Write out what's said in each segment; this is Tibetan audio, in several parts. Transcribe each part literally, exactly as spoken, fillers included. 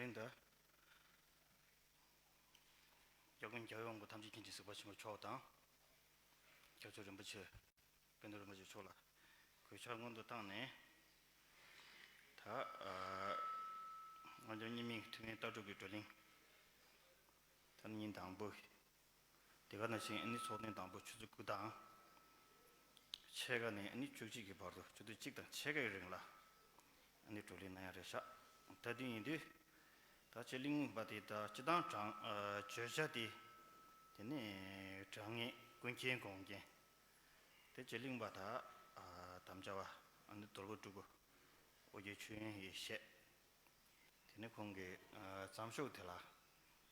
རིང་དུ་སྐྱབས་མགོན་རྒྱལ་བའི་དབང་པོ་ཐམས་ཅད་མཁྱེན་ཅིང་གཟིགས་པ་ཆེན་པོ་མཆོག་དང་། སྐྱབས་མཆོག་རིན་པོ་ཆེ། སྐལ་རྡོར་རིན་པོ་ཆེ་མཆོག་ལ་གུས་ཕྱག་སྔོན་དུ་བཏང་ནས། ད་ཨ་ང་ཚོ་རྙིང་མའི་ཐུན་མིན་ལྟ་གྲུབ་ཀྱི་བགྲོ་གླེང་། ད་ནི་ཉིན་དང་པོ། དེ་ག་ནང་བཞིན་ཨ་ནི་ཚོགས་ཐུན་དང་པོ་ཆུ་ཚོད་དགུ་དང་ཕྱེད་ཀ་ནས་ཨ་ནི་བཅུ་གཅིག་གི་བར་དུ། ཆུ་ཚོད་གཅིག་དང་ཕྱེད་ཀའི་རིང་ལ་ཨ་ནི་བགྲོ་གླེང་གནང་ཡ་རེད་ཤག་ད་དུས་ཡིན་དུས། ད་ཆེ་གླིང་པ་དེ་ད་སྤྱི་བཏང་དྲང་ཨ་བརྗོད་བྱ་དེ། དེ་ནས་དྲང་ངེས་ཀུན་མཁྱེན་དགོངས་རྒྱན། དེ་ཆེ་གླིང་པ་ད་ཨ་དམ་བཅའ་བ་ཨ་ནི་དོལ་པོ་སྤྲུལ་སྐུ་ཨོ་རྒྱན་མཆོད་ཡོན་ཡེ་ཤེས། དེ་ནས་ཁོང་གི་ཨ་བརྩམས་ཆོས་དེ་ལ་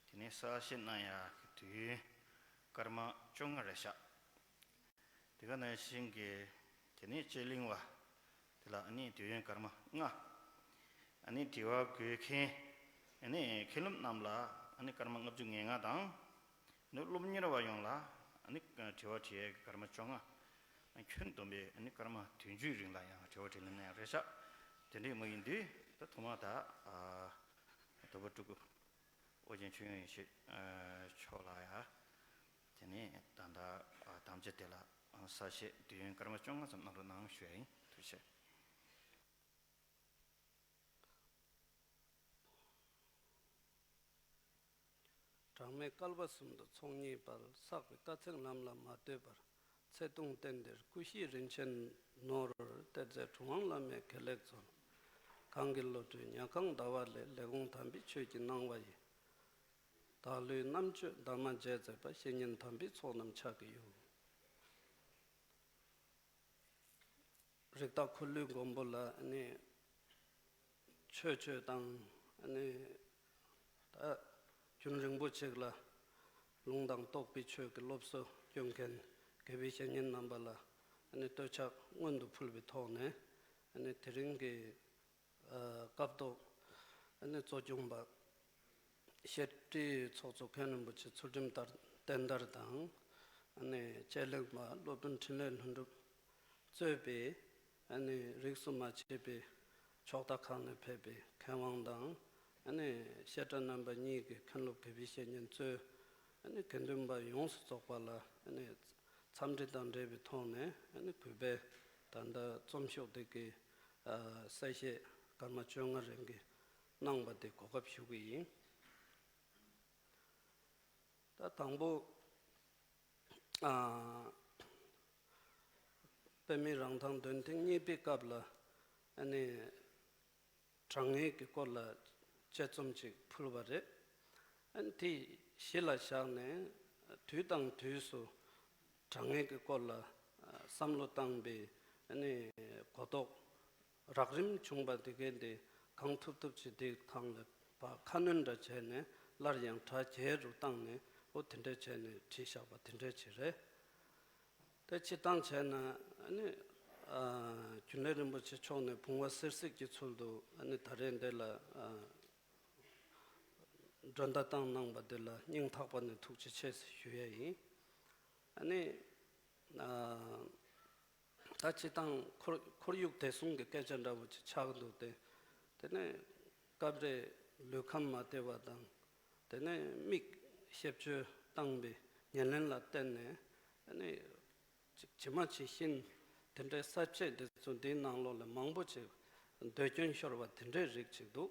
དེ་ནས་གསལ་བཤད་གནང་ཡག་གི་དུས་ཡུན་སྐར་མ་བཅོ་ལྔ་རེད་ཤག་དེ་ག་ནང་བཞིན་གྱི་དེ་ནས་ཆེ་གླིང་པ་དེ་ལ་ཨ་ནི་དུས་ཡུན་སྐར་མ་ལྔ། ཨ་ནི་དྲི་བ་འགོད་མཁན་ཨ་ནི་མཁན་སློབ་རྣམས་ལ་ཨ་ནི་སྐར་མ་ལྔ་བཅུ་ང་ལྔ་དང་། ནི་སློབ་གཉེར་བ་ཡོངས་ལ་ཨ་ནི་དྲི་བ་དྲི་ཡས་སྐར་མ་བཅོ་ལྔ། ཁྱོན་བསྡོམས་པས་ཨ་ནི་སྐར་མ་བདུན་ཅུའི་རིང་ལ་ཡང་དྲི་བ་དྲིས་ལན་གནང་ཡག་རེད་ཤག་དེ་འདྲའི་མི་ཡིན་དུས་ད་ཐོག་མ་ད་ཨ་དོལ་པོ་སྤྲུལ་སྐུ་ཨོ་རྒྱན་མཆོད་ཡོན་ཡེ་ཤེས་ཨ་མཆོག་ལ་ཡ། དེ་ནས་ད་ལྟ་ཨ་དམ་བཅའ་དེ་ལ་ཨ་གསལ་བཤད་དུས་ཡུན་སྐར་མ་བཅོ་ལྔ་ཙམ་གནང་རོགས་གནང་ཞུ་ཡ་ཡིན། ཐུགས་རྗེ་ཆེ། གྲངས་མེད་བསྐལ་པ་གསུམ་དུ་ཚོགས་གཉིས་པར། བསགས་པའི་དཀའ་ཚེགས་ལམ་ལ་མ་ལྟོས་པར། ཚེ་ཐུང་བསྟན་འདིར་སྐུ་གཤེགས་རིན་ཆེན་ནོར། གཏེར་མཛོད་གྲུབ་དབང་བླ་མའི་དགེ་ལེགས་སྩོལ། གང་གི་བློ་གྲོས་ཉ་གང་ཟླ་བ་ལས། ལས་དགོངས་དམ་པའི་ཆོས་ཀྱི་སྣང་བ་ཡིས། བདག་བློའི་རྣམ་དཔྱོད་འདབ་མ་བརྗེས་མཛད་པ། བཤེས་གཉེན་དམ་པའི་ཚོགས་རྣམས་ཕྱག་གི་ཡུལ། རིགས་བདག་འཁོར་ལོའི་མགོན་པོ་ལ་ཨ་ནི་ཆོས་སྤྱོད་དང་ཨ་ནི་ད་རྒྱུན་རིང་པོ་ཅིག་ལ་ལུང་དང་རྟོགས་པའི་ཆོས་ཀྱི་སློབ་གསོ་སྐྱོན་མཁན་དགེ་བའི་བཤེས་གཉེན་རྣམ་པ་ལ་ཨ་ནི་བསྟོད་ཕྱག་སྔོན་དུ་ཕུལ་བའི་ཐོག་ནས། ཨ་ནི་དེ་རིང་གི་ཨ་སྐབས་ཐོག་ཨ་ནི་གཙོ་སྐྱོང་པ་བཤད་ཁྲིའི་ཚོགས་གཙོ་མཁན་རིན་པོ་ཆེ་ཚུལ་ཁྲིམས་ལྟར་བསྟན་དར་དང་། ཨ་ནི་དཔྱད་གླེང་པ་སློབ་དཔོན་འཕྲིན་ལས་ལྷུན་གྲུབ་གཙོས་པའི་ཨ་ནི་རིས་སུ་མ་ཆད་པའི་ཕྱོགས་མཐའ་ཁག་ནས་ཕེབས་པའི་མཁས་དབང་དང་། ཨ་ནི་བཤད་གྲྭ་རྣམ་པ་གཉིས་ཀྱི་མཁན་སློབ་དགེ་བའི་བཤེས་གཉེན་གཙོས། ཨ་ནི་དགེ་འདུན་པ་ཡོངས་སུ་རྫོགས་པ་ལ་ཨ་ནི་འཚམས་འདྲི་དང་འབྲེལ་བའི་ཐོག་ནས། ཨ་ནི་གུས་པས་ད་ལྟ་རྩོམ་ཤོག་འདི་གི་ཨ་གསལ་བཤད་སྐར་མ་བཅོ་ལྔ་རིང་གི་གནང་བ་དེ་གོ་སྐབས་ཞུ་གི་ཡིན། ད་དང་པོ་ཨ་པདྨའི་རང་ཐང་འདོན་ཐེངས་གཉིས་པའི་སྐབས་ལ་ཨ་ནི་དྲང་ངེས་ཀྱི་སྐོར་ལ་དཔྱད་རྩོམ་ཅིག་ཕུལ་བ་རེད། ཨ་ནི་དེ་གཞི་ལ་བཞག་ནས་དུས་དང་དུས་སུ་དྲང་ངེས་ཀྱི་སྐོར་ལ་བསམ་བློ་བཏང་པའི་ཨ་ནི་གོ་རྟོགས་རགས་རིམ་བྱུང་བ་དེ་གའི་དེ་གང་ཐུབ་ཐུབ་ཅིག་དེ་སྒང་ལ་ཕར་ཁ་སྣོན་འདྲ་བྱས་ནས། སླར་ཡང་གྲ་རྒྱས་རུ་བཏང་ནས། འོ་དེ་འདྲ་བྱས་ནས་བྲིས་བཞག་པ་དེ་འདྲ་ཅིག་རེད། དེ་སྤྱིར་བཏང་བྱས་ན་ཨ་ནི་ཨ་རྒྱུན་ལས་རིན་པོ་ཆེ་མཆོག་ནས་བུང་བ་གསེར་གཟིགས་ཀྱི་ཚུལ་དུ་ཨ་ནི་ད་རེས་འདི་ལ་ཨ་མགྲོན་བརྡ་བཏང་གནང་བ་འདི་ལ་སྙིང་ཐག་པ་ནས་ཐུགས་རྗེ་ཆེ་ཞུ་ཡ་ཡིན། ཨ་ནི་ཨ་ད་སྤྱིར་བཏང་ཁོར་ཁོར་ཡུག་བདེ་སྲུང་གི་སྐད་ཆ་འདྲ་བོ་ཅིག་ཆགས་འདུག་སྟེ། དེ་ནས་སྐབས་རེ་ལུས་ཁམས་མ་བདེ་བ་དང་། དེ་ནས་མིག་ཤེབ་བཅོས་བཏང་བའི་ཉེར་ལེན་ལ་བརྟེན་ནས། ཨ་ནི་ཅིག་ཇི་མ་ཇི་བཞིན་དེ་འདྲའི་ས་བཅད་འདི་ཚོ་འདིའི་ནང་ལོགས་ལ་མང་པོ་ཅིག་ཟློས་སྐྱོན་ཤོར་བ་དེ་འདྲའི་རིགས་ཅིག་འདུག་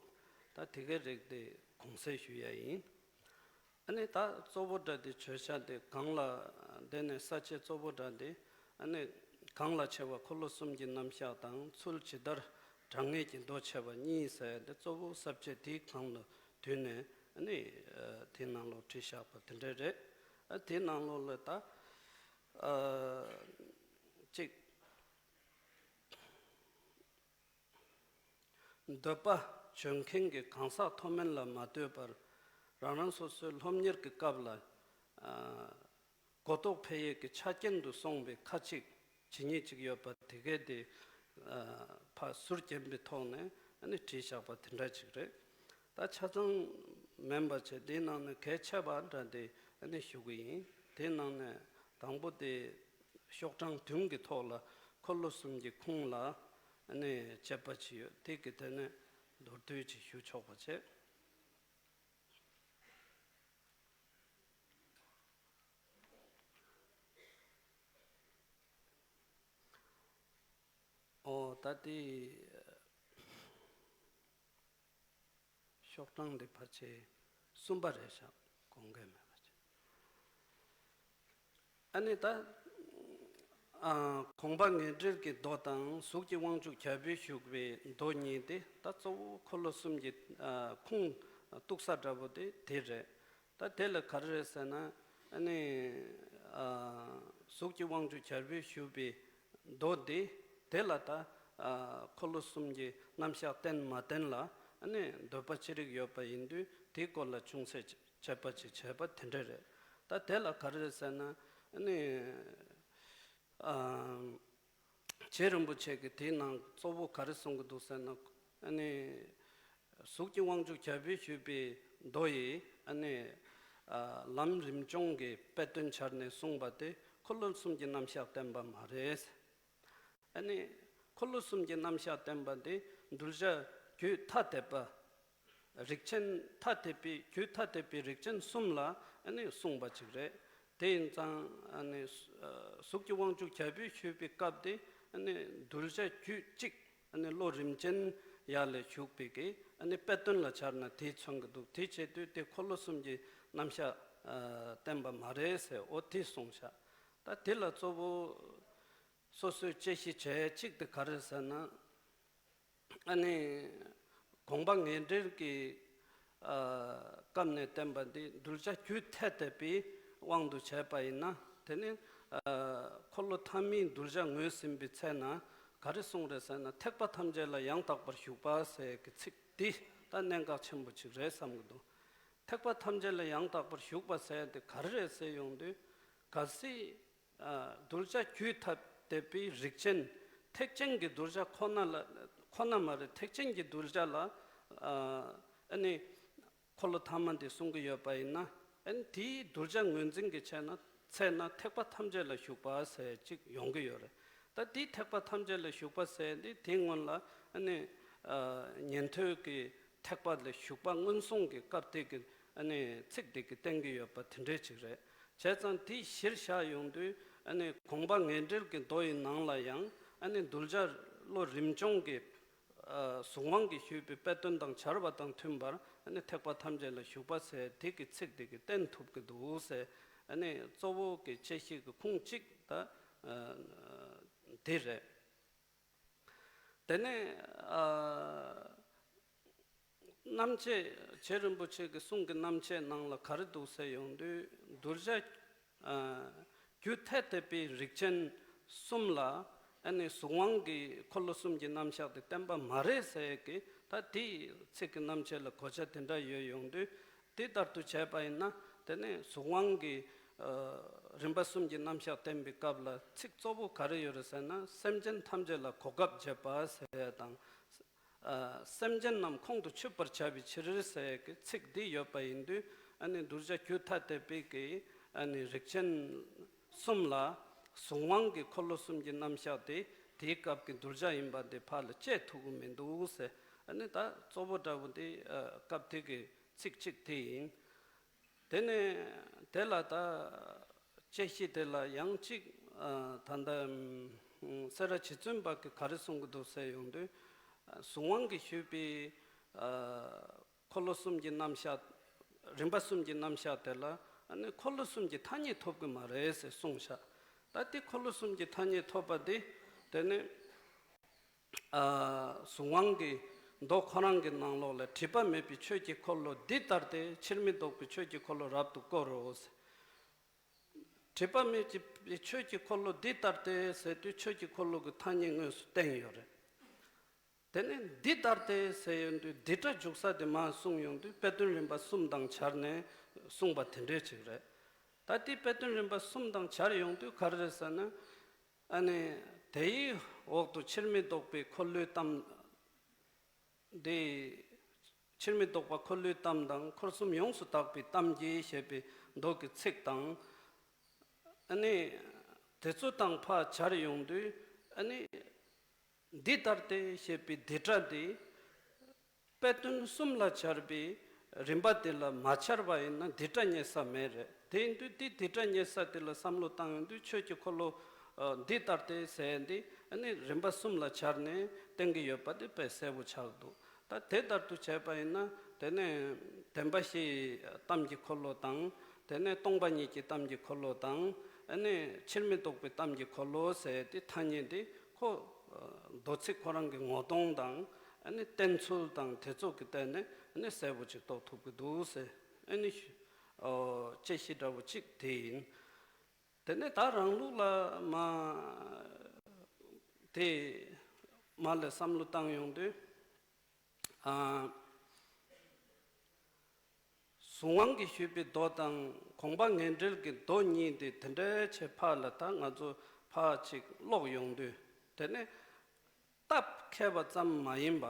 ད་དེ་གའི་རིགས་དེ་དགོངས་སེལ་ཞུ་ཡ་ཡིན། ཨ་ནི་ད་གཙོ་བོ་འདྲ་དེ་བརྗོད་བྱ་དེ་གང་ལ། དེ་ནས་ས་བཅད་གཙོ་བོ་འདྲ་དེ་ཨ་ནི་གང་ལ་ཆེ་བ་འཁོར་ལོ་གསུམ་གྱི་རྣམ་གཞག་དང་། ཚུལ་ཇི་ལྟར་དྲང་ངེས་ཀྱི་མདོ་ཕྱེ་བ་གཉིས་ཟེར་དེ་གཙོ་བོ་ས་བཅད་དེའི་སྒང་ལ་བསྡུས་ནས་ཨ་ནི་ཨ་དེའི་ནང་ལོགས་བྲིས་བཞག་པ་དེ་འདྲ་རེད། ཨ་དེའི་ནང་ལོགས་ལ་ད་ཨ་གཅིག་འདོད་པ་འཇོན་མཁན་གྱི་གང་ཟག་མཐོ་དམན་ལ་མ་ལྟོས་པར། རང་རང་སོ་སོའི་སློབ་གཉེར་གྱི་སྐབས་ལ་ཨ་གོ་རྟོགས་འཕེལ་ཡས་ཀྱི་ཆ་རྐྱེན་དུ་སོང་བའི་ཁ་ཅིག་ཇི་སྙེད་ཅིག་ཡོད་པ་དེ་གའི་དེ་ཨ་ཕར་ཟུར་བརྒྱན་པའི་ཐོག་ནས་ཨ་ནི་བྲིས་བཞག་པ་དེ་འདྲ་ཅིག་རེད། ད་ཆ་ཚང་མིན་པ་བྱས་དེའི་ནང་ནས་གལ་ཆེ་བ་འདྲ་དེ་ཨ་ནི་ཞུ་གི་ཡིན། དེའི་ནང་ནས་དང་པོ་དེ་ཤོག་གྲངས་བདུན་གྱི་ཐོག་ལ་འཁོར་ལོ་གསུམ་གྱི་ཁུངས་ལ་ཨ་ནི་དཔྱད་པ་ཅིག་ཡོད། དེ་གི་དེ་ནས་མདོར་བསྡུས་ཅིག་ཞུ་ཆོག་པ་བྱས། ཨོ་ད་དེ་ཤོག་གྲངས་འདི་ཕལ་ཆེར་གསུམ་པ་རེད་ཤག་གོང་གས་མེད་པ་ཅིག་ཨ་ནི་ད་ཨ་གོང་པ་ངན་འབྲེལ་གྱི་མདོ་དང་གཟུགས་ཀྱི་དབང་ཕྱུག་བྱ་བས་ཞུགས་པའི་མདོ་གཉིས་དེ་ད་གཙོ་བོ་འཁོར་ལོ་གསུམ་གྱི་ཨ་ཁུངས་གཏུགས་ས་འདྲ་པོ་དེ་དེ་རེད། ད་དེ་ལ་ག་རེ་རེད་ཟེར་ན། ཨ་ནི་ཨ་གཟུགས་ཀྱི་དབང་ཕྱུག་བྱ་བས་ཞུགས་པའི་མདོ་འདི་དེ་ལ་ད་ཨ་འཁོར་ལོ་གསུམ་གྱི་རྣམ་གཞག་བསྟན་མ་བསྟན་ལ་ཨ་ནི་འདོད་པ་ཅི་རིགས་ཡོད་པ་ཡིན་དུས་དེའི་སྐོར་ལ་ཅུང་ཟད་དཔྱད་པ་ཅིག་བྱས་པ་དེ་འདྲ་རེད། ད་དེ་ལ་ག་རེ་རེད་ཟེར་ན། ཨ་ནི་ཨ་རྗེ་རིན་པོ་ཆེ་གིས་དེའི་ནང་གཙོ་བོ་ག་རེ་གསུང་གི་འདུག་ཟེར་ན། ཨ་ནི་གཟུགས་ཀྱི་དབང་ཕྱུག་བྱ་བས་ཞུས་པའི་མདོ་ཡིས་ཨ་ནི་ཨ་ལམ་རིམ་བྱོན་གྱི་དཔེ་དོན་སྦྱར་ནས་གསུངས་པ་དེ་འཁོར་ལོ་གསུམ་གྱི་རྣམ་གཞག་བསྟན་པ་མ་རེད། ཨ་ནི་འཁོར་ལོ་གསུམ་གྱི་རྣམ་གཞག་བསྟན་པ་འདི་གདུལ་བྱ་རྒྱུད་ཐ་དད་པ། རིགས་ཅན་ཐ་དད་པའི་རྒྱུད་ཐ་དད་པའི་རིགས་ཅན་གསུམ་ལ་ཨ་ནི་གསུངས་པ་ཅིག་རེད། དེ་ཡིན་ཙང་ཨ་ནི་གཟུགས་ཀྱི་དབང་ཕྱུག་བྱ་བས་ཞུས་པའི་སྐབས་དེ་ཨ་ནི་གདུལ་བྱ་རྒྱུད་གཅིག་ཨ་ནི་བློ་རིམ་ཅན་ཡར་ལ་ཞུགས་པའི་གི་ཨ་ནི་དཔེ་དོན་ལ་སྦྱར་ན་དེས་མཚོན་གི་འདུག་དེ་བྱེད་དུས་དེ་འཁོར་ལོ་གསུམ་གྱི་རྣམ་གཞག་ཨ་བསྟན་པ་མ་རེད་ཟེར། འོ་དེ་གསུངས་ཤག་ད་དེ་ལ་གཙོ་བོ་སོ་སོས་དཔྱད་ཞིབ་བྱས་གཅིག་དེ་ག་རེ་ཟེར་ན། ཨ་ནི་གོང་པ་ངན་འབྲེལ་གྱི་ཨ་སྐབས་ནས་བསྟན་པ་འདི་གདུལ་བྱ་རྒྱུད་ཐ་དད་པའི་དབང་དུ་བྱས་པ་ཡིན་ན། དེ་ནི་ཨ་འཁོར་ལོ་ཐ་མའི་གདུལ་བྱ་ངོས་ཟིན་པའི་ཚེ་ན་ག་རེ་གསུངས་རེད་ཟེར་ན། ཐེག་པ་ཐམས་ཅད་ལ་ཡང་དག་པར་ཞུགས་པ་ཟེར་གྱི་ཚིག་འདི་ད་གནད་འགག་ཆེན་པོ་ཅིག་རེད་བསམ་གྱི་འདུག་ཐེག་པ་ཐམས་ཅད་ལ་ཡང་དག་པར་ཞུགས་པ་ཟེར་དེ་ག་རེ་རེད་ཟེར་ཡོང་དུས། གལ་སྲིད་ཨ་གདུལ་བྱ་རྒྱུད་ཐ་དད་པའི་རིགས་ཅན། ཐེག་ཆེན་གྱི་གདུལ་བྱ་ཁོ་ན་ལ་ཁོ་ན་མ་རེད། ཐེག་ཆེན་གྱི་གདུལ་བྱ་ལ་ཨ་ཨ་ནི་འཁོར་ལོ་ཐ་མ་འདི་གསུང་གི་ཡོད་པ་ཡིན་ན། ཨ་ནི་དེའི་གདུལ་བྱ་ངོས་འཛིན་གྱི་ཆ་ན་ཚེ་ན་ཐེག་པ་ཐམས་ཅད་ལ་ཞུགས་པ་ཟེར་ཅིག་ཡོང་གི་ཡོད་རེད། ད་དེའི་ཐེག་པ་ཐམས་ཅད་ལ་ཞུགས་པ་ཟེར་འདི་དེའི་སྔོན་ལ་ཨ་ནི་ཨ་ཉན་ཐོས་ཀྱི་ཐེག་པ་ལ་ཞུགས་པ་སྔོན་སོང་གི་སྐབས་དེ་གི་ཨ་ནི་ཚིག་དེ་གི་བསྟན་གྱི་ཡོད་པ་དེ་འདྲའི་ཅིག་རེད། བྱས་ཙང་དེ་གཞིར་བཞག་ཡོང་དུས་ཨ་ནི་གོང་པ་ངན་འབྲེལ་གྱི་མདོ་ཡི་ནང་ལ་ཡང་ཨ་ནི་གདུལ་བྱ་བློ་རིམ་བྱོན་གྱི་ཨ་གཟུང་དབང་གིས་ཞུས་པའི་དཔེ་དོན་དང་སྦྱར་བ་དང་མཐུན་པར་ཨ་ནི་ཐེག་པ་ཐམས་ཅད་ལ་ཞུགས་པ་ཟེར་དེ་གི་ཚིག་དེ་གི་བསྟན་ཐུབ་ཀྱི་འདུག་ཟེར། ཨ་ནི་གཙོ་བོ་གི་དཔྱད་གཞི་གི་ཁུངས་གཅིག་ད་ཨ་དེ་རེད། དེ་ནས་ཨ་རྣམ་བཅད། རྗེ་རིན་པོ་ཆེ་གི་གསུང་གི་རྣམ་བཅད་ནང་ལ་ག་རེ་འདུག་ཟེར་ཡོང་དུས། གདུལ་བྱ་ཨ་རྒྱུད་ཐ་དད་པའི་རིགས་ཅན་གསུམ་ལ་ཨ་ནི་གཟུང་དབང་གི་འཁོར་ལོ་གསུམ་གྱི་རྣམ་གཞག་དེ་བསྟན་པ་མ་རེད་ཟེར་གི། ད་དེའི་ཚིག་གི་རྣམ་བཅད་ལ་གོ་ཆ་དེ་འདྲ་ཡོད་ཡོང་དུས། དེ་ལྟར་དུ་བྱས་པ་ཡིན་ན། དེ་ནས་གཟུང་དབང་གི་ཨ་རིམ་པ་གསུམ་གྱི་རྣམ་གཞག་བསྟན་པའི་སྐབས་ལ་ཚིག་གཙོ་བོ་ག་རེ་ཡོད་རེད་ཟེར་ན། སེམས་ཅན་ཐམས་ཅད་ལ་གོ་སྐབས་འབྱེད་པ་ཟེར་ཡ་དང་། ཨ་སེམས་ཅན་རྣམས་ཁོང་དུ་ཆུད་པར་བྱ་བའི་ཕྱིར་ཟེར་གྱི་ཚིག་འདི་ཡོད་པ་ཡིན་དུས། ཨ་ནི་གདུལ་བྱ་རྒྱུད་ཐ་དད་པའི་གི་ཨ་ནི་རིགས་ཅན་གསུམ་ལ་གཟུང་དབང་གི་འཁོར་ལོ་གསུམ་གྱི་རྣམ་གཞག་དེ་དེའི་སྐབས་ཀྱི་གདུལ་བྱ་ཡིན་པ་འདི་ཕར་ལ་བཅད་ཐུབ་ཀྱི་མི་འདུག་ཟེར། ཨ་ནི་ད་གཙོ་བོ་འདྲ་བོ་འདི་ཨ་སྐབས་དེ་གི་ཚིག་གཅིག་དེ་ཡིན། དེ་ནས་དེ་ལ་ད་དཔྱད་གཞི་དེ་ལ་ཡང་གཅིག་ཨ་ད་ལྟ་ཨམ་སེ་ར་རྗེ་བཙུན་པ་གིས་ག་རེ་གསུང་གི་འདུག་ཟེར་ཡོང་དུས། ཨ་གཟུང་དབང་གིས་ཞུས་པའི་ཨ་འཁོར་ལོ་གསུམ་གྱི་རྣམ་གཞག་རིམ་པ་གསུམ་གྱི་རྣམ་གཞག་དེ་ལ་ཨ་ནི་འཁོར་ལོ་གསུམ་གྱི་ཐ་སྙད་ཐོབ་ཀྱི་མ་རེད་ཟེར་གསུངས་ཤག་ད་དེ་འཁོར་ལོ་གསུམ་གྱི་ཐ་སྙད་ཐོབ་པ་དེ་དེ་ནི། ཨ་གཟུང་དབང་གི་མདོ་ཁོ་རང་གི་ནང་ལོགས་ལ། སྒྲིབ་པ་མེད་པའི་ཆོས་ཀྱི་འཁོར་ལོ་འདི་ལྟ་སྟེ། ཕྱིར་མི་ལྡོག་པའི་ཆོས་ཀྱི་འཁོར་ལོ་རབ་ཏུ་བསྐོར་རོ་ཟེར། སྒྲིབ་པ་མེད་པའི་ཆོས་ཀྱི་འཁོར་ལོ་འདི་ལྟ་སྟེ་ཟེར་དུས་ཆོས་ཀྱི་འཁོར་ལོ་གི་ཐ་སྙད་དངོས་སུ་བསྟན་ཡོད་རེད། དེ་ནས་འདི་ལྟ་སྟེ་ཟེར་ཡོང་དུས་འདི་སྒྲ་འཇུག་ས་དེ་མར་གསུངས་ཡོང་དུས་དཔེ་དོན་རིམ་པ་གསུམ་དང་སྦྱར་ནས་གསུངས་པ་དེ་འདྲའི་ཅིག་རེད། ད་དེ་དཔེ་དོན་རིམ་པ་གསུམ་དང་སྦྱར་ཡོང་དུས་ག་རེ་རེད་ཟེར་ན། ཨ་ནི་དེའི་འོག་ཏུ་ཕྱིར་མི་ལྡོག་པའི་འཁོར་ལོའི་གཏམ་འདི། ཕྱིར་མི་ལྡོག་པ་འཁོར་ལོའི་གཏམ་དང་། འཁོར་གསུམ་ཡོངས་སུ་དག་པའི་གཏམ་གྱིས་ཞེས་པའི་མདོ་གི་ཚིག་དང་། ཨ་ནི་དེ་ཚོ་དང་ཕར་སྦྱར་ཡོང་དུས། ཨ་ནི་འདི་ལྟར་ཏེ་ཞེས་པའི་འདི་སྒྲ་འདི། དཔེ་དོན་གསུམ་ལ་སྦྱར་བའི་རིམ་པ་དེ་ལ་མ་སྦྱར་བ་ཡིན་ན་འདི་སྒྲ་རྙེད་ས་མེད་རེད། དེ་ཡིན་དུས་འདི་འདི་སྒྲ་རྙེད་ས་དེ་ལ་བསམ་བློ་བཏང་ཡོང་དུས་ཆོས་ཀྱི་འཁོར་ལོ་ འདི་ལྟར་ཏེ་ཟེར་འདི་ཨ་ནི་རིམ་པ་གསུམ་ལ་སྦྱར་ནས་བསྟན་གྱི་ཡོད་པ་དེ་དཔེ་གསལ་པོ་ཆགས་འདུག་ད་དེ་ལྟར་དུ་བྱས་པ་ཡིན་ན་དེ་ནས་བདེན་པ་བཞིའི་གཏམ་གྱི་འཁོར་ལོ་དང་། དེ་ནས་སྟོང་པ་ཉིད་ཀྱི་གཏམ་གྱི་འཁོར་ལོ་དང་། ཨ་ནི་ཕྱིར་མི་ལྡོག་པའི་གཏམ་གྱི་འཁོར་ལོ་ཟེར་དེ་ཐ་སྙད་དེ་ཁོ་མདོ་ཚིག་ཁོ་རང་གི་ངོ་གདོང་དང་ཨ་ནི་བསྟན་ཚུལ་དང་དེ་ཚོ་གི་སྟེང་ནས་ཨ་ནི་གསལ་པོ་ཅིག་རྟོགས་ཐུབ་ཀྱི་འདུག་ཟེར། ཨ་ནི་དཔྱད་གཞི་འདྲ་བོ་གཅིག་དེ་ཡིན། དེ་ནས་ད་རང་ལུགས་ལ་མ་དེ་མ་ལས་བསམ་བློ་བཏང་ཡོང་དུས། ཨ། གཟུངས་དབང་གིས་ཞུས་པའི་མདོ་དང་དགོངས་པ་ངེས་འགྲེལ་གྱི་མདོ་གཉིས་དེ་དེ་འདྲའི་ཆེ་ཕག་ལ་ད་ང་ཚོ་ཕག་ཅིག་ཀློག་ཡོང་དུས་དེ་ནས་སྟབས་མཁས་པ་ཙམ་མ་ཡིན་པ།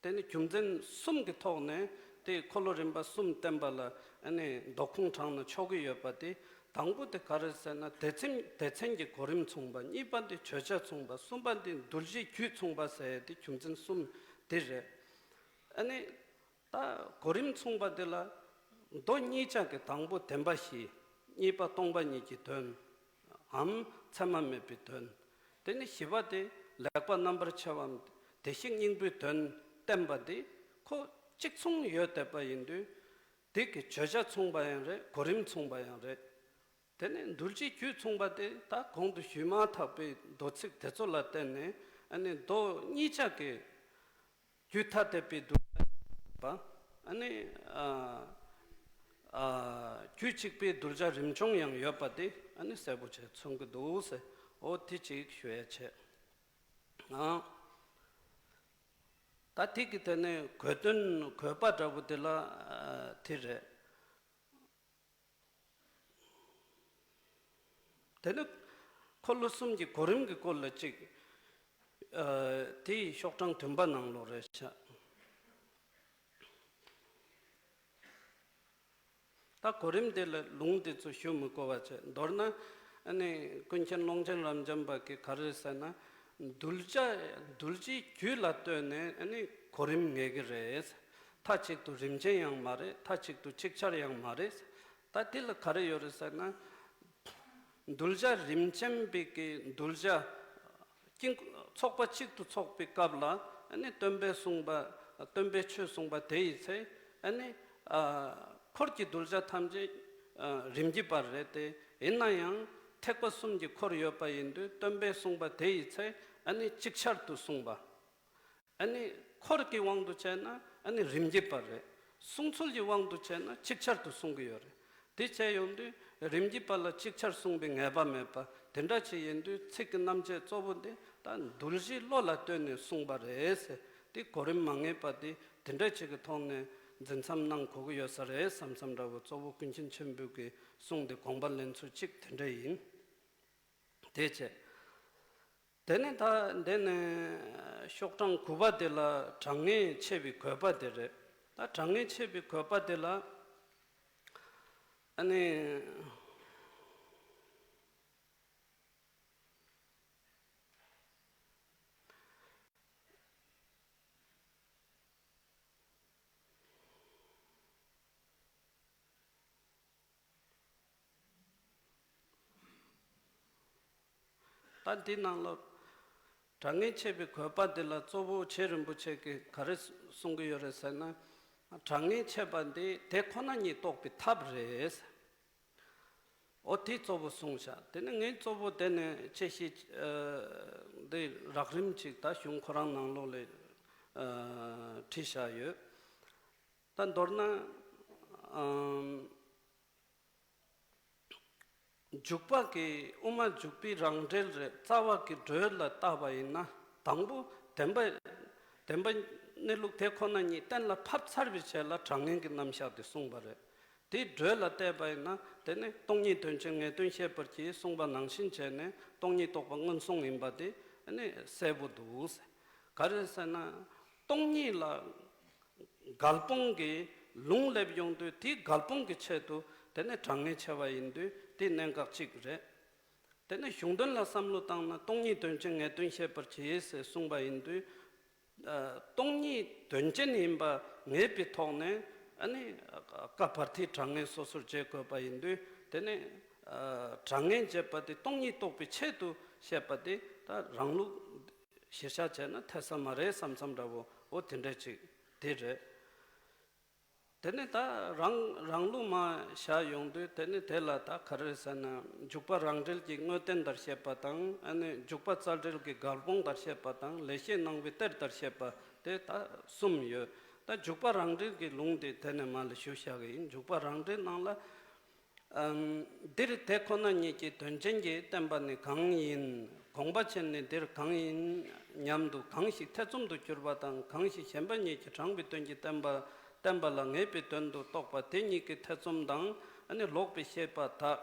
དེ་ནི་རྒྱུ་མཚན་གསུམ་གྱི་ཐོག་ནས་དེ་འཁོར་ལོ་རིམ་པ་གསུམ་བསྟན་པ་ལ་ཨ་ནི་མདོ་ཁུངས་དྲངས་ན་ཆོག་གི་ཡོད་པ་དེ། དང་པོ་དེ་ག་རེ་ཟེར་ན་སྡེ་ཚན་སྡེ་ཚན་གྱི་གོ་རིམ་མཚུངས་པ། གཉིས་པ་དེ་བརྗོད་བྱ་མཚུངས་པ། གསུམ་པ་དེ་འདུལ་བྱེད་རྒྱུད་མཚུངས་པ་ཟེར་དེ་རྒྱུ་མཚན་གསུམ་དེ་རེད། ཨ་ནི་ད་གོ་རིམ་མཚུངས་པ་དེ་ལ་མདོ་གཉིས་ཆ་གི་དང་པོ་བདེན་པ་བཞི། གཉིས་པ་སྟོང་པ་ཉིད་ཀྱི་དོན་འམ་མཚན་མ་མེད་པའི་དོན། དེ་ནི་བཞི་པ་དེ་ལེགས་པ་རྣམ་པར་ཕྱེ་བའམ་བདེ་གཤེགས་སྙིང་པོའི་དོན་བསྟན་པ་འདི་ཁོ་གཅིག་མཚུངས་ཡོད་བསྡད་པ་ཡིན་དུས། དེ་གི་བརྗོད་བྱ་མཚུངས་པ་ཡང་རེད། གོ་རིམ་མཚུངས་པ་ཡང་རེད། དེ་ནས་འདུལ་བྱེད་རྒྱུད་མཚུངས་པ་དེ་ད་གོང་དུ་ཞུས་མ་ཐག་པའི་མདོ་ཚིག་དེ་ཚོ་ལ་བརྟེན་ནས་ཨ་ནི་མདོ་གཉིས་ཆ་གི་རྒྱུད་ཐ་དད་པའི་འདུལ་བྱ་ཡིན་པ། ཨ་ནི་ཨ་ཨ་རྒྱུད་གཅིག་པའི་གདུལ་བྱ་རིམ་བྱོན་ཡང་ཡོད་པ་དེ་ཨ་ནི་གསལ་པོ་བྱས་མཚོན་གྱི་འདུག་ཟེར། འོ་དེ་གཅིག་ཞུ་ཡ་བྱས། ཨ་ད་དེ་གི་དེ་ནས་དགོས་དོན་དགོས་པ་འདྲ་པོ་དེ་ལ་ཨ་དེ་རེད། དེ་ནི་འཁོར་ལོ་གསུམ་གྱི་གོ་རིམ་གྱི་སྐོར་ལ་གཅིག་ཨ་དེ་ཡི་ཤོག་གྲངས་བདུན་པ་ནང་ལོགས་རེད་ཤག་ད་གོ་རིམ་དེ་ལ་ལུང་དེ་ཚོ་ཞུ་མི་དགོས་པ་བྱས། མདོར་ན་ཨ་ནི་ཀུན་མཁྱེན་ཀློང་ཆེན་རབ་འབྱམས་པ་གིས་ག་རེ་ཟེར་ན། གདུལ་བྱ་གདུལ་བྱའི་རྒྱུད་ལ་ལྟོས་ནས་ཨ་ནི་གོ་རིམ་ངེས་ཀྱི་རེད། མཐའ་གཅིག་ཏུ་རིམ་ཅན་ཡང་མ་རེད། མཐའ་གཅིག་ཏུ་ཅིག་ཅར་ཡང་མ་རེད། ད་དེ་ལ་ག་རེ་ཡོད་རེད་ཟེར་ན། གདུལ་བྱ་རིམ་ཅན་པའི་གི་གདུལ་བྱ་དཀྱིལ་འཁོར་ཚོགས་པ་གཅིག་ཏུ་ཚོགས་པའི་སྐབས་ལ་ཨ་ནི་སྟོན་པས་གསུངས་པ། སྟོན་པས་ཆོས་གསུངས་པ་དེ་ཡི་ཚེ་ཨ་ནི་ཨ་འཁོར་གྱི་གདུལ་བྱ་ཐམས་ཅད་ཨ་རིམ་གྱིས་པར་རེད་དེ། ཡིན་ན་ཡང་ཐེག་པ་གསུམ་གྱི་འཁོར་ཡོད་པ་ཡིན་དུས་སྟོན་པས་གསུངས་པ་དེ་ཡི་ཚེ་ཨ་ནི་ཅིག་ཅར་དུ་གསུངས་པ། ཨ་ནི་འཁོར་གྱི་དབང་དུ་བྱས་ན་ཨ་ནི་རིམ་གྱིས་པར་རེད། གསུང་ཚུལ་གྱི་དབང་དུ་བྱས་ན་ཅིག་ཅར་དུ་གསུང་གི་ཡོད་རེད། དེ་བྱས་ཡོང་དུས་རིམ་གྱིས་པར་ལ་ཅིག་ཅར་གསུངས་པའི་ངེས་པ་མེད་པ་དེ་འདྲ་ཅིག་ཡིན་དུས་ཚིག་གི་རྣམ་བཅད་གཙོ་བོ་འདི་ད་གདུལ་བྱའི་བློ་ལ་ལྟོས་ནས་གསུངས་པ་རེད་ཟེར། དེ་གོ་རིམ་མ་ངེས་པ་དེ་དེ་འདྲ་ཅིག་གི་ཐོག་ནས་འཛིན་མཚམས་གནང་དགོས་ཀྱི་ཡོད་ས་རེད་བསམ་བསམ་འདྲ་བོ། གཙོ་བོ་ཀུན་མཁྱེན་ཆེན་པོའི་གི་གསུང་དེ་དགོངས་པ་ལེན་ཚུལ་གཅིག་དེ་འདྲ་ཡིན། དེ་བྱས། དེ་ནས་ད་འདི་ནས་ཤོག་གྲངས་དགུ་པ་དེ་ལ་གྲངས་ངེས་འཆད་པའི་དགོས་པ་དེ་རེད། ད་གྲངས་ངེས་འཆད་པའི་དགོས་པ་དེ་ལ་ཨ་ནི། ད་འདི་ནང་ལ་གྲངས་ངེས་འཆད་པའི་དགོས་པ་འདི་ལ་གཙོ་བོ་རྗེ་རིན་པོ་ཆེ་གིས་ག་རེ་གསུང་གི་ཡོད་རེད་ཟེར་ན། གྲངས་ངེས་འཆད་པ་འདི་དེ་ཁོ་ན་ཉིད་རྟོགས་པའི་ཐབས་རེད། འོ་དེ་གཙོ་བོ་གསུངས་བཞག་དེ་ནི་ངས་གཙོ་བོ་དེ་ནས་དཔྱད་གཞི་འདི་རགས་རིམ་ཅིག་ད་གཞུང་ཁོ་རང་ནང་ལོགས་ལས་བྲིས་བཞག་ཡོད། ད་མདོར་ན། འཇུག་པ་གི་དབུ་མ་འཇུག་པའི་རང་འགྲེལ་རེད། རྩ་བ་གི་འགྲོས་ལ་བལྟས་པ་ཡིན་ན་དང་པོ་བདེན་པ། བདེན་པ་གནས་ལུགས་དེ་ཁོ་ན་ཉིད་གཏན་ལ་ཕབ་ཚར་བའི་རྗེས་ལ་གྲངས་ངེས་ཀྱི་རྣམ་གཞག་དེ་གསུངས་པ་རེད། དེའི་འགྲོས་ལ་བལྟས་པ་ཡིན་ན་དེ་ནི་སྟོང་ཉིད་དོན་ཅན་ངེས་དོན་ཤེས་པར་གྱིས་གསུངས་པ་ནང་བཞིན་བྱས་ནས་སྟོང་ཉིད་རྟོགས་པ་མངོན་སུམ་ཡིན་པ་དེ་ནི་གསལ་པོ་འདུག་ག་རེ་ཟེར་ན། སྟོང་ཉིད་ལ་འགལ་སྤོང་གི་ལུང་སླེབས་ཡོང་དུས་དེའི་འགལ་སྤོང་གི་ཆེད་དུ་དེ་ནི་གྲངས་ངེས་འཆད་པ་ཡིན་དུས་དེ་གནད་འགག་གཅིག་རེད། དེ་ནི་གཞུང་དོན་ལ་བསམ་བློ་བཏང་ན་སྟོང་ཉིད་དོན་ཅན་ངེས་དོན་ཤེས་པར་གྱིས་ཟེར་གསུངས་པ་ཡིན་དུས། སྟོང་ཉིད་དོན་ཅན་ཡིན་པ་ངེས་པའི་ཐོག་ནས་ཨ་ནི་ཀ་བར་ཐིག་གྲངས་ངེས་སོ་སོར་འབྱེད་དགོས་པ་ཡིན་དུས་དེ་ནི་ ཨ་གྲངས་ངེས་བྱེད་པ་དེ་སྟོང་ཉིད་རྟོགས་པའི་ཆེད་དུ་བཤད་པ་དེ་ད་རང་ལུགས་གཞིར་བཞག་བྱས་ན་འཐད་ས་མ་རེད་བསམ་བསམ་འདྲ་བོ་འོ་དེ་འདྲ་ཅིག་དེ་རེད། དེ་ནས་ད་རང་རང་ལུགས་མ་བཞག་ཡོང་དུས་དེ་ནས་དེ་ལ་ད་ག་རེ་ཟེར་ན་འཇུག་པ་རང་འགྲེལ་གྱི་དངོས་བསྟན་ལྟར་བཤད་པ་དང་ཨ་ནི་འཇུག་པ་རྩ་འགྲེལ་གྱི་འགལ་སྤོང་ལྟར་བཤད་པ་དང་ལེགས་བཤད་སྣང་བའི་གཏེར་ལྟར་བཤད་པ་དེ་ད་གསུམ་ཡོད། ད་འཇུག་པ་རང་འགྲེལ་གྱི་ལུང་དེ་དེ་ནས་མ་ལ་ཞུ་བཞག་གི་ཡིན། འཇུག་པ་རང་འགྲེལ་ནང་ལ་ཨམ། འདིར་དེ་ཁོ་ན་ཉིད་ཀྱི་དོན་ཅན་གྱི་བསྟན་པ་ནི་གང་ཡིན། དགོངས་པ་ཆེན་ནི་འདིར་གང་ཡིན་སྙམ་དུ་གང་ཞིག་ཐེ་ཚོམ་དུ་གྱུར་པ་དང་གང་ཞིག་གཞན་པ་ཉིད་ཀྱིས་དྲངས་པའི་དོན་གྱི་བསྟན་པ་བསྟན་པ་ལ་ངེས་པའི་དོན་དུ་རྟོགས་པ་དེ་ཉིད་ཀྱི་ཐེ་ཚོམ་དང་ཨ་ནི་ལོག་པའི་ཤེས་པ་དག་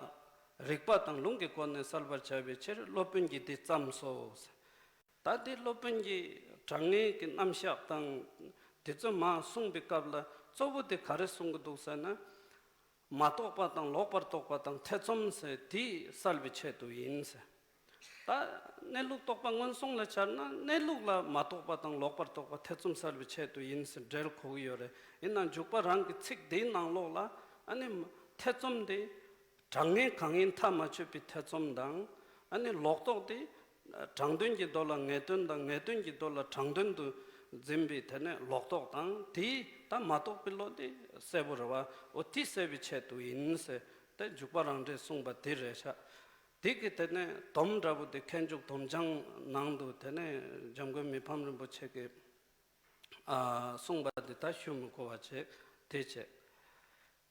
རིགས་པ་དང་ལུང་གི་སྒོ་ནས་བསལ་བར་བྱ་བའི་ཕྱིར་སློབ་དཔོན་གྱིས་འདི་བརྩམས་སོ། ད་དེ་སློབ་དཔོན་གྱིས་དྲང་ངེས་ཀྱི་རྣམ་གཞག་དང་དེ་ཚོ་མ་གསུངས་པའི་སྐབས་ལ་གཙོ་བོ་དེ་ག་རེ་གསུང་གི་འདུག་ཟེར་ན། མ་རྟོགས་པ་དང་ལོག་པར་རྟོག་པ་དང་ཐེ་ཚོམ་ཟེར་དེ་བསལ་བའི་ཆེད་དུ་ཡིན་ཟེར། ད་གནས་ལུགས་རྟོགས་པ་སྔོན་སོང་ལ་སྦྱར་ན་གནས་ལུགས་ལ་མ་རྟོགས་པ་དང་ལོག་པར་རྟོག་པ་ཐེ་ཚོམ་བསལ་བའི་ཆེད་དུ་ཡིན་ཟེར་འགྲེལ་གོ་གི་ཡོད་རེད། ཡིན་ནའང་འཇུག་པ་རང་གི་ཚིག་དེའི་ནང་ལོགས་ལ་ཨ་ནི་ཐེ་ཚོམ་དེ། དྲང་ངེས་གང་ཡིན་ཐག་མ་ཆོད་པའི་ཐེ་ཚོམ་དང་། ཨ་ནི་ལོག་རྟོག་དེ། དྲང་དོན་གྱི་མདོ་ལ་ངེས་དོན་དང་ངེས་དོན་གྱི་མདོ་ལ་དྲང་དོན་དུ་འཛིན་པའི་དེ་ནས་ལོག་རྟོག་དང་དེས་ད་མ་རྟོགས་པའི་བློ་དེ་གསལ་པོ་རེད་བ། འོ་དེ་སེལ་བའི་ཆེད་དུ་ཡིན་ཟེར་ཏེ་འཇུག་པ་རང་འགྲེལ་གསུངས་པ་དེ་རེད་ཤག་དེ་གི་དེ་ནས་སྡོམ་འདྲ་པོ་དེ་མཁས་འཇུག་སྡོམ་བྱང་ནང་དུ་དེ་ནས་འཇམ་མགོན་མི་ཕམ་རིན་པོ་ཆེ་གིས་ཨ་གསུངས་པ་དེ་ད་ཞུ་མི་དགོས་པ་བྱས་དེ་བྱས།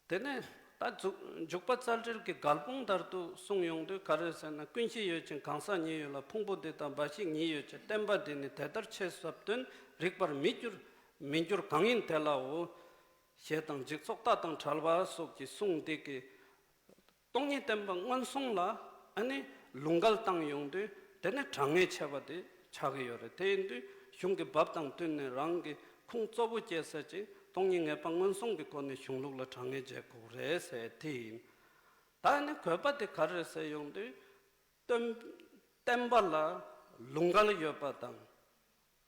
དེ་ནས་ད་འཇུག་འཇུག་པ་རྩ་འགྲེལ་གྱི་འགལ་སྤོང་ལྟར་དུ་གསུངས་ཡོང་དུས་ག་རེ་ཟེར་ན། ཀུན་གཞི་ཡོད་ཅིང་གང་ཟག་ཉིད་ཡོད་ལ། ཕུང་པོ་འདི་དང་འབའ་ཞིག་ཉིད་ཡོད་ཅེས་བསྟན་པ་འདི་ནི་དེ་ལྟར་ཆེས་ཟབ་དོན་རིག་པར་མི་འགྱུར་མི་འགྱུར་གང་ཡིན་དེ་ལའོ། ཞེས་དང་འཇིག་ཚོགས་ལྟ་དང་བྲལ་བ་སོགས་ཀྱི་གསུང་འདི་གིས་སྟོང་ཉིད་བསྟན་པ་སྔོན་སོང་ལ་ཨ་ནི་ལུང་འགལ་བཏང་ཡོང་དུས་དེ་ནི་དྲང་ངེས་ཆེ་བ་དེ་ཆགས་ཀྱི་ཡོད་རེད། དེ་ཡིན་དུས་གཞུང་གི་བབ་དང་བསྟུན་ནས་རང་གི་ཁུངས་གཙོ་བོ་བཅད་ས་ཅིག་སྟོང་ཉིད་ངེས་པ་སྔོན་སོང་གི་སྒོ་ནས་གཞུང་ལུགས་ལ་དྲང་ངེས་བྱེད་དགོས་རེད་ཟེར་དེ་ཡིན། ད་ནི་དགོས་པ་དེ་ག་རེ་ཟེར་ཡོང་དུས་སྟོན་བསྟན་པ་ལ་ལུང་འགལ་ཡོད་པ་དང་།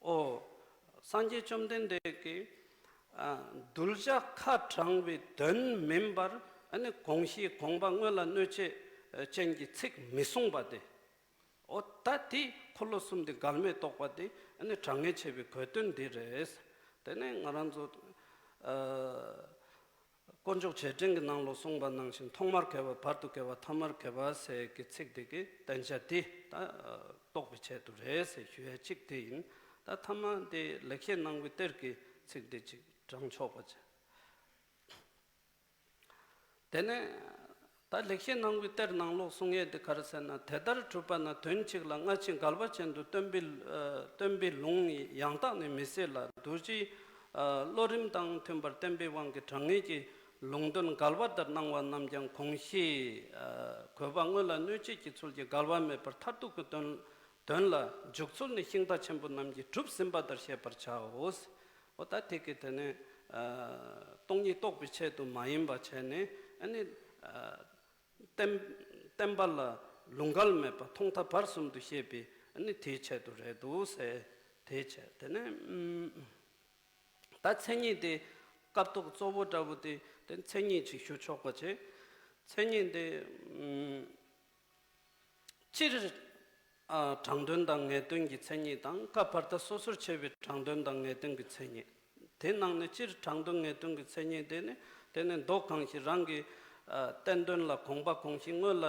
ཨོ། སངས་རྒྱས་བཅོམ་ལྡན་འདས་ཀྱིས་ཨ་གདུལ་བྱ་ཁ་དྲང་བའི་དོན་མིན་པར་ཨ་ནི་དགོངས་གཞི་དགོངས་པ་དངོས་ལ་གནོད་བྱེད་ཅན་གྱི་ཚིག་མི་གསུངས་པ་དེ། ཨོ་ད་དེ་འཁོར་ལོ་གསུམ་དེ་འགལ་མེད་རྟོགས་པ་དེ་ཨ་ནི་དྲང་ངེས་ཆེ་བའི་དགོས་དོན་འདི་རེད། དེ་ནས་ང་རང་ཚོ་ཨ། དཀོན་མཆོག་རྗེས་དྲན་གྱི་ནང་ལོགས་གསུངས་པ་ནང་བཞིན་ཐོག་མར་དགེ་བ། བར་དུ་དགེ་བ། ཐ་མར་དགེ་བ་ཟེར་གྱི་ཚིག་འདི་གི་བསྟན་བྱ་འདི་ད་རྟོགས་པའི་ཆེད་དུ་རེད་ཟེར་ཞུ་ཡ་གཅིག་དེ་ཡིན། ད་ཐ་མ་འདི་ལེགས་བཤད་སྣང་བའི་གཏེར་གྱི་ཚིག་འདི་གཅིག་དྲངས་ཆོག་པ་བྱས། དེ་ནས་ད་ལེགས་བཤད་སྣང་བའི་གཏེར་ནང་ལོགས་གསུང་ཡས་འདི་ག་རེ་ཟེར་ན། དེ་ལྟར་གྲུབ་པ་ན་དོན་གཅིག་ལ་སྔ་ཕྱི་འགལ་བ་ཅན་དུ་སྟོན་པའི་ཨ་སྟོན་པའི་ལུང་ཡང་དག་ནི་མི་སྲིད་ལ། རྡོ་རྗེའི་ཨ་བློ་རིམ་དང་མཐུན་པར་བསྟན་པའི་དབང་གིས་དྲང་ངེས་ཀྱི་ལུང་དོན་འགལ་བ་ལྟར་སྣང་བ་རྣམས་ཀྱང་དགོངས་གཞི་ཨ་དགོས་པ་དངོས་ལ་གནོད་བྱེད་ཀྱི་ཚུལ་གྱིས་འགལ་བ་མེད་པར་མཐར་ཐུག་གི་དོན་དོན་ལ་འཇུག་ཚུལ་ནི་ཤིང་རྟ་ཆེན་པོ་རྣམས་ཀྱིས་གྲུབ་ཟིན་པ་ལྟར་ཤེས་པར་བྱའོ། འོ་ད་དེ་གི་དེ་ནས་ཨ་སྟོང་ཉིད་རྟོགས་པའི་ཆེད་དུ་མ་ཡིན་པ་བྱས་ནས་ཨ་ནི་ཨ་བསྟན་བསྟན་པ་ལ་ལུང་འགལ་མེད་པ་མཐོང་ཐབས་བར་གསུམ་དུ་ཤེས་པའི་ཨ་ནི་དེའི་ཆེད་དུ་རེད་འདུག་ཟེར་དེའི་ཆེད། དེ་ནས་ཨུམ། ད་མཚན་ཉིད་དེ་སྐབས་ཐོག་གཙོ་བོ་འདྲ་བོ་དེ་དེ་མཚན་ཉིད་ཅིག་ཞུ་ཆོག་པ་བྱས། མཚན་ཉིད་དེ་ཨུམ། སྤྱིར་ཨ་དྲང་དོན་དང་ངེས་དོན་གྱི་མཚན་ཉིད་དང་། སྐབས་བར་ཐག་སོ་སོར་ཕྱེ་བའི་དྲང་དོན་དང་ངེས་དོན་གྱི་མཚན་ཉིད། དེ་ནང་ནས་སྤྱིར་དྲང་དོན་ངེས་དོན་གྱི་མཚན་ཉིད་དེ་ནི་དེ་ནི་མདོ་གང་ཞིག་རང་གི་ཨ་བསྟན་དོན་ལ་དགོངས་པ་དགོངས་གཞི་དངོས་ལ་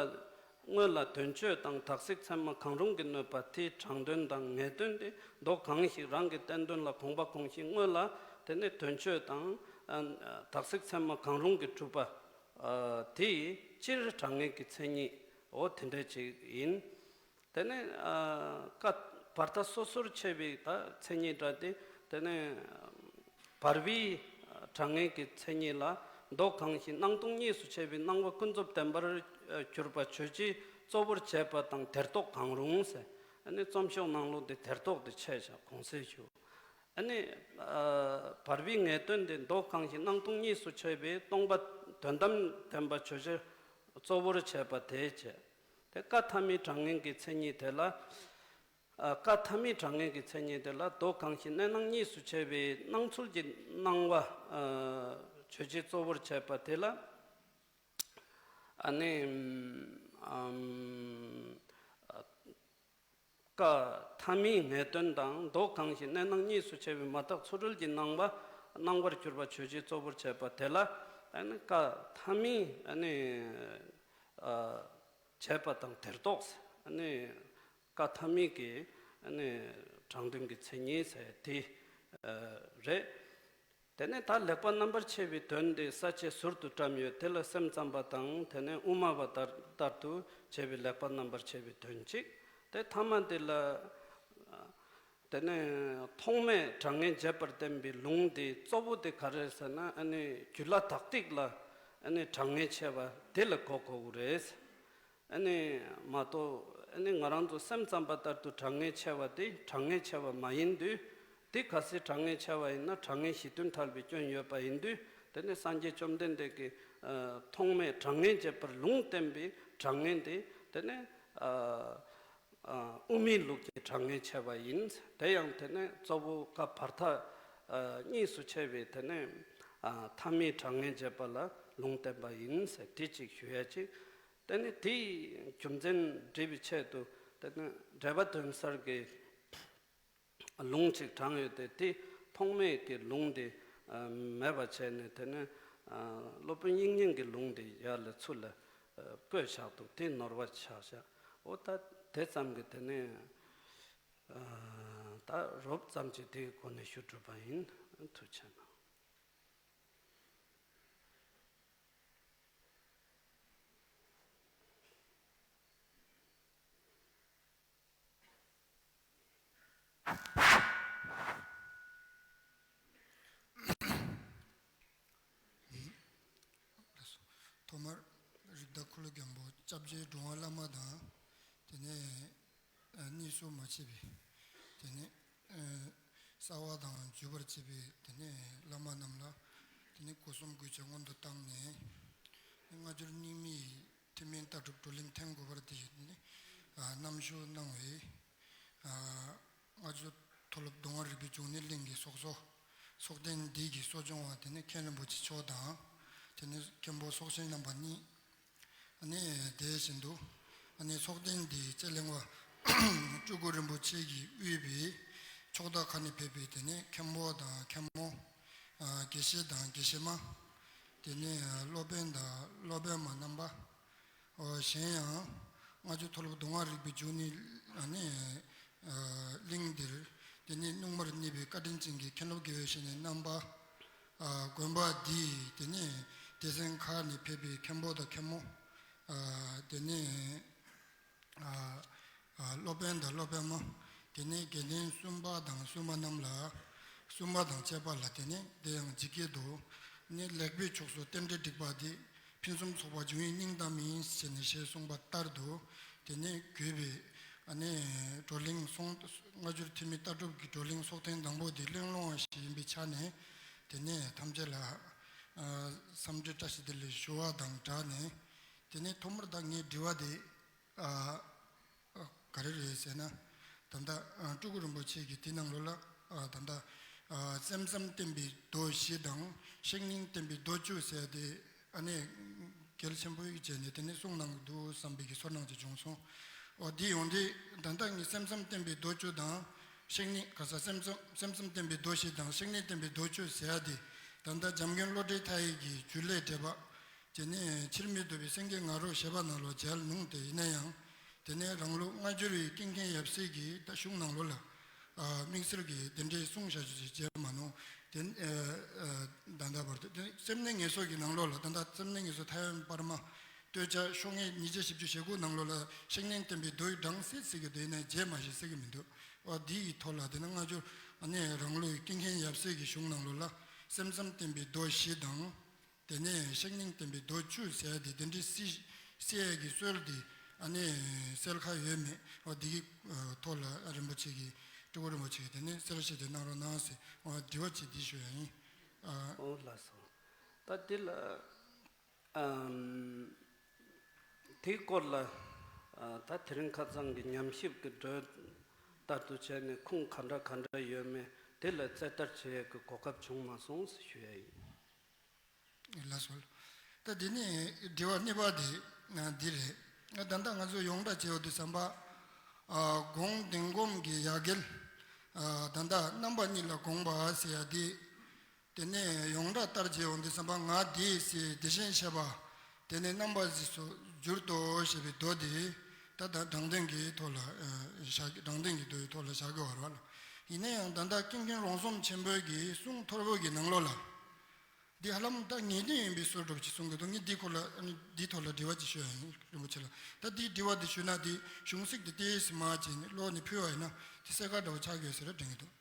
དངོས་ལ་དོན་སྤྱོད་དང་དག་ཚིག་ཚད་མ་གང་རུང་གིས་གནོད་པ་དེའི་དྲང་དོན་དང་ངེས་དོན་ཏེ། མདོ་གང་ཞིག་རང་གི་བསྟན་དོན་ལ་དགོངས་པ་དགོངས་གཞི་དངོས་ལ་དེ་ནི་དོན་སྤྱོད་དང་ཨ་དག་ཚིག་ཚད་མ་གང་རུང་གིས་གྲུབ་པ་ཨ་དེ་སྤྱིར་དྲང་ངེས་ཀྱི་མཚན་ཉིད་འོ་དེ་འདྲ་ཅིག་ཡིན། དེ་ནས་ཨ་ཀ་བར་ཐག་སོ་སོར་ཕྱེ་བའི་ད་མཚན་ཉིད་འདྲ་སྟེ། དེ་ནས་བར་པའི་དྲང་ངེས་ཀྱི་མཚན་ཉིད་ལ་མདོ་གང་ཞིག་སྣང་སྟོང་གཉིས་སུ་ཕྱེ་བའི་སྣང་བ་ཀུན་རྫོབ་བདེན་པར་གྱུར་པ་ཆོས་ཅན་གཙོ་བོར་བྱས་པ་དང་དེར་རྟོག་གང་རུང་ཟེར། ཨ་ནི་རྩོམ་ཤོག་ནང་ལོགས་དེ་དེར་རྟོག་དེ་ཆད་བཞག་གོང་གསལ་ཞུ། ཨ་ནི་ཨ་བར་པའི་ངེས་དོན་དེ་མདོ་གང་ཞིག་སྣང་སྟོང་གཉིས་སུ་ཕྱེ་བའི་སྟོང་པ་དོན་དམ་བདེན་པ་ཆོས་ཅན་གཙོ་བོར་བྱས་པ་དེ་བྱས། དེ་ཀ་ཐ་མའི་དྲང་ངེས་ཀྱི་མཚན་ཉིད་དེ་ལ། ཨ་ཀ་ཐ་མའི་དྲང་ངེས་ཀྱི་མཚན་ཉིད་དེ་ལ་མདོ་གང་ཞིག་གནས་སྣང་གཉིས་སུ་ཕྱེ་བའི་སྣང་ཚུལ་གྱི་སྣང་བ་ཨ་ཆོས་ཅན་གཙོ་བོར་བྱས་པ་དེ་ལ། ཨ་ནི་ཨམ། བཀའ་ཐ་མའི་ངེས་དོན་དང་མདོ་གང་ཞིག་གནས་སྣང་གཉིས་སུ་ཕྱེ་བའི་མ་དག་ཚུལ་ཁྲིམས་ཀྱི་སྣང་བ་སྣང་བར་གྱུར་པ་ཆོས་ཅན་གཙོ་བོར་བྱས་པ་དེ་ལ་ཨ་ནི་བཀའ་ཐ་མའི་ཨ་ནི་ཨ། བྱས་པ་དང་དེར་གཏོགས་ཨ་ནི་བཀའ་ཐ་མའི་གི་ཨ་ནི་དྲང་དོན་གྱི་མཚན་ཉིད་ཟེར་དེ་ཨ་རེད། དེ་ནས་ད་ལེགས་པ་རྣམ་པར་ཕྱེ་བའི་དོན་དེ་ས་བཅད་ཟུར་དུ་བཀྲམ་ཡོད། དེ་ལ་སེམས་ཙམ་པ་དང་དེ་ནས་དབུ་མ་པ་ལྟར་ལྟར་དུ་བྱས་པའི་ལེགས་པ་རྣམ་པར་ཕྱེ་བའི་དོན་གཅིག་དེ་ཐ་མ་དེ་ལ་དེ་ནས་ཐོགས་མེད་གྲངས་ངེས་འབྱེད་པར་བསྟན་པའི་ལུང་དེ་གཙོ་བོ་དེ་ག་རེ་ཟེར་ན། ཨ་ནི་རྒྱུད་བླ་དག་ཏིག་ལ་ཨ་ནི་གྲངས་ངེས་ཕྱེ་བ་དེ་ལ་གོ་དགོས་ཀྱི་རེད། ཨ་ནི་མ་གཏོགས་ཨ་ནི་ང་རང་ཚོ་སེམས་ཙམ་པ་ལྟར་དུ་གྲངས་ངེས་ཕྱེ་བ་དེ་གྲངས་ངེས་ཕྱེ་བ་མ་ཡིན་དུས། དེ་གལ་སྲིད་གྲངས་ངེས་ཕྱེ་བ་ཡིན་ན་གྲངས་ངེས་གཞི་མཐུན་ཐལ་བའི་སྐྱོན་ཡོད་པ་ཡིན་དུས། དེ་ནི་སངས་རྒྱས་བཅོམ་ལྡན་འདས་ཀྱིས་ཨ་ཐོགས་མེད་གྲངས་ངེས་འབྱེད་པར་ལུང་བསྟན་པའི་གྲངས་ངེས་དེ་དེ་ནི་ཨ་ཨ་དབུ་མའི་ལུགས་ཀྱི་གྲངས་ངེས་ཕྱེ་བ་ཡིན། དེ་ཡང་དེ་ནི་གཙོ་བོ་བཀའ་བར་ཐག་ཨ་གཉིས་སུ་ཕྱེ་བའི་དེ་ནི་ཨ་ཐ་མའི་གྲངས་ངེས་འབྱེད་པ་ལ་ལུང་བསྟན་པ་ཡིན་ཟེར་དེ་གཅིག་ཞུ་ཡ་གཅིག་དེ་ནི་དེའི་རྒྱུ་མཚན་འགྲེལ་བའི་ཆེད་དུ་དེ་ནི་འགྲེལ་པ་དོན་གསལ་གྱི་ལུང་གཅིག་དྲངས་ཡོད་དེ། དེ་ཐོགས་མེད་ཀྱི་ལུང་དེ་ཨ་མེད་པ་བྱས་ནས་དེ་ནི་ཨ་སློབ་དཔོན་དབྱིག་གཉེན་གྱི་ལུང་དེ་ཡར་ལ་ཚུར་ལ་ཨ་བཀོད་བཞག་འདུག་དེ་ནོར་བ་ཆགས་བཞག་འོ་ད་དེ་ཙམ་གྱིས་དེ་ནི་ཨ་ད་རོབ་ཙམ་གྱིས་དེའི་སྒོ་ནས་ཞུ་གྲུབ་པ་ཡིན། ཐུགས་རྗེ་གནང་། ཐོག་མར་རིགས་བདག་འཁོར་ལོ་སྒམ་པོ་སྐྱབས་རྗེ་འགྲོ་བ་བླ་མ་དང་། དེ་ནས་ཨ་གཉིས་སུ་མ་ཕྱེ་བའི་དེ་ནས་ཨ་གསལ་བ་དང་བརྗོད་པར་བྱེད་པའི་དེ་ནས་བླ་མ་རྣམས་ལ་དེ་ནས་སྒོ་གསུམ་གུས་པས་སྔོན་དུ་བཏང་ནས། སྔ་འགྱུར་རྙིང་མའི་ཐུན་མིན་ལྟ་གྲུབ་བགྲོ་གླེང་ཐེངས་དགུ་པར་དེ་ནི་ཨ་གནང་ཞུ་གནང་བའི་ཨ་སྔ་འགྱུར་མཐོ་སློབ་མདོ་སྔགས་རིག་པའི་འབྱུང་གནས་གླིང་གི་ཚོགས་གཙོ་ཚོགས་གདན་འདི་གི་གཙོ་སྐྱོང་བ་དེ་ནི་མཁན་རིན་པོ་ཆེ་མཆོག་དང་། དེ་ནི་མཁན་པོ་ཚོགས་གཞོན་རྣམ་པ་གཉིས། ཨ་ནི་དེ་བཞིན་དུ་ཨ་ནི་ཚོགས་གདན་འདིའི་དཔྱད་གླེང་བ་སྤྲུལ་སྐུ་རིན་པོ་ཆེ་གིས་དབུས་པའི་ཕྱོགས་མཐའ་ཁག་ནས་ཕེབས་པའི་དེ་ནི་མཁན་པོ་དང་མཁན་མོ། ཨ་དགེ་བཤེས་དང་དགེ་བཤེས་མ། དེ་ནས་སློབ་དཔོན་དང་སློབ་དཔོན་མ་རྣམ་པ། ཨོ་གཞན་ཡང་སྔ་འགྱུར་མཐོ་སློབ་མདོ་སྔགས་རིག་པའི་འབྱུང་གནས་ཨ་ནི་ཨ་གླིང་འདིར་དེ་ནས་སྣུག་མར་གནས་པའི་བཀའ་དྲིན་ཅན་གྱི་མཁན་སློབ་དགེ་བའི་བཤེས་གཉེན་རྣམ་པ། ཨ་དགོན་པ་འདིའི་དེ་ནས་སྡེ་ཚན་ཁག་ནས་ཕེབས་པའི་མཁན་པོ་དང་མཁན་མོ། ཨ་དེ་ནས་ཨ་ཨ་སློབ་དཔོན་དང་སློབ་དཔོན་མོ། དེ་ནས་དགེ་འདུན་སུམ་པ་དང་སུམ་མ་རྣམས་ལ། སུམ་པ་དང་བཅས་པ་ལ་དེ་ནས་དེ་ཡང་ཇི་སྐད་དུ། ནི་ལེགས་པའི་ཕྱོགས་སུ་རྟེན་འབྲེལ་བསྒྲིགས་པ་འདི་ཕུན་སུམ་ཚོགས་པ་འབྱུང་བའི་སྙིང་གཏམ་ཡིན་ཞེས་ནས་ཞེས་གསུངས་པ་ལྟར་དུ། དེ་ནས་གུས་པས་ཨ་ནི་བགྲོ་གླེང་སོང་། སྔ་འགྱུར་ཐུན་མིན་ལྟ་གྲུབ་ཀྱི་བགྲོ་གླེང་ཚོགས་ཐེངས་དང་པོ་འདི་གླེང་སློང་བ་ཞིག་ཡིན་པའི་ཆ་ནས། དེ་ནས་ཐམས་ཅད་ལ་ཨ་འཚམས་འདྲི་བཀྲ་ཤིས་བདེ་ལེགས་ཞུ་བ་དང་སྦྲགས་ནས། དེ་ནས་ཐོག་མར་ད་ངའི་དྲི་བ་དེ་ཨ་ག་རེ་རེད་ཟེར་ན། ད་ལྟ་ཨ་སྤྲུལ་སྐུ་རིན་པོ་ཆེ་གིས་དེ་ནང་ལོགས་ལ་ཨ་ད་ལྟ་ཨ་སེམས་ཙམ་བསྟན་པའི་མདོ་བཞི་དང་བཤེས་གཉེན་བསྟན་པའི་མདོ་བཅུ་ཟེར་ཏེ་ཨ་ནི་གལ་ཆེན་པོ་ཞིག་བྱས་ནས་དེ་ནས་གསུངས་གནང་གི་འདུག་བསམ་པའི་གི་ཚོར་སྣང་ཅིག་བྱུང་སོང་། ཨོ་དེ་ཡོང་དུས་ད་ལྟ་ངས་སེམས་ཙམ་བསྟན་པའི་མདོ་བཅུ་དང་། བཤེས་གཉེན་ག་ས་སེམས་ཙམ་སེམས་ཙམ་བསྟན་པའི་མདོ་བཞི་དང་བཤེས་གཉེན་བསྟན་པའི་མདོ་བཅུ་ཟེར་ཡ་དེ། ད་ལྟ་འཇམ་མགོན་བློ་གྲོས་མཐའ་ཡས་ཀྱི་རྒྱུད་བླའི་འགྲེལ་པ། དེ་ནས་ཕྱིར་མི་ལྡོག་པའི་སེང་གེ་ང་རོ་ཞེས་པ་ནང་ལོགས་མཇལ་ནུས་ཏེ། ཡིན་ན་ཡང་། དེ་ནས་རང་ལུགས་སྔ་འགྱུར་བའི་ཀུན་མཁྱེན་ཡབ་སྲས་ཀྱི་ད་གཞུང་ནང་ལོགས་ལ། ཨ་དམིགས་བསལ་གྱི་དེ་འདྲའི་གསུངས་བཞག་རྒྱུ་ཞིག་མཇལ་མ་ནུས། དེ་ཨ་ཨ་ད་ལྟ་བར་དུ་དེ་སེམས་ནི་ངེས་གསོག་གི་ནང་ལོགས་ལ། ད་ལྟ་སེམས་ནི་ངེས་གསོག་མཐའ་ཡས་པར་མ་སྟོད་ཆ་ཤོག་ངོས་ཉིས་བརྒྱ་བཞི་བཅུ་ཞེ་དགུ་ནང་ལོགས་ལ་བཤེས་གཉེན་བསྟན་པའི་མདོ་ཡི་གྲངས་གསལ་གཟིགས་ཀྱི་འདུག་ཡིན་ན་མཇལ་མ་ཤེས་ཟེར་གྱི་མི་འདུག་ཨ་འདི་ཡི་ཐོག་ལ་དེ་ནི་སྔ་འགྱུར་ཨ་ནི་རང་ལུགས་ཀུན་མཁྱེན་ཡབ་སྲས་ཀྱི་གཞུང་ནང་ལོགས་ལ་སེམས་ཙམ་བསྟན་པའི་མདོ་བཞི་དང་། དེ་ནས་བཤེས་གཉེན་བསྟན་པའི་མདོ་བཅུ་ཟེར་ཏེ་དེ་འདྲའི་སྲིད་སྲིད་ཡས་ཀྱི་སྲོལ་འདི་ཨ་ནི་གསལ་ཁ་ཡོད་མེད། འོ་འདི་གི་ཐོག་ལ་རིན་པོ་ཆེ་གིས་སྤྲུལ་སྐུ་རིན་པོ་ཆེ་གིས་དེ་ནས་གསལ་བཤད་དེ་གནང་རོགས་གནང་ཟེར། འོ་དྲི་བ་ཅིག་འདི་ཞུ་ཡ་ཡིན། ཨ། འོ་ལགས་སོ། ད་འདི་ལ་ཨམ། དེའི་སྐོར་ལ་ཨ་ད་དེ་རིང་ཁ་སང་གི་ཉམས་ཞིབ་ཀྱི་འགྲོས་ལྟར་དུ་བྱས་ནས་ཁུངས་ག་འདྲ་ག་འདྲ་ཡོད་མེད་དེ་ལ་རྩད་བལྟ་བྱེད་ཡས་ཀྱི་གོ་སྐབས་བྱུང་མ་སོང་ཞེས་ཞུ་ཡ་ཡིན། ལགས་སོ། ད་དེ་ནས་དྲི་བ་གཉིས་པ་དེ་ འདི་རེད། ད་ལྟ་ང་ཚོ་ཡོངས་གྲགས་བྱེད་འོ་དུས་ཙམ་པ། ཨ་དགོངས་ལྡན་སྒོམ་གྱི་ཡ་གྱལ། ཨ་ད་ལྟ་རྣམ་པ་གཉིས་ལ་དགོངས་པ་ཟེར་ཡ་འདི། དེ་ནས་ཡོངས་གྲགས་ལྟར་བྱེད་འོ་དུས་ཙམ་པ་ང་འདི་ཟེར་དེ་བཞིན་གཤེགས་པ། དེ་ནས་རྣམ་པ་གཟིགས་སུ་གྱུར་ཏོ་ཞེས་པའི་མདོ་འདི། ད་ལྟ་དྲང་བདེན་གྱི་ཐོག་ལ་ཨ་བཞག་དྲང་བདེན་གྱི་མདོའི་ཐོག་ལ་བཞག་གི་ཡོད་རེད་བ་ལ། ཡིན་ན་ཡང་ད་ལྟ་ཀུན་མཁྱེན་རོང་ཟོམ་ཆེན་པོའི་གི་གསུང་ཐོར་བུ་གི་ནང་ལོགས་ལ། འདི་ཧ་ལམ་ད་ངེས་གཏན་ཡིན་པའི་བཟོ་འདྲ་ཅིག་གསུང་གི་འདུག་ངས་འདི་སྐོར་ལ་ཨ་ནི་འདིའི་ཐོག་ལ་དྲི་བ་ཅིག་ཞུ་ཡ་ཡིན་རིན་པོ་ཆེ་ལ། ད་འདིའི་དྲི་བ་འདི་ཞུས་ན་འདི་གཞུང་ཚིག་འདི་ཏོག་ཙམ་མར་བྱས་ནས་ཀློག་ནས་ཕུལ་བ་ཡིན་ན་འདི་གསལ་ཁ་འདྲ་བོ་ཆགས་ཀྱི་ཡོད་ཟེར་རེ་དྲན་གྱི་འདུག་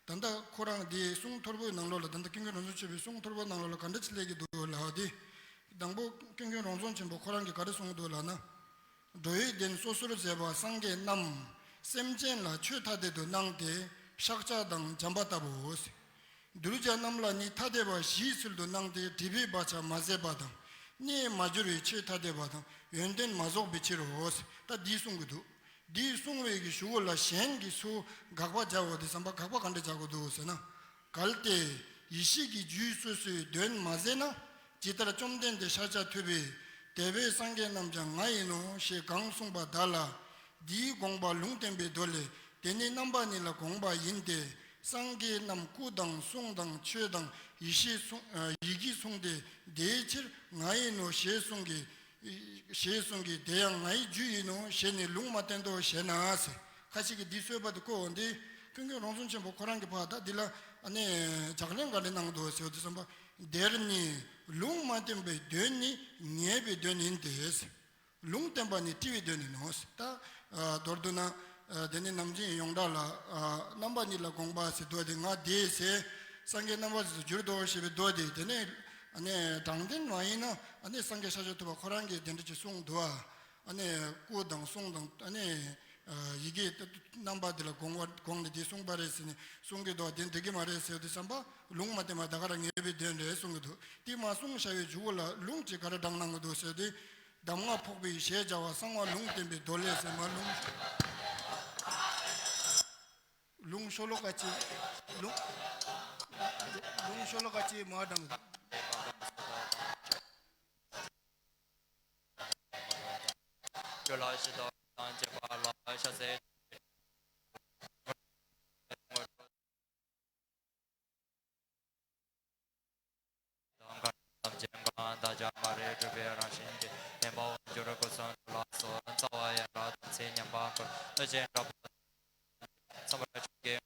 ད་ལྟ་ཁོ་རང་འདི་གསུང་ཐོར་བུའི་ནང་ལོགས་ལ་ད་ལྟ་ཀུན་མཁྱེན་རོང་ཟོམ་ཆེན་པོའི་གསུང་ཐོར་བུའི་ནང་ལོགས་ལ་ག་འདྲ་ཅིག་སླེབས་ཀྱི་འདུག་ལབ་དུས། དང་པོ་ཀུན་མཁྱེན་རོང་ཟོམ་ཆེན་པོ་ཁོ་རང་གིས་ག་རེ་གསུང་གི་འདུག་ལབ་ན། འགྲོ་བའི་དོན་སོ་སོར་མཛད་པ་སངས་རྒྱས་རྣམས། སེམས་ཅན་ལ་ཆོས་ཐ་དད་དུ་སྣང་སྟེ་ཕྱག་རྒྱ་དང་འཇམ་པ་ལྟ་བུའོ། གདུལ་བྱ་རྣམས་ལ་ནི་ཐ་དད་པ་བཞིའི་ཚུལ་དུ་སྣང་སྟེ་སྒྲིབ་པའི་བག་ཆགས་མ་ཟད་པ་དང་། གནས་མ་གྱུར་བའི་ཆོས་ཐ་དད་པ་དང་ཡོན་ཏན་མ་རྫོགས་པའི་ཕྱིར་རོ། ད་འདི་གསུང་གི་འདུག་འདི་གསུང་བའི་གི་གཞུག་གུ་ལ་གཞན་གྱིས་ཚུར་དགག་པ་རྒྱག་འོ་དུས་ཙམ་པ་དགག་པ་ག་འདྲ་རྒྱག་དགོས་འདུག་ཟེར་ན། གལ་ཏེ་ཡེ་ཤེས་ཀྱི་རྒྱུད་སོ་སོའི་དོན་མ་ཟད་ན། ཇི་ལྟར་བཅོམ་ལྡན་འདས་ཤཱཀྱ་ཐུབ་པས་དེ་བས་སངས་རྒྱས་རྣམས་ཀྱང་ང་ཡིན་ནོ་ཞེས་གང་གསུངས་པ་དག་ལ། འདིའི་དགོངས་པ་ལུང་བསྟན་པའི་མདོ་ལས། དེ་ནི་རྣམ་པ་གཉིས་ལ་དགོངས་པ་ཡིན་ཏེ། སངས་རྒྱས་རྣམས་སྐུ་དང་གསུང་དང་ཆོས་དང་ཡེ་ཤེས་གསུང་ཡི་གེས་གསུངས་ཏེ་དེའི་ཕྱིར་ང་ཡིན་ནོ་ཞེས་གསུང་གི་ཞེས་གསུང་གི་དེ་ཡང་ངའི་རྒྱུད་ཡིན་ནོ་ཞེས་ནི་ལུང་མ་བསྟན་ཏོ་ཞེ་ན་ཟེར། ཁ་ཅིག་གིས་འདི་གསོལ་བ་དེ་བཀོད་འོང་དེ། ཀུན་མཁྱེན་རོང་ཟོམ་ཆེན་པོ་ཁོ་རང་གི་ཕར་ད་འདི་ལ་ཨ་ནི་ལྗགས་ལན་ག་རེ་གནང་འདུག་ཟེར་བ་དེ་བསམ་པ། འདིར་ནི་ལུང་མ་བསྟན་པའི་དོན་ནི་ཉེས་པའི་དོན་ཡིན་ཏེ། ལུང་བསྟན་པ་ནི་དཀྲི་བའི་དོན་ཡིན་ནོ། ད་མདོར་བསྡུ་ན། དེ་ནི་ནམ་རྒྱུན་ཡོངས་གྲགས་ལ་རྣམ་པ་གཉིས་ལ་དགོངས་པ་ཟེར་མདོ་དེ་ང་དེ་ཟེར། སངས་རྒྱས་རྣམ་པ་གཟིགས་སུ་གྱུར་ཏོ་ཞེས་པའི་མདོ་དེ་དེ་ནས་ཨ་ནི་དྲང་བདེན་མ་ཡིན་ན་ཨ་ནི་སངས་རྒྱས་ཤཱཀྱ་ཐུབ་པ་ཁོ་རང་གིས་དེ་འདྲ་ཅིག་གསུངས་འདུག་ཨ། ཨ་ནི་སྐུ་དང་གསུང་དང་ཨ་ནི་ཡི་གེ་རྣམ་པ་དེ་ལ་དགོངས་པ་དགོངས་ནས་དེ་གསུངས་པ་རེད་ཟེར་ནས་གསུང་གི་འདུག་དེ་འགྲིག་གི་མ་རེད་ཟེར་དུས་ཙམ་པ་ལུང་མ་བསྟན་པ་ད་ག་རང་ཉེས་པའི་དོན་རེད་གསུང་གི་འདུག་དེ་མ་གསུངས་བྱ་བའི་མཇུག་གུ་ལ་ལུང་ཅིག་ག་རེ་དྲངས་གནང་གི་འདུག་ཟེར་དུས། གདམས་ངག་ཕོག་པའི་ཞེས་བྱ་བ་གསང་བ་ལུང་བསྟན་པའི་མདོ་ལས་ཟེར་མ་ལུང་། ལུང་ཤོ་ལོ་ཀ་གཅིག་ལུང་། ལུང་ཤོ་ལོ་ཀ་གཅིག་མ་དྲངས། ཇོ་ལ་ཞི་དང་བཅས་པ་ལ་ཤ་ཟའི། དང་གང་ཐམས་ཅད་གང་དག་ཀྱང་མ་རིག་གྲུབ་པའི་རང་བཞིན་གྱིས་བརྟན་པའོ། འགྱུར་ཀུན་གསུམ་དུ་ལ་སོགས་རྩ་བ་ཡན་ལག་དམ་ཚིག་ཉམས་པ་ཀུན་ལས་བྱེ་བྲག་པ་ཚང་མར་ཆོས་ཀྱི།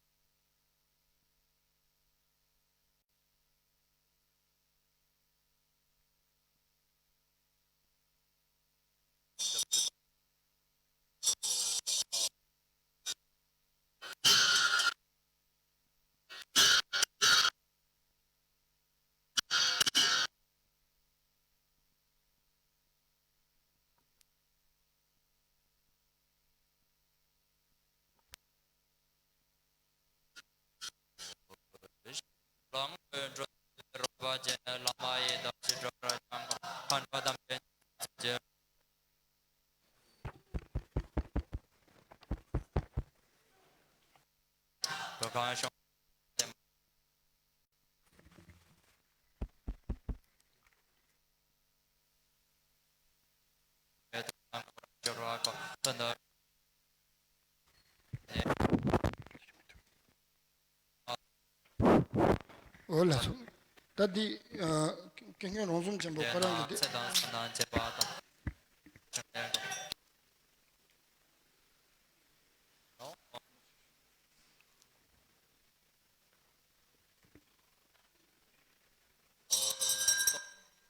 ལོངས་སྤྱོད་འགྲོ་རོལ་པ་ཅན། བླ་མ་ཡི་དམ་ཞི་ཁྲོ་རབ་འབྱམས་ཀྱིས། མཁའ་འགྲོ་དམ་ཅན་ཚོགས་ཀྱིས། བོད་ཁམས་སྐྱོང་འོ་ལགས་སོ། ད་འདི་ཀུན་མཁྱེན་རོང་ཟོམ་ཆེན་པོ་ཁོ་རང་གི་འདི། ཚེ་དང་བསོད་ནམས་བྱེད་པ་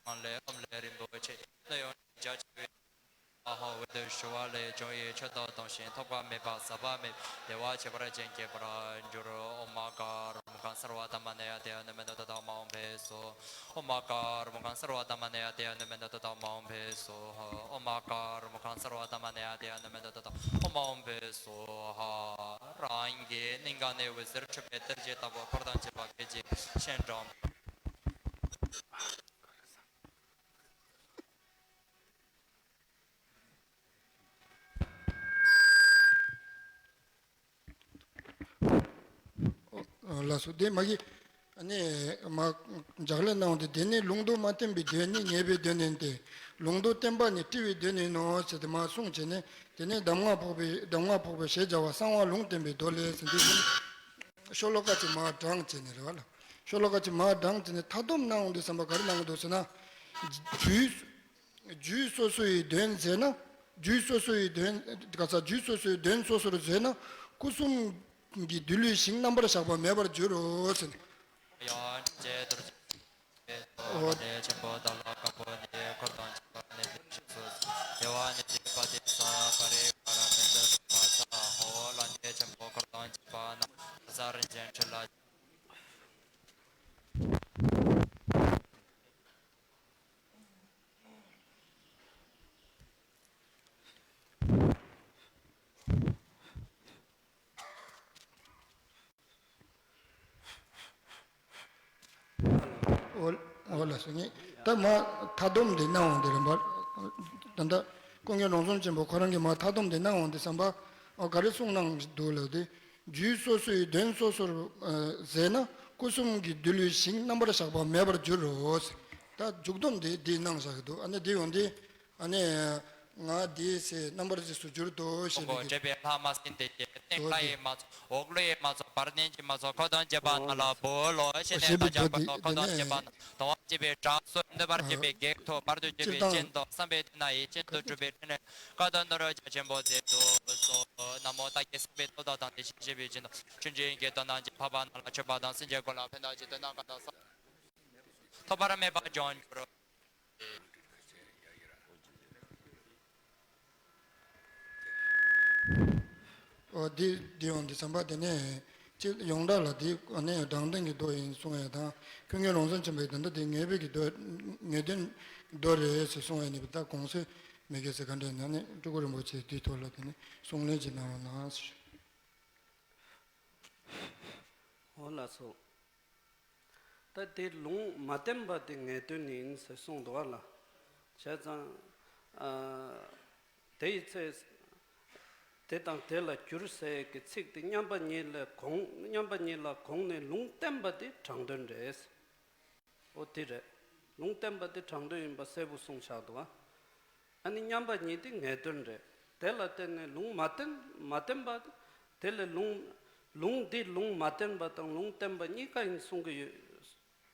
དང་། ལས་ཀུན་ལས་རིན་པོ་ཆེ། ད་ཡོན་ཏན་རྒྱ་ཆེ་བའི་ཨ་ཧོ། འོད་དུ་ཞུ་བ་ལས་བྱུང་བའི་ཆོས་དང་དུངས་ཤིང་ཐོགས་པ་མེད་པ་ཟད་པ་མེད་པའི་བདེ་བ་ཁྱད་པར་ཅན་སྐྱེད་པར་འགྱུར། ཨོཾ་མ་ཀ་རུ་མ་ཀཾ་སརྦ་དྷརྨ་ནཱ་ཡ་དྷྱ་ནུ་མེ་ནུ་ཏ་ཏ་མ་ཧཱ་ཨོཾ་བྷེ་སྭཱ་ཧཱ། ཨོཾ་མ་ཀ་རུ་མ་ཀཾ་སརྦ་དྷརྨ་ནཱ་ཡ་དྷྱ་ནུ་མེ་ནུ་ཏ་ཏ་མ་ཧཱ་ཨོཾ་བྷེ་སྭཱ་ཧཱ། ཨོཾ་མ་ཀ་རུ་མ་ཀཾ་སརྦ་དྷརྨ་ནཱ་ཡ་དྷྱ་ནུ་མེ་ནུ་ཏ་ཏ་མ་ཧཱ་ཨོཾ་བྷེ་སྭཱ་ཧཱ། རང་གི་སྙིང་ག་ནས་འོད་ཟེར་འཕྲོས་པའི་གཏེར་གྱི་བདག་པོ་འཁོར་དང་བཅས་པ་ཁྱེད་ཀྱིས་སྤྱན་དྲངས། ལགས་སོ། དེ་མ་གི། ཨ་ནི་མ་ལྗགས་ལན་གནང་སྟེ། དེ་ནི་ལུང་དུ་མ་བསྟན་པའི་དོན་ནི་ངེས་པའི་དོན་ཡིན་ཏེ། ལུང་དུ་བསྟན་པ་ནི་བྲི་བའི་དོན་ཡིན་ནོ་ཟེར་ཏེ་མ་གསུངས་བྱས་ནས། དེ་ནས་གདམས་ངག་ཕོག་པའི་གདམས་ངག་ཕོག་པའི་ཞེས་བྱ་བ་གསང་བ་ལུང་བསྟན་པའི་མདོ་ལས་ཟེར་འདི་ཡིན། ཤོ་ལོ་ཀ་གཅིག་མ་དྲངས་བྱས་ནས་རེད་བ་ལ། ཤོ་ལོ་ཀ་གཅིག་མ་དྲངས་བྱས་ནས་མཐའ་སྡོམ་གནང་འོང་དུས་ཙམ་པ་ག་རེ་གནང་གི་འདུག་ཟེར་ན། རྒྱུད། རྒྱུད་སོ་སོ་ཡི་དོན་མཛད་ན། རྒྱུད་སོ་སོ་ཡི་དོན། ག་ས་རྒྱུད་སོ་སོའི་དོན་སོ་སོར་མཛད་ན། སྐུ་གསུམ་གྱི་འདུལ་བའི་ཞིང་རྣམ་པར་གཞག་པ་མེད་པར་འགྱུར་རོ་ཟེར། ཡང་རྗེ་རྡོ་རྗེ་ཆེན་པོའི་ཚོགས་ལ་ཆེན་པོ་དང་ལ་དཀར་པོ་ནི་འཁོར་དང་བཅས་པ་ནི་ལེགས་ཤིང་སོ་སོ་དེ་བ་ནི་ཏི་པ་ཏི་ས་པ་རི་ཀ་ར་མེ་ཏ་མ་ས་ཧོ་ལ་ནི་ཆེན་པོ་འཁོར་དང་བཅས་པ་ན་ས་རིན་ཆེན་ཁྲི་ལ། འོ་འོ་ལགས་སོ། ངས་ད་མ་མཐའ་སྡོམ་དེ་གནང་འོང་དེ་རིམ་པར། ད་ལྟ་ཀུན་མཁྱེན་རོང་ཟོམ་ཆེན་པོ་ཁོ་རང་གིས་མ་མཐའ་སྡོམ་དེ་གནང་འོང་དེ་བསམ་པ། འོ་ག་རེ་གསུངས་གནང་འདུག་ལབ་དེ། རྒྱུད་སོ་སོའི་དོན་སོ་སོར་ཨ་མཛད་ན། སྐུ་གསུམ་གྱི་འདུལ་བའི་ཞིང་རྣམ་པར་གཞག་པ་མེད་པར་འགྱུར་རོ་ཟེར། ད་མཇུག་སྡོམ་དེ་འདི་གནང་བཞག་གི་འདུག་ཨ་ནི་འདི་ཡོང་དེ། ཨ་ནི་ང་འདི་ཚེ་རྣམ་པར་རྫོགས་སུ་གྱུར་ཏོ་ཞེས་པའི་གི། འབྲེལ་པའི་ལྷ་མ་སྲིན་སྡེ་བརྒྱད་སྟེང་ལྷ་ཡི་མ་ཚོགས་འོག་ཀླུ་ཡི་མ་ཚོགས་བར་གནོན་གྱི་མ་ཚོགས་འཁོར་དང་བཅས་པ་རྣམས་ལ་འབུལ་ལོ། ཞེས་ནས་བདག་ཅག་འཁོར་དང་འཁོར་དང་བཅས་པ་རྣམས་དང་བ་བཅས་པའི་དགྲ་སོགས་འདུལ་བར་བྱེད་པའི་བགེགས་ཐོབ་པར་དུ་གྱུར་པའི་རྐྱེན་དང་བསམ་པའི་དོན་ཡིད་བཞིན་དུ་འགྲུབ་པའི་ཕྲིན་ལས་བཀའ་དང་ནོར་བུ་རྒྱ་ཆེན་པོ་མཛད་དུ་གསོལ། ན་མོ་བདག་བསྐྱེད་བསམ་པའི་སྟོབས་དང་དང་དེ་བཞིན་གཤེགས་པའི་སྦྱིན་བདག་ཆོས་འབྱུང་གི་དོན་རྣམས་ཀྱི་འཕགས་པ་རྣམས་ལ་མཆོད་པ་དང་སེམས་ཅན་ཀུན་ལ་ཕན་དང་བྱེད་དོན་རྣམས་གང་དག་བསམ་ཐོབ་པར་མོས་པ་སྦྱོང་གྱུར། འོ་འདི་འདི་ཡོང་འདི་བསམ་པ་དེ་ནས་སྤྱི་ཡོངས་གྲགས་ལ་འདི་ཨ་ནི་དྲང་བདེན་གྱི་མདོ་ཡིན་གསུང་ཡས་དང་། ཀུན་མཁྱེན་རོང་ཟོམ་ཆེན་པོས་ད་ལྟ་འདི་ངེས་པའི་གི་མདོ་ངེས་དོན་མདོ་རེད་ཟེར་གསུང་ཡས་ནི་ད་དགོངས་སེལ་མི་དགོས་ཟེར་ག་འདྲ་ཡིན་ན་ནི་སྤྲུལ་སྐུ་རིན་པོ་ཆེ་འདིའི་ཐོག་ལ་དེ་ནས་གསུང་གླེང་ཅིག་གནང་རོགས་གནང་ཟེར། འོ་ལགས་སོ། ད་དེ་ལུང་མ་བསྟན་པ་དེ་ངེས་དོན་ཡིན་ཟེར་གསུངས་འདུག་བ་ལ། བྱས་ཙང་ཨ་དེ་ཡི་ཚེ་དེ་དང་དེ་ལ་འགྱུར་ཟེར་གྱི་ཚིག་དེ་མཉམ་པ་ཉིད་ལས་གོང་མཉམ་པ་ཉིད་ལ་གོང་ནས་ལུང་བསྟན་པ་དེ་དྲང་དོན་རེད། འོ་དེ་རེད། ལུང་བསྟན་པ་དེ་དྲང་དོན་ཡིན་པ་གསལ་པོ་གསུངས་བཞག་འདུག་བ། ཨ་ནི་མཉམ་པ་ཉིད་དེ་ངེས་དོན་རེད། དེ་ལ་བརྟེན་ནས་ལུང་མ་བསྟན་མ་བསྟན་པ་དེ་ལས་ལུང་ལུང་འདི་ལུང་མ་བསྟན་པ་དང་ལུང་བསྟན་པ་གཉིས་ཀ་ཡིན་གསུང་གི་ཡོད།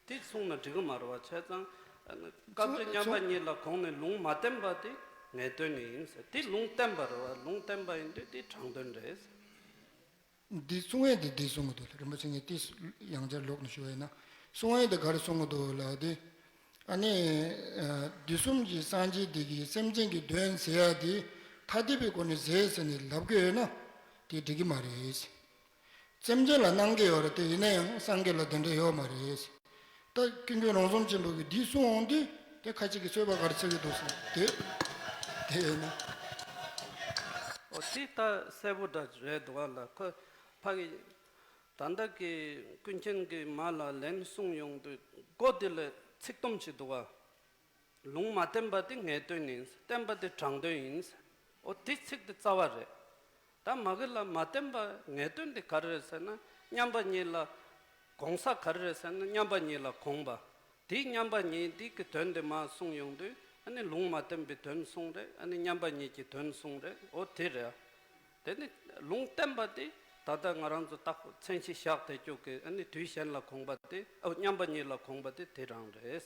དེ་གསུངས་ན་འགྲིག་གི་མ་རེད་བ། བྱས་ཙང་ཨ་ནི་སྐབས་དེ་མཉམ་པ་ཉིད་ལ་གོང་ནས་ལུང་མ་བསྟན་པ་དེ་ངེས་དོན་ཡིན་ཟེར། དེ་ལུང་བསྟན་པ་རེད་བ། ལུང་བསྟན་པ་ཡིན་དུས་དེ་དྲང་དོན་རེད། འདི་གསུང་ཡས་འདི་འདི་གསུང་གི་འདུག་རིན་པོ་ཆེ་ངས་ཏིས་ཡང་བསྐྱར་ལོག་ནས་ཞུ་བ་ཡིན་ན། གསུང་ཡས་འདི་ག་རེ་གསུང་གི་འདུག་ལབ་དེ། ཨ་ནི་དུས་གསུམ་གྱི་སངས་རྒྱས་འདི་གིས་སེམས་ཅན་གྱི་དོན་མཛད་ཡ་དེ་ཐ་དད་པའི་སྒོ་ནས་མཛད་ཟེར་ནས་ལབ་ཀྱི་ཡོད་ན་དེ་འགྲིག་གི་མ་རེད། སེམས་ཅན་ལ་གནང་གི་ཡོད་རེད་དེ། ཡིན་ན་ཡང་སངས་རྒྱས་ལ་དེ་འདྲ་ཡོད་མ་རེད། ད་ཀུན་མཁྱེན་རོང་ཟོམ་ཆེན་པོ་གིས་འདི་གསུང་འོང་དུས་དེ་ཁ་ཅིག་གིས་རྩོད་པ་ག་རེ་རྩོད་ཀྱི་འདུག་ཟེར་དེ་དེ་ཡིན་ན། ཨོ་དེ་ད་གསལ་པོ་འདྲ་རེད་འདུག་བ་ལ། ཁོ་ཕ་གི་ད་ལྟ་གི་ཀུན་མཁྱེན་གྱིས་མ་ལ་ལན་གསུང་ཡོང་དུས་མགོ་དེ་ལ་ཚིག་དུམ་ཞིག་འདུག་བ། ལུང་མ་བསྟན་པ་དེ་ངེས་དོན་ཡིན། བསྟན་པ་དེ་དྲང་དོན་ཡིན། ཨོ་དེ་ཚིག་དེ་རྩ་བ་རེད། ད་མ་གི་ལ་མ་བསྟན་པ་ངེས་དོན་དེ་ག་རེ་རེད་ཟེར་ན། མཉམ་པ་ཉིད་ལ་གོང་ས་ག་རེ་རེད་ཟེར་ན། མཉམ་པ་ཉིད་ལ་གོང་པ། དེ་མཉམ་པ་ཉིད་དེ་གི་དོན་དེ་མ་གསུངས་ཡོང་དུས་ཨ་ནི་ལུང་མ་བསྟན་པའི་དོན་གསུངས་རེད། ཨ་ནི་མཉམ་པ་ཉིད་ཀྱི་དོན་གསུངས་རེད། ཨོ་དེ་རེད། དེ་ནི་ལུང་བསྟན་པ་དེ་ད་ལྟ་ང་རང་ཚོ་ཏག་མཚན་གཞི་བཞག་བསྡད་རྒྱུ་གི་ཨ་ནི་དུས་གཞན་ལ་གོང་པ་དེ། ཨོ་མཉམ་པ་ཉིད་ལ་གོང་པ་དེ་དེ་རང་རེད།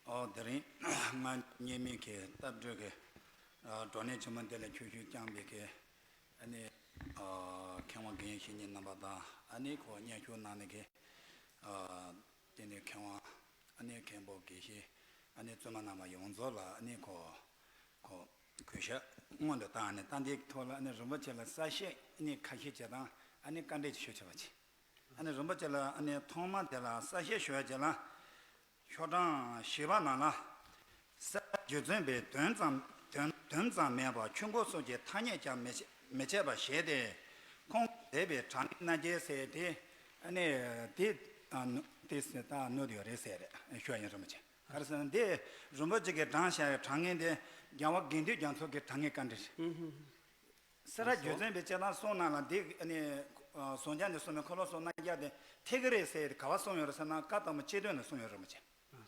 ཨོ་དེ་རིང་ང་ཉེ་མི་གི་སྟབས་བགྲོད་ཀྱི་ཨ་བགྲོ་གླེང་ཆེན་མོ་འདི་ལ་ཁྱོད་ཤུགས་བསྐྱངས་པའི་གི་ཨ་ནི་ཨ་མཁས་དབང་དགེ་བཤེས་གཉེན་རྣམ་པ་དང་ཨ་ནི་ཁོ་སྙན་ཞུ་གནང་ནས་གི་ཨ་དེ་ནས་མཁས་དབང་ཨ་ནི་མཁན་པོ་དགེ་བཤེས་ཨ་ནི་བཙུན་མ་རྣམ་པ་ཡོངས་རྫོགས་ལ་ཨ་ནི་ཁོ་ཁོ་གུས་ཞབས་སྔོན་དུ་བཏང་ནས་ད་འདིའི་ཐོག་ལ་ཨ་ནི་རིན་པོ་ཆེ་ལ་གསལ་བཤད་ཨ་ནི་ཁ་ཤས་བྱེད་དང་ཨ་ནི་བཀའ་འདྲི་ཞུ་ཆོག་པ་བྱེད། ཨ་ནི་རིན་པོ་ཆེ་ལ་ཨ་ནི་ཐོག་མ་དེ་ལ་གསལ་བཤད་ཞུ་ཡ་བྱས་ལ། ཤོག་གྲངས་བཞི་པ་ནང་ལ། སེ་ར་རྒྱུ་མཚན་པའི་དོན་ཙམ་དོན་དོན་ཙམ་མེད་པར་ཆོས་འཁོར་སོགས་ཀྱི་ཐ་སྙད་ཀྱང་མི་བྱེད་མི་བྱེད་པར་བཞེད་དེ། ཁོང་མཛད་པའི་དྲང་ངེས་རྣམ་རྒྱལ་ཟེར་ཏེ། ཨ་ནི་དེ་ཨ་ནུ་དེ་ཟེར་ད་ནོར་ཡོད་རེད་ཟེར་རེད་ཞུ་ཡ་ཡིན་རིན་པོ་ཆེ། ག་རེ་ཟེར་ན་འདི་རིན་པོ་ཆེ་གིས་དྲངས་བཞག་པའི་དྲང་ངེས་དེ་རྒྱལ་བ་དགེ་འདུན་རྒྱ་མཚོ་གི་དྲང་ངེས་བཀའ་འདྲི་རེད། སེ་ར་རྒྱུ་མཚན་པའི་སྤྱི་དང་གསུང་ནང་ལ་འདི་ནི་ཟོང་རྒྱ་ནས་གསུངས་པའི་འཁོར་ལོ་གསུམ་རྣམ་རྒྱལ་དེ་འཐད་ཀྱི་རེད་ཟེར་ཏེ་ག་པར་གསུངས་ཡོད་རེད་ཟེར་ན། བཀའ་སྡོམ་སྤྱི་དོན་ལ་གསུངས་ཡོད་རེད་མ་ཆེ།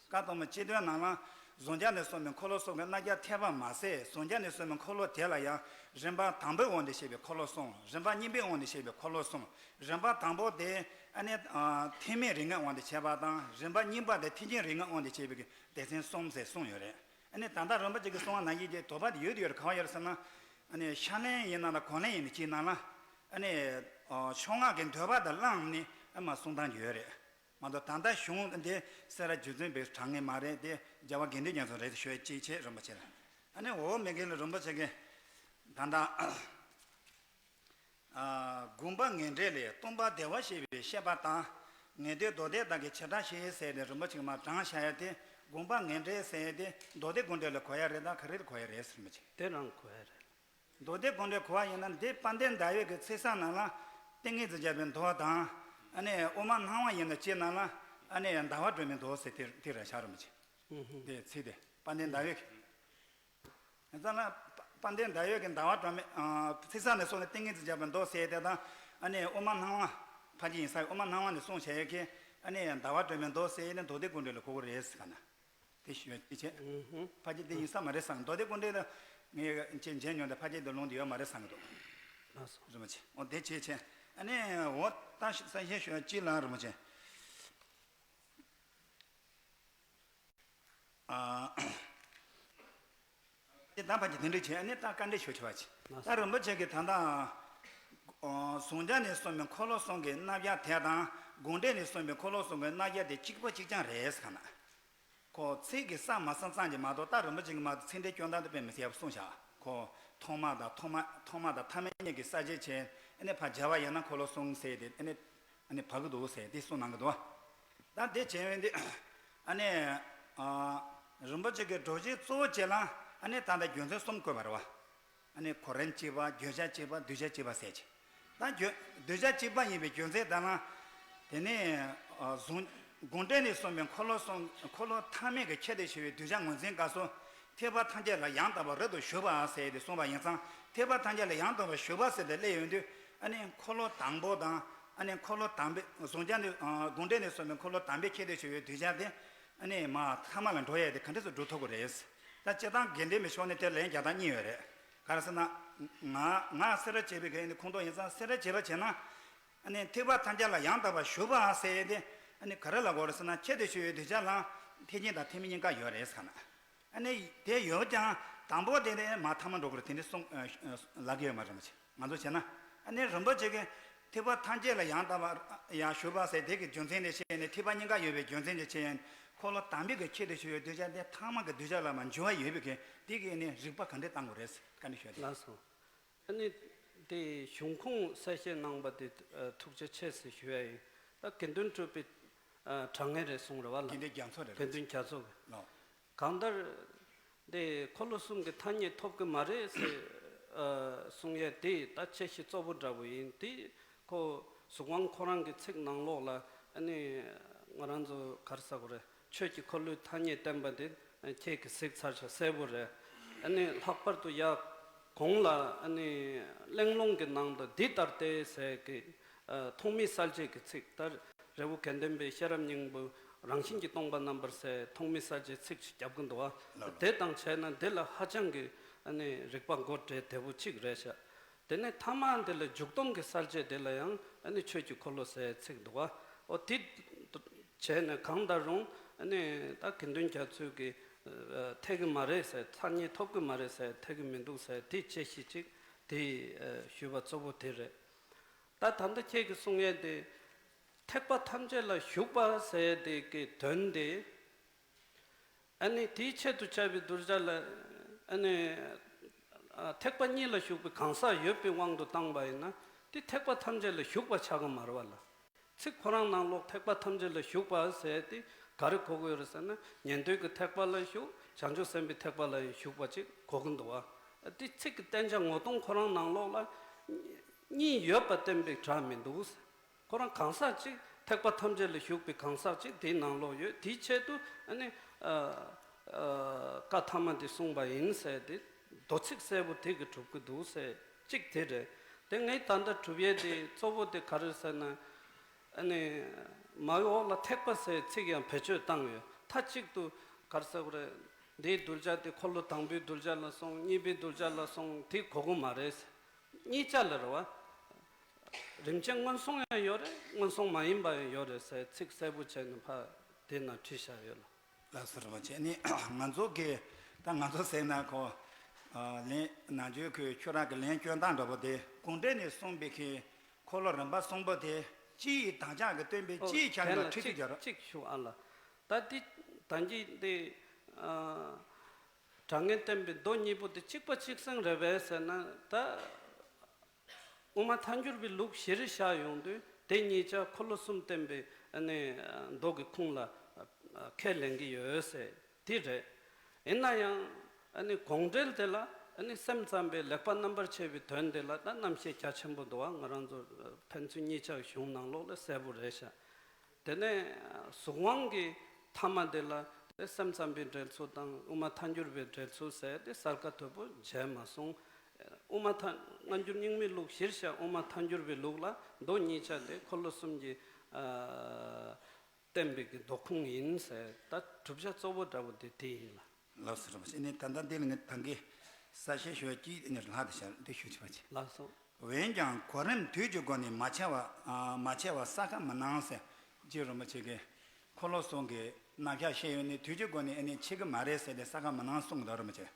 བཀའ་སྡོམ་སྤྱི་དོན་ནང་ལ་ཟོང་རྒྱ་ནས་གསུངས་པའི་འཁོར་ལོ་གསུམ་གྱི་རྣམ་རྒྱལ་འཐད་པ་མ་ཟད། ཟོང་རྒྱ་ནས་གསུངས་པའི་འཁོར་ལོ་དེ་ལ་ཡང་རིམ་པ་དང་པོའི་དབང་དུ་བྱས་པའི་འཁོར་ལོ་གསུམ། རིམ་པ་གཉིས་པའི་དབང་དུ་བྱས་པའི་འཁོར་ལོ་གསུམ། རིམ་པ་དང་པོ་དེ་ཨ་ནི་ཐེག་དམན་རིགས་ལྔའི་དབང་དུ་བྱས་པ་དང་། རིམ་པ་གཉིས་པ་དེ་ཐེག་ཆེན་རིགས་ལྔའི་དབང་དུ་བྱས་པའི་སྡེ་ཚན་གསུམ་ཟེར་གསུངས་ཡོད་རེད། ཨ་ནི་ད་ལྟ་རིན་པོ་ཆེ་གིས་གསུངས་པ་ནང་བཞིན་གྱི་དོགས་པ་དེ་ཡོད་དུ་ཡོད་རེད། ག་པར་ཡོད་རེད་ཟེར་ན། ཨ་ནི་ཤར་གླིང་ཡིན་ན་ལ་གོང་གླིང་ཡིན་ན་གཅིག་ནང་ལ། ཨ་ནི་ཕྱོགས་སྔགས་ཀྱི་འདོད་པ་དང་བླངས་ནས་ཨ་མ་གསུང་སྟངས་ཀྱི་ཡོད་རེད། མ་གཏོགས་ད་ལྟ་གཞུང་འདི་སེ་ར་རྒྱུ་མཚན་པའི་དྲང་ངེས་མ་རེད། དེ་རྒྱལ་བ་དགེ་འདུན་རྒྱ་མཚོ་རེད་ཞུ་ཡ་གཅིག་བྱས་རིན་པོ་ཆེ་ལ། ཨ་ནི་འོ་མི་དགེ་ལ་རིན་པོ་ཆེ་གིས་ད་ལྟ། ཨ། དགོངས་པ་ངེས་འགྲེལ་ལས། སྟོང་པ་བདེ་བར་གཤེགས་པའི་བཤད་པ་དང་། ངེས་དོན་མདོ་སྡེ་དག་གི་བྱེ་བྲག་བཤད་ཟེར་ཏེ་རིན་པོ་ཆེ་གིས་མར་དྲངས་བཞག་ཡ་དེ། དགོངས་པ་ངེས་འགྲེལ་ཟེར་ཡ་དེ་མདོ་སྡེ་དགོངས་འགྲེལ་ལ་གོ་ཡ་རེད་དམ་ག་རེ་ལ་གོ་ཡ་རེད་ཟེར་རིན་པོ་ཆེ། དེ་རང་གོ་ཡ་རེད། མདོ་སྡེ་དགོངས་འགྲེལ་གོ་བ་ཡིན་ན་འདི་དཔལ་ལྡན་ཟླ་འོད་ཀྱི་ཚིག་གསལ་ནང་ལ་ཏིང་ངེ་འཛིན་རྒྱས་པའི་མདོ་དང་། ཨ་ནི་དབུ་མ་སྣང་བ་ཡིན་ན་སྤྱིའི་ནང་ལ་ཨ་ནི་ཟླ་བ་སྒྲོན་མའི་མདོ་ཟེར་དེ་དེ་རེད་ཤག་རིན་པོ་ཆེ། ཨུ་ཧུ། དེ་ཚིག་དེ་དཔལ་ལྡན་ཟླ་འོད་ཀྱི། ཡང་ན་དཔལ་ལྡན་ཟླ་འོད་ཀྱི་ཟླ་བ་སྒྲོན་མའི་ཚིག་གསལ་ནས་གསུངས་ནས་ཏིང་ངེ་འཛིན་རྒྱས་པའི་མདོ་ཟེར་དེ་དང་། ཨ་ནི་དབུ་མ་སྣང་བ་ཕལ་ཆེར་ཡིན་ས་ཡི་དབུ་མ་སྣང་བ་ནས་གསུངས་བྱས་ཡོད་ཀྱི། ཨ་ནི་ཟླ་བ་སྒྲོན་མའི་མདོ་ཟེར་ནས་མདོ་སྡེ་དགོངས་འགྲེལ་ལ་གོ་གི་རེད་ཟེར་ག་ན། དེ་ཞུ་ཅི་བྱས། ཕལ་ཆེར་དེ་ཡིན་ས་མ་རེད་བསམ། མདོ་སྡེ་དགོངས་འགྲེལ་ལ་ངས་ཅིག་མཇལ་མྱོང་དེ་ཕལ་ཆེར་དེ་ལུང་དུ་ཡོད་མ་རེད་བསམ་གི་འདུག་ལགས་སོ། རིན་པོ་ཆེ། འོ་དེ་བྱས་བྱས། ཨ་ནི་འོ་ད་གསལ་བཤད་ཞུ་ཡ་ཅི་ལ་རིན་པོ་ཆེ། ཨ། དེ་དང་ཕལ་ཆེར་དེ་འདྲ་བྱས་ནས་ད་བཀའ་འདྲི་ཞུ་ཆོག་པ་ཅིག་ད་རིན་པོ་ཆེ་གིས་ད་ལྟ་ཟུང་འཇུག་ནས་གསུངས་པའི་འཁོར་ལོ་གསུམ་གྱི་རྣམ་གཞག་དེ་དང་དགོངས་འགྲེལ་ནས་གསུངས་པའི་འཁོར་ལོ་གསུམ་གྱི་རྣམ་གཞག་དེ་གཅིག་པ་གཅིག་རྐྱང་རེད་ཟེར་ག་ན། ཁོ་ཚིག་གི་ས་མ་ས་ཙམ་གྱིས་མ་གཏོགས། ད་རིན་པོ་ཆེ་གིས་མ་ཚིག་འགྲེལ་སྐྱོན་སྟངས་དེ་དཔེ་མི་སྲིད་པ་གསུངས་བཞག་ཁོ་ཐོག་མ་དང་ཐོག་མ་ཐོག་མ་དང་ཐ་མ་གཉིས་ཀྱི་གསལ་བྱེད་བྱས། ཨ་ནི་ཕར་སྦྱར་བ་ཡིན་ན་འཁོར་ལོ་གསུམ་ཟེར་ཏེ་ཨ་ནི། ཨ་ནི་བབས་ཀྱི་འདུག་ཟེར་དེ་གསུངས་གནང་གི་འདུག་ད་དེ་བྱས་པས་འདི་ཨ་ནི་ཨ་རིན་པོ་ཆེ་གིས་སྒྲོ་སྐྱེས་གཙོ་བོ་བྱས་ལ་ཨ་ནི་ད་ལྟ་རྒྱུ་མཚན་གསུམ་བཀོད་པ་རེད་བ། ཨ་ནི་གོ་རིམ་གཅིག་པ། བརྗོད་བྱ་གཅིག་པ། གདུལ་བྱ་གཅིག་པ་ཟེར་གྱི། ད་རྒྱུ་གདུལ་བྱ་གཅིག་པ་ཡིན་པའི་རྒྱུ་མཚན་དེ་ལ། དེ་ནས་ཨ་གཟུངས་དགོངས་འགྲེལ་ནས་གསུངས་པའི་འཁོར་ལོ་གསུམ། འཁོར་ལོ་ཐ་མལ་གྱི་ཁྱད་དུ་ཆེ་བའི་གདུལ་བྱ་ངོས་འཛིན་སྐབས་སུ། ཐེག་པ་ཐམས་ཅད་ལ་ཡང་དག་པར་རབ་ཏུ་ཞུགས་པ་ཟེར་ཏེ་གསུངས་པ་ཡིན་ཙང་། ཐེག་པ་ཐམས་ཅད་ལ་ཡང་དག་པར་ཞུགས་པ་ཟེར་ཏེ་སླེབས་ཡོང་དུས། ཨ་ནི་འཁོར་ལོ་དང་པོ་དང་། ཨ་ནི་འཁོར་ལོ་དང་པོའི་གཟུངས་སྐྱབས་ནས་ཨ་དགོངས་འགྲེལ་ནས་གསུངས་པའི་འཁོར་ལོ་དང་པོའི་ཁྱད་དུ་ཆེ་བའི་གདུལ་བྱ་དེ། ཨ་ནི་མར་ཐ་མ་ལ་འགྲོ་ཡས་དེ་ག་འདྲ་སེ་འགྲོ་ཐུབ་ཀྱི་རེད། ད་སྤྱིར་བཏང་དགེ་འདུན་པའི་ཕྱོགས་ནས་དེ་ལན་རྒྱག་སྟངས་གཉིས་ཡོད་རེད། ག་རེ་ཟེར་ན། ང་ང་སེ་ར་བྱེས་པའི་གི་ཁོངས་གཏོགས་ཡིན་ཙང་། སེ་ར་བྱེས་པ་བྱས་ན། ཨ་ནི་ཐེག་པ་ཐམས་ཅད་ལ་ཡང་དག་པར་ཞུགས་པ་ཟེར་ཡས་དེ། ཨ་ནི་ག་རེ་ལ་གོ་རེད་ཟེར་ན། ཁྱད་དུ་ཆེ་བའི་གདུལ་བྱ་ལ་ཐེག་ཆེན་དང་ཐེག་དམན་གཉིས་ཀ་ཡོད་རེད་ཟེར་ན། ཨ་ནི་དེ་ཡོད་ཀྱང་དང་པོ་དེ་ནས་མར་ཐ་མ་འགྲོ་དགོས་རེད། དེ་འདྲ་གསུངས་ཨ་ལབ་ཀྱི་ཡོད་མ་རེད། རིན་པོ་ཆེ། ང་ཚོ་བྱས་ན། ཨ་ནི་རིན་པོ་ཆེ་གིས་ཐེག་པ་ཐམས་ཅད་ལ་ཡང་དག་པར་ཡང་ཞུགས་པ་ཟེར་དེ་གི་རྒྱུ་མཚན་དེ་བྱས་ནས། ཐེག་པ་གཉིས་ཀ་ཡོད་པའི་རྒྱུ་མཚན་དེ་བྱས་ནས། འཁོར་ལོ་དང་པོའི་གི་ཁྱད་དུ་ཆེ་བའི་གདུལ་བྱ་དེ་ཐ་མ་གི་གདུལ་བྱ་ལ་མར་འགྱུར་བ་ཡོད་པའི་གི་དེ་གི་ཨ་ནི་རིགས་པ་ག་འདྲས་བཏང་དགོས་རེད། བཀའ་འདྲི་ཞུ་ཡ་དེ། ལགས་སོ། ཨ་ནི་དེ་གཞུང་ཁུངས་གསལ་བཤད་གནང་བ་དེ་ཨ་ཐུགས་རྗེ་ཆེ་ཟེར་ཞུ་ཡ་ཡིན། ད་དགེ་འདུན་གྲུབ་པའི་ཨ་དྲང་ངེས་རེད་གསུངས་རེད་བ་ལ། དགེ་འདུན་རྒྱ་མཚོ་རེད། དགེ་འདུན་རྒྱ་མཚོ་གི། ལགས། གང་ལྟར་དེ་འཁོར་ལོ་གསུམ་གྱི་ཐ་སྙད་ཐོབ་ཀྱི་མ་རེད་ཟེར་ཨ་གསུང་ཡས་དེ་ད་དཔྱད་གཞི་གཙོ་བོ་འདྲ་བོ་ཡིན། དེ་ཁོ་གཟུངས་དབང་ཁོ་རང་གི་ཚིག་ནང་ལོགས་ལ་ཨ་ནི་ང་རང་ཚོ་ག་རེ་ཟེར་དགོས་རེད། ཆོས་ཀྱི་འཁོར་ལོའི་ཐ་སྙད་བསྟན་པ་དེ་ཁྱེད་ཀྱིས་གཟིགས་ཚར་ཤག་གསལ་པོ་རེད། ཨ་ནི་ལྷག་པར་དུ་ཡ་གོང་ལ་ཨ་ནི་གླེང་སློང་གི་ནང་དུ་འདི་ལྟར་ཏེ་ཟེར་གི་ཨ་ཐོགས་མེད་གསལ་བྱེད་ཀྱི་ཚིག་ལྟར། རི་བོ་དགེ་ལྡན་པའི་ཤེས་རབ་སྙིང་པོ་རང་བཞིན་གྱིས་སྟོང་པ་རྣམ་པར་གསལ། ཐོགས་མེད་གསལ་བྱེད་ཚིག་ཅིག་རྒྱབ་ཀྱི་འདུག་བ། ལགས། དེ་དང་བྱས་ན་འདི་ལ་ཧ་ཅང་གི་ཨ་ནི་རིགས་པ་མགོ་བྲེལ་བདེ་པོ་གཅིག་རེད་ཤག་དེ་ནས་ཐ་མ་འདི་ལ་འཇུག་སྡོམ་གྱི་གསལ་བྱེད་དེ་ལ་ཡང་ཨ་ནི་ཆོས་ཀྱི་འཁོར་ལོ་ཟེར་ཚིག་འདུག་བ། འོ་དེ་བྱས་ནས་གང་ལྟར་རུང་ཨ་ནི་ད་དགེ་འདུན་རྒྱ་མཚོས་ཀྱི་ཨ་འཐད་ཀྱི་མ་རེད་ཟེར། ཐ་སྙད་ཐོབ་ཀྱི་མ་རེད་ཟེར། འཐད་ཀྱི་མི་འདུག་ཟེར། དེ་དཔྱད་གཞི་གཅིག་དེ་ཨ་ཞུས་པ་གཙོ་བོ་དེ་རེད། ད་ད་ལྟ་ཁྱེད་ཀྱིས་གསུང་ཡས་དེ། ཐེག་པ་ཐམས་ཅད་ལ་ཞུགས་པ་ཟེར་དེ་གི་དོན་དེ། ཨ་ནི་དེའི་ཆེད་དུ་བྱ་བའི་གདུལ་བྱ་ལ་ཨ་ནི་ཨ་ཐེག་པ་གཉིས་ལ་ཞུགས་པའི་གང་ཟག་ཡོད་པའི་དབང་དུ་བཏང་པ་ཡིན་ན། དེ་ཐེག་པ་ཐམས་ཅད་ལ་ཞུགས་པ་ཆགས་ཀྱི་མ་རེད་བ་ལ། ཚིག་ཁོ་རང་ནང་ལོགས་ཐེག་པ་ཐམས་ཅད་ལ་ཞུགས་པ་ཟེར་དེ་ག་རེ་གོ་གི་ཡོད་རེད་ཟེར་ན། ཉན་ཐོས་ཀྱི་ཐེག་པ་ལ་ཞུགས། བྱང་ཆུབ་སེམས་དཔའི་ཐེག་པ་ལ་ཡང་ཞུགས་པ་ཅིག་གོ་གི་འདུག་བ། དེ་ཚིག་གི་བསྟན་བྱ་ངོ་གདོང་ཁོ་རང་ནང་ལོགས་ལ་གཉིས་ཡོད་པ་བསྟན་པའི་སྒྲ་མི་འདུག་ཟེར། ཁོ་རང་གང་ཟག་ཅིག་ཐེག་པ་ཐམས་ཅད་ལ་ཞུགས་པའི་གང་ཟག་ཅིག་དེའི་ནང་ལོགས་ཡོད། དེའི་ཆེད་དུ་ཨ་ནི་ཨ་ཨ་བཀའ་ཐ་མ་དེ་གསུངས་པ་ཡིན་ཟེར་ཏེ་མདོ་ཚིག་གསལ་པོ་དེ་གིས་གྲུབ་ཀྱི་འདུག་ཟེར་གཅིག་དེ་རེད། དེ་ངས་ད་ལྟ་གྲུབ་ཡས་དེ་གཙོ་བོ་དེ་ག་རེ་ཟེར་ན། ཨ་ནི་མའི་འོག་ལ་ཐེག་པ་ཟེར་ཚིག་ཡང་བེད་སྤྱོད་བཏང་ཡོད། མཐའ་གཅིག་ཏུ་ག་རེ་ཟེར་དགོས་རེད། འདིའི་གདུལ་བྱ་དེ་འཁོར་ལོ་དང་པོའི་གདུལ་བྱ་ལ་སོང་། གཉིས་པའི་གདུལ་བྱ་ལ་སོང་། དེ་གོ་གི་མ་རེད། གཉིས་ཆ་ལ་རེད་བ། རིམ་བྱོན་སྔོན་སོང་ཡང་ཡོད་རེད། སྔོན་སོང་མ་ཡིན་པ་ཡང་ཡོད་རེད་ཟེར་ཚིག་གསལ་པོ་བྱས་ནས་ཕར་དེ་ན་བྲིས་བཞག་ཡོད་ལ། ལགས་སོ། རིན་པོ་ཆེ། ནི་ང་ཚོ་གི་ད་ང་ཚོ་ཟེར་ན་ཁོ་ཨ་ལན་ནང་ཆོས་ཁོས་ཁྱོད་རང་གི་ལན་སྐྱོན་སྟངས་འདྲ་པོ་དེ་གུང་ཁྲན་ནས་གསུངས་པའི་གི་འཁོར་ལོ་རིམ་པ་གསུམ་པོ་དེ་སྤྱི་ཡི་དམ་བཅའ་གི་སྟོན་པའི་ཨོ་སྤྱི་ཡི་ཆ་དེ་ནས་ལ་ཁྲིད་དུ་གཅིག་སྦྱར། གཅིག་ཞུ་ཨ་ལ། ད་འདི་ད་གིན་འདི་ཨ་དྲང་ངེས་བསྟན་པའི་མདོ་གཉིས་པོ་དེ་གཅིག་པ་གཅིག་སེང་རེད་པས་ཟེར་ན་ད། དབུ་མ་ཐལ་འགྱུར་བའི་ལུགས་གཞིར་བཞག་ཡོང་དུས་དེ་གཉིས་ཆ་འཁོར་ལོ་གསུམ་བསྟན་པའི་ཨ་ནི་མདོ་གི་ཁུངས་ལ་ཨ་ཁས་ལེན་གྱི་ཡོད་ཟེར་དེ་རེད། ཡིན་ན་ཡང་ཨ་ནི་དགོངས་འགྲེལ་དེ་ལ་ཨ་ནི་སེམས་ཙམ་པའི་ལེགས་པ་རྣམ་པར་ཕྱེ་བའི་དོན་དེ་ལ་ད་རྣམ་བཤད་རྒྱ་ཆེན་པོ་འདུག་བ། ང་རང་ཚོ་ཕན་ཚུན་གཉིས་ཆ་གཞུང་ནང་ལོགས་ལ་གསལ་པོ་རེད་ཤག་དེ་ནས་གཟུགས་དབང་གི་ཐ་མ་དེ་ལ་དེ་སེམས་ཙམ་པའི་འགྲེལ་ཚུལ་དང་དབུ་མ་ཐལ་འགྱུར་བའི་འགྲེལ་ཚུལ་ཟེར་དེ་གསལ་ཁ་དོད་པོ་མཇལ་མ་སོང་། དབུ་མ་ཐལ་སྔ་འགྱུར་རྙིང་མའི་ལུགས་གཞིར་བཞག་དབུ་མ་ཐལ་འགྱུར་བའི་ལུགས་ལ་མདོ་གཉིས་ཆ་དེ་འཁོར་ལོ་གསུམ་གྱི་ཨ་བསྟན་པའི་གི་མདོ་ཁུངས་ཡིན་ཟེར། ད་གྲུབ་ཆ་གཙོ་བོ་འདྲ་བོ་དེ་དེ་ཡིན་ལ། ལགས་སོ། རིན་པོ་ཆེ། ནི་ད་ལྟ་འདི་ལ་ངས་ད་གིན་གསལ་བཤད་ཞུ་བ་གཅིག་ནས་ལྷག་དེ་བྱ་འདི་ཞུ་ཆེ་བ་ཆེ། ལགས་སོ། འོན་ཀྱང་གོ་རིམ་དུས་ཀྱི་སྒོ་ནས་མ་ཕྱེ་བ་ཨ་མ་ཕྱེ་བ་ས་ཁ་མི་སྣང་ཟེར། རྗེ་རིན་པོ་ཆེ་གིས་འཁོར་ལོ་གསུམ་གྱི་རྣམ་གཞག་བཤད་ཡོད་ནི་དུས་ཀྱི་སྒོ་ནས་ཨ་ནི་ཕྱེ་གི་མ་རེད་ཟེར་ཏེ་ས་ཁ་མི་སྣང་གསུངས་འདུག་རིན་པོ་ཆེ།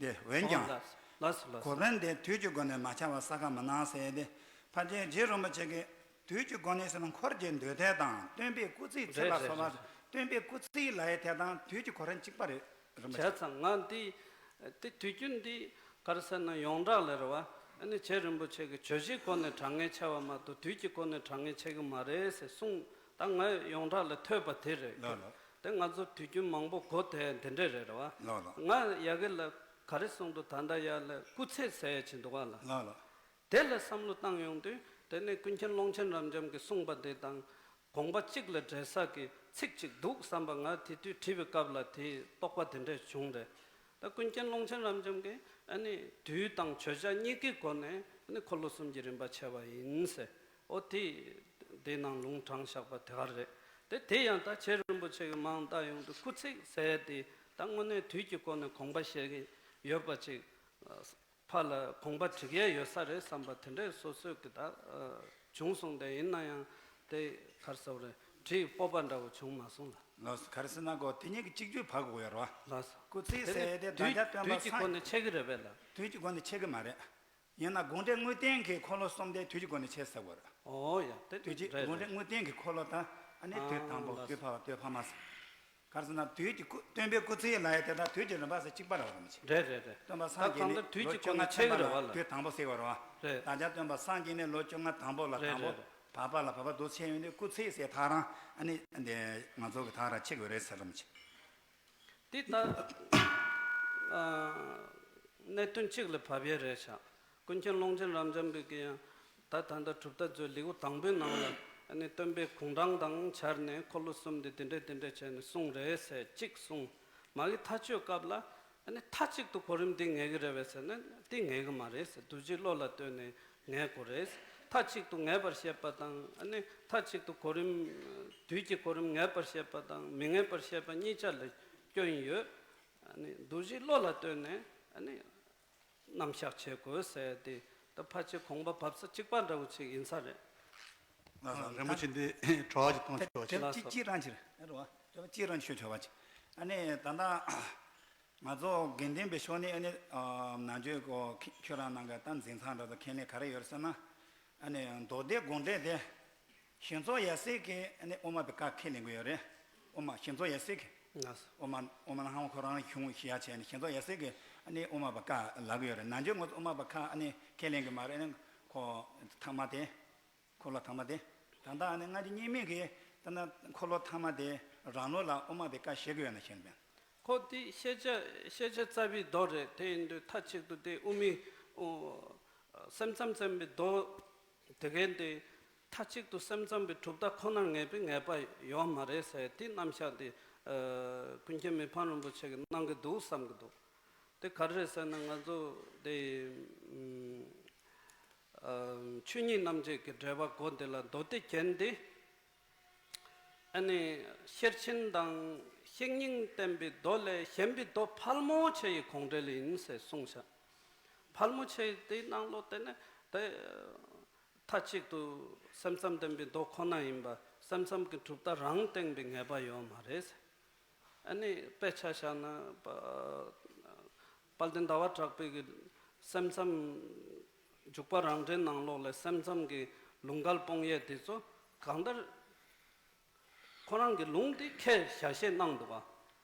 དེ་འོན་ཀྱང་། ཨོ་ལགས་སོ། ལགས་སོ། གོ་རིམ་དེ་དུས་ཀྱི་སྒོ་ནས་མ་ཕྱེ་བ་ས་ཁ་མི་སྣང་ཟེར་ཏེ། ཕལ་ཆེར་རྗེ་རིན་པོ་ཆེ་གིས་དུས་ཀྱི་སྒོ་ནས་ཟེར་ན་འཁོར་གྱི་འདུས་ཐད་དང་སྟོན་པའི་སྐུ་ཚེའི་ཚད་ལ་རེད་སོགས་པ། རེད་རེད། སྟོན་པའི་སྐུ་ཚེའི་ལ་ཡའི་ཐད་དང་དུས་ཀྱི་གོ་རིམ་གཅིག་པ་རེད། རིན་པོ་ཆེ། བྱས་ཙང་ང་འདི་དེ་དུས་རྒྱུན་འདི་ག་རེ་ཟེར་ན་ཡོངས་གྲགས་ལ་རེད་བ། ཨ་ནི་རྗེ་རིན་པོ་ཆེ་གིས་བརྗོད་གཞིའི་སྒོ་ནས་དྲང་ངེས་ཕྱེ་བ་མ་གཏོགས་དུས་ཀྱི་སྒོ་ནས་དྲང་ངེས་ཕྱེ་གི་མ་རེད་ཟེར་གསུངས། ད་ང་ཡོངས་གྲགས་ལ་ཐོས་པ་དེ་རེད། ལགས་ལགས། དེ་ང་ཚོ་དུས་རྒྱུན་མང་པོ་གོ་དེ་འདི་འདྲས་རེད་རེད་བ། ལགས་ལགས། ང་ཡ་གི་ལ་ག་རེ་གསུངས་འདུག་ད་ལྟ་ཡ་ལ་སྐུ་ཚེ་ཟེར་ཡ་ཅིག་འདུག་ག་ལ། ལགས་ལགས། དེ་ལ་བསམ་བློ་བཏང་ཡོང་དུས་དེ་ནས་ཀུན་མཁྱེན་ཀློང་ཆེན་རབ་འབྱམས་ཀྱིས་གསུངས་པ་དེ་དང་དགོངས་པ་གཅིག་ལ་འགྲེལ་ས་གི་ཚིག་གཅིག་འདུག་བསམ་པ་ང་དེ་དུས་བྲིས་པའི་སྐབས་ལ་དེ་རྟོགས་པ་དེ་འདྲས་བྱུང་རེད། ད་ཀུན་མཁྱེན་ཀློང་ཆེན་རབ་འབྱམས་ཀྱིས་ཨ་ནི་དུས་དང་བརྗོད་བྱ་གཉིས་ཀའི་སྒོ་ནས་ཨ་ནི་འཁོར་ལོ་གསུམ་གྱི་རིམ་པ་ཕྱེ་བ་ཡིན་ཟེར། ཨོ་དེ་དེ་ནང་ལུང་དྲངས་བཞག་པ་དེ་ག་རེད། དེ་དེ་ཡང་ད་རྗེ་རིན་པོ་ཆེ་གིས་མང་བལྟས་ཡོང་དུས་སྐུ་ཚེ་ཟེར་དེ་ད་དངོས་གནས་དུས་ཀྱི་སྒོ་ནས་དགོངས་པ་བཞེས་ཀྱི་ཡོད་པ་ཅིག་ཕར་ལ་དགོངས་པ་འགྲིག་ཡས་ཡོད་ས་རེད་བསམ་པ་དེ་འདྲས་སོ་སོས་ཀྱི་ད་ཨ་བྱུང་སོང་། དེ་ཡིན་ན་ཡང་དེ་ག་རེ་ཟེར་དགོས་རེད། བྲིས་སྤོབས་པ་འདྲ་བོ་བྱུང་མ་སོང་ལ། ལགས་སོ། ག་རེ་ཟེར་ན་གོ་དེ་གཉིས་ཀྱི་གཅིག་གྱུར་ཕར་དགོས་ཡོད་རེད་བ། ལགས་སོ། སྐུ་ཚེ་དེ་ཟེར་དེ་དུས་བདག་ཅག་སྟོན་པ་དུས་ཀྱི་སངས། སྒོ་ནས་ཕྱེ་གི་རེད་པས་ལ། དུས་ཀྱི་སྒོ་ནས་ཕྱེ་གི་མ་རེད། ཡིན་ན་དགོངས་འགྲེལ་དངོས་བསྟན་གྱི་འཁོར་ལོ་གསུམ་དེ་དུས་ཀྱི་སྒོ་ནས་ཕྱེ་ཟེར་དགོས་རེད། ཨོ་ཡ་དེ་དུས་ཀྱི་རེད་དགོངས་འགྲེལ་རེད། དངོས་བསྟན་གྱི་འཁོར་ལོ་དང་ཨ་ནི་དུས་དང་པོ། ཨ་ལགས་སོ། དུས་འཕགས་པ། དུས་འཕགས་མ་ཟེར། ག་རེ་ཟེར་ན་དུས་ཀྱི་སྐུ་སྟོན་པའི་སྐུ་ཚེའི་ལ་ཡ་དེ་དང་དུས་ཀྱི་རིམ་པ་ཟེར་གཅིག་པ་རེད་བ། རིན་པོ་ཆེ། རེད་རེད་རེད། སྟོན་པ་ད་སངས་རྒྱས་གང་ནས་ལྟར་དུས་ལོ་ཀྱི་བཅོ་སྒོ་ལྔ་ནས་ཕྱེ་གི་རེད་བ་ལ། དུས་དང་པོ་ཟེར་བ་རེད་བ། རེད། བདག་ཅག་སྟོན་པ་སངས་རྒྱས་ནས་ལོ་བཅོ་ལྔ་དང་པོ་ལ། རེད་དང་པོ། རེད་རེད། བར་པ་ལ། བར་པ་འདུག་ཕྱེ་ཡོང་དུས་སྐུ་ཚེ་ཟེར་ཐག་རང་ཨ་ནི་འདི་ང་ཚོ་གི་ཐག་རང་ཕྱེ་དགོས་རེད་ཟེར། རིན་པོ་ཆེ། འདི་ལྟར་ཨ་གནད་དོན་གཅིག་ལ་བབས་ཡས་རེད་ཤག་ཀུན་མཁྱེན་ཀློང་ཆེན་རབ་འབྱམས་པའི་གི་ཡང་ད་ད་ལྟ་གྲུབ་མཐའ་མཛོད་ལེའུ་དང་པོའི་ནང་ལ་ཨ་ནི་སྟོན་པའི་དགུང་གྲངས་དང་སྦྱར་ནས་འཁོར་ལོ་གསུམ་དེ་དེ་འདྲས་དེ་འདྲས་བྱས་ནས་གསུངས་རེད་ཟེར་གཅིག་གསུངས། མ་གི་མཐའ་དཔྱོད་སྐབས་ལ་ཨ་ནི་མཐའ་གཅིག་ཏུ་གོ་རིམ་འདི་ངེས་ཀྱི་རེད་པས་ཟེར་ན་འདི་ངེས་ཀྱི་མ་རེད་ཟེར། རྡོ་རྗེ་བློ་ལ་ལྟོས་ནས་ངེས་དགོས་རེད། མཐའ་གཅིག་ཏུ་ངེས་པར་བཤད་པ་དང་ཨ་ནི་མཐའ་གཅིག་ཏུ་གོ་རིམ་དུས་ཀྱི་གོ་རིམ་ངེས་པར་བཤད་པ་དང་མི་ངེས་པར་བཤད་པ་གཉིས་ཆ་ལ་སྐྱོན་ཡོད། ཨ་ནི་རྡོ་རྗེ་བློ་ལ་ལྟོས་ནས་ཨ་ནི་རྣམ་གཞག་བྱེད་དགོས་ཟེར་ཏེ་ད་ཕལ་ཆེར་དགོངས་པ་བབས་ས་གཅིག་པ་འདྲ་བོ་ཅིག་ཡིན་ས་རེད། ལགས་སོ། རིན་པོ་ཆེ་འདི་དྲི་བ་ཅིག་གཏོང་ཆོག་ཅིག་ལགས་སོ། ཅིག་ཅིག་རང་ཕྱིར་རེད་བ། ཅིག་རང་ཕྱིར་ཆོག་ཆོག་པ་ཅིག་ཨ་ནི་ད་ལྟ། ང་ཚོ་དགེ་ལྡན་པའི་ཕྱོགས་ནས་ཨ་ནི་ཨ་ནང་ཆོས་ཀོ་ཁྱོད་རང་ནང་གི་ད་འཛིན་སྟངས་འདྲ་ཚོ་ཁས་ལེན་ག་རེ་ཡོད་རེད་ཟེར་ན། ཨ་ནི་མདོ་སྡེ་དགོངས་འགྲེལ་དེ་ཞིང་ཚོགས་ཡབ་སྲས་ཀྱིས་ཨ་ནི་དབུ་མ་པའི་བཀའ་ཁས་ལེན་གྱི་ཡོད་རེད། དབུ་མ་ཞིང་ཚོགས་ཡབ་སྲས་ཀྱིས། ལགས་སོ། དབུ་མ་དབུ་མ་ལྷ་དབང་ཁོ་རང་གཞུང་ཞུ་ཡ་བྱས་ནས་ཞིང་ཚོགས་ཡབ་སྲས་ཀྱིས་ཨ་ནི་དབུ་མ་པའི་བཀའ་ལབ་ཀྱི་ཡོད་རེད། ནང་ཆོས་ང་ཚོ་དབུ་མ་པའི་བཀའ་ཨ་ནི་ཁས་ལེན་གྱི་མ་རེད། ཨ་ནི་ཁོ་ཐ་མ་དེ། འཁོར་ལོ་དང་པོ་དེ། ད་ལྟ་ཨ་ནི་ལྔ་བཅུ་གཉིས་མའི་གི་ད་ན་འཁོར་ལོ་ཐ་མ་དེ་རང་ལུགས་ལ་དབུ་མ་དེ་བཀའ་བཤད་གི་ཡོད་ན་ཤེས་པས། ཁོ་དེ་ཤེས་བྱ་ཤེས་བྱ་རྩ་བའི་མདོ་རེད། དེ་ཡིན་དུས་མཐའ་གཅིག་ཏུ་དེ་དབུ་མའི་ཨོ་སེམས་ཙམ་ཙམ་པའི་མདོ་དེ་གའི་དེ་མཐའ་གཅིག་ཏུ་སེམས་ཙམ་པའི་གྲུབ་མཐའ་ཁོ་ནར་ངེས་པའི་ངེས་པ་ཡོད་མ་རེད་ཟེར། དེ་རྣམ་གཞག་དེ་ཨ་ཀུན་མཁྱེན་མི་ཕམ་རིན་པོ་ཆེ་གིས་གནང་གི་འདུག་བསམ་གི་འདུག་དེ་ག་རེ་རེད་ཟེར་ན་ང་ཚོ་དེ་ཨ་ཆོས་ཉིད་རྣམ་འབྱེད་ཀྱི་འགྲེལ་པ་སྒོ་འདི་ལ་མདོ་སྡེ་རྒྱན་འདི་ཨ་ནི་ཤེར་ཕྱིན་དང་བཤེས་གཉེན་བསྟན་པའི་མདོ་ལས་གཞན་པའི་མདོ་ཕལ་མོ་ཆེ་ཡི་དགོངས་འགྲེལ་ཡིན་ཟེར་གསུངས་ཤག་ཕལ་མོ་ཆེ་དེའི་ནང་ལོགས་དེ་ནི་དེ་མཐའ་གཅིག་ཏུ་སེམས་ཙམ་བསྟན་པའི་མདོ་ཁོ་ན་ཡིན་པ། སེམས་ཙམ་གྱི་གྲུབ་མཐའ་རང་བསྟན་པའི་ངེས་པ་ཡོད་མ་རེད་ཟེར། ཨ་ནི་དཔེ་ཆ་བཞག་ན་པ་དཔལ་ལྡན་ཟླ་བ་གྲགས་པའི་གི་སེམས་ཙམ་འཇུག་པ་རང་འགྲེལ་ནང་ལོགས་ལ་སེམས་ཙམ་གྱི་ལུང་འགལ་སྤོང་ཡས་དེ་ཚོ་གང་ལྟར་ཁོ་རང་གི་ལུང་དེ་ཁས་བཞག་བཤད་གནང་འདུག་བ།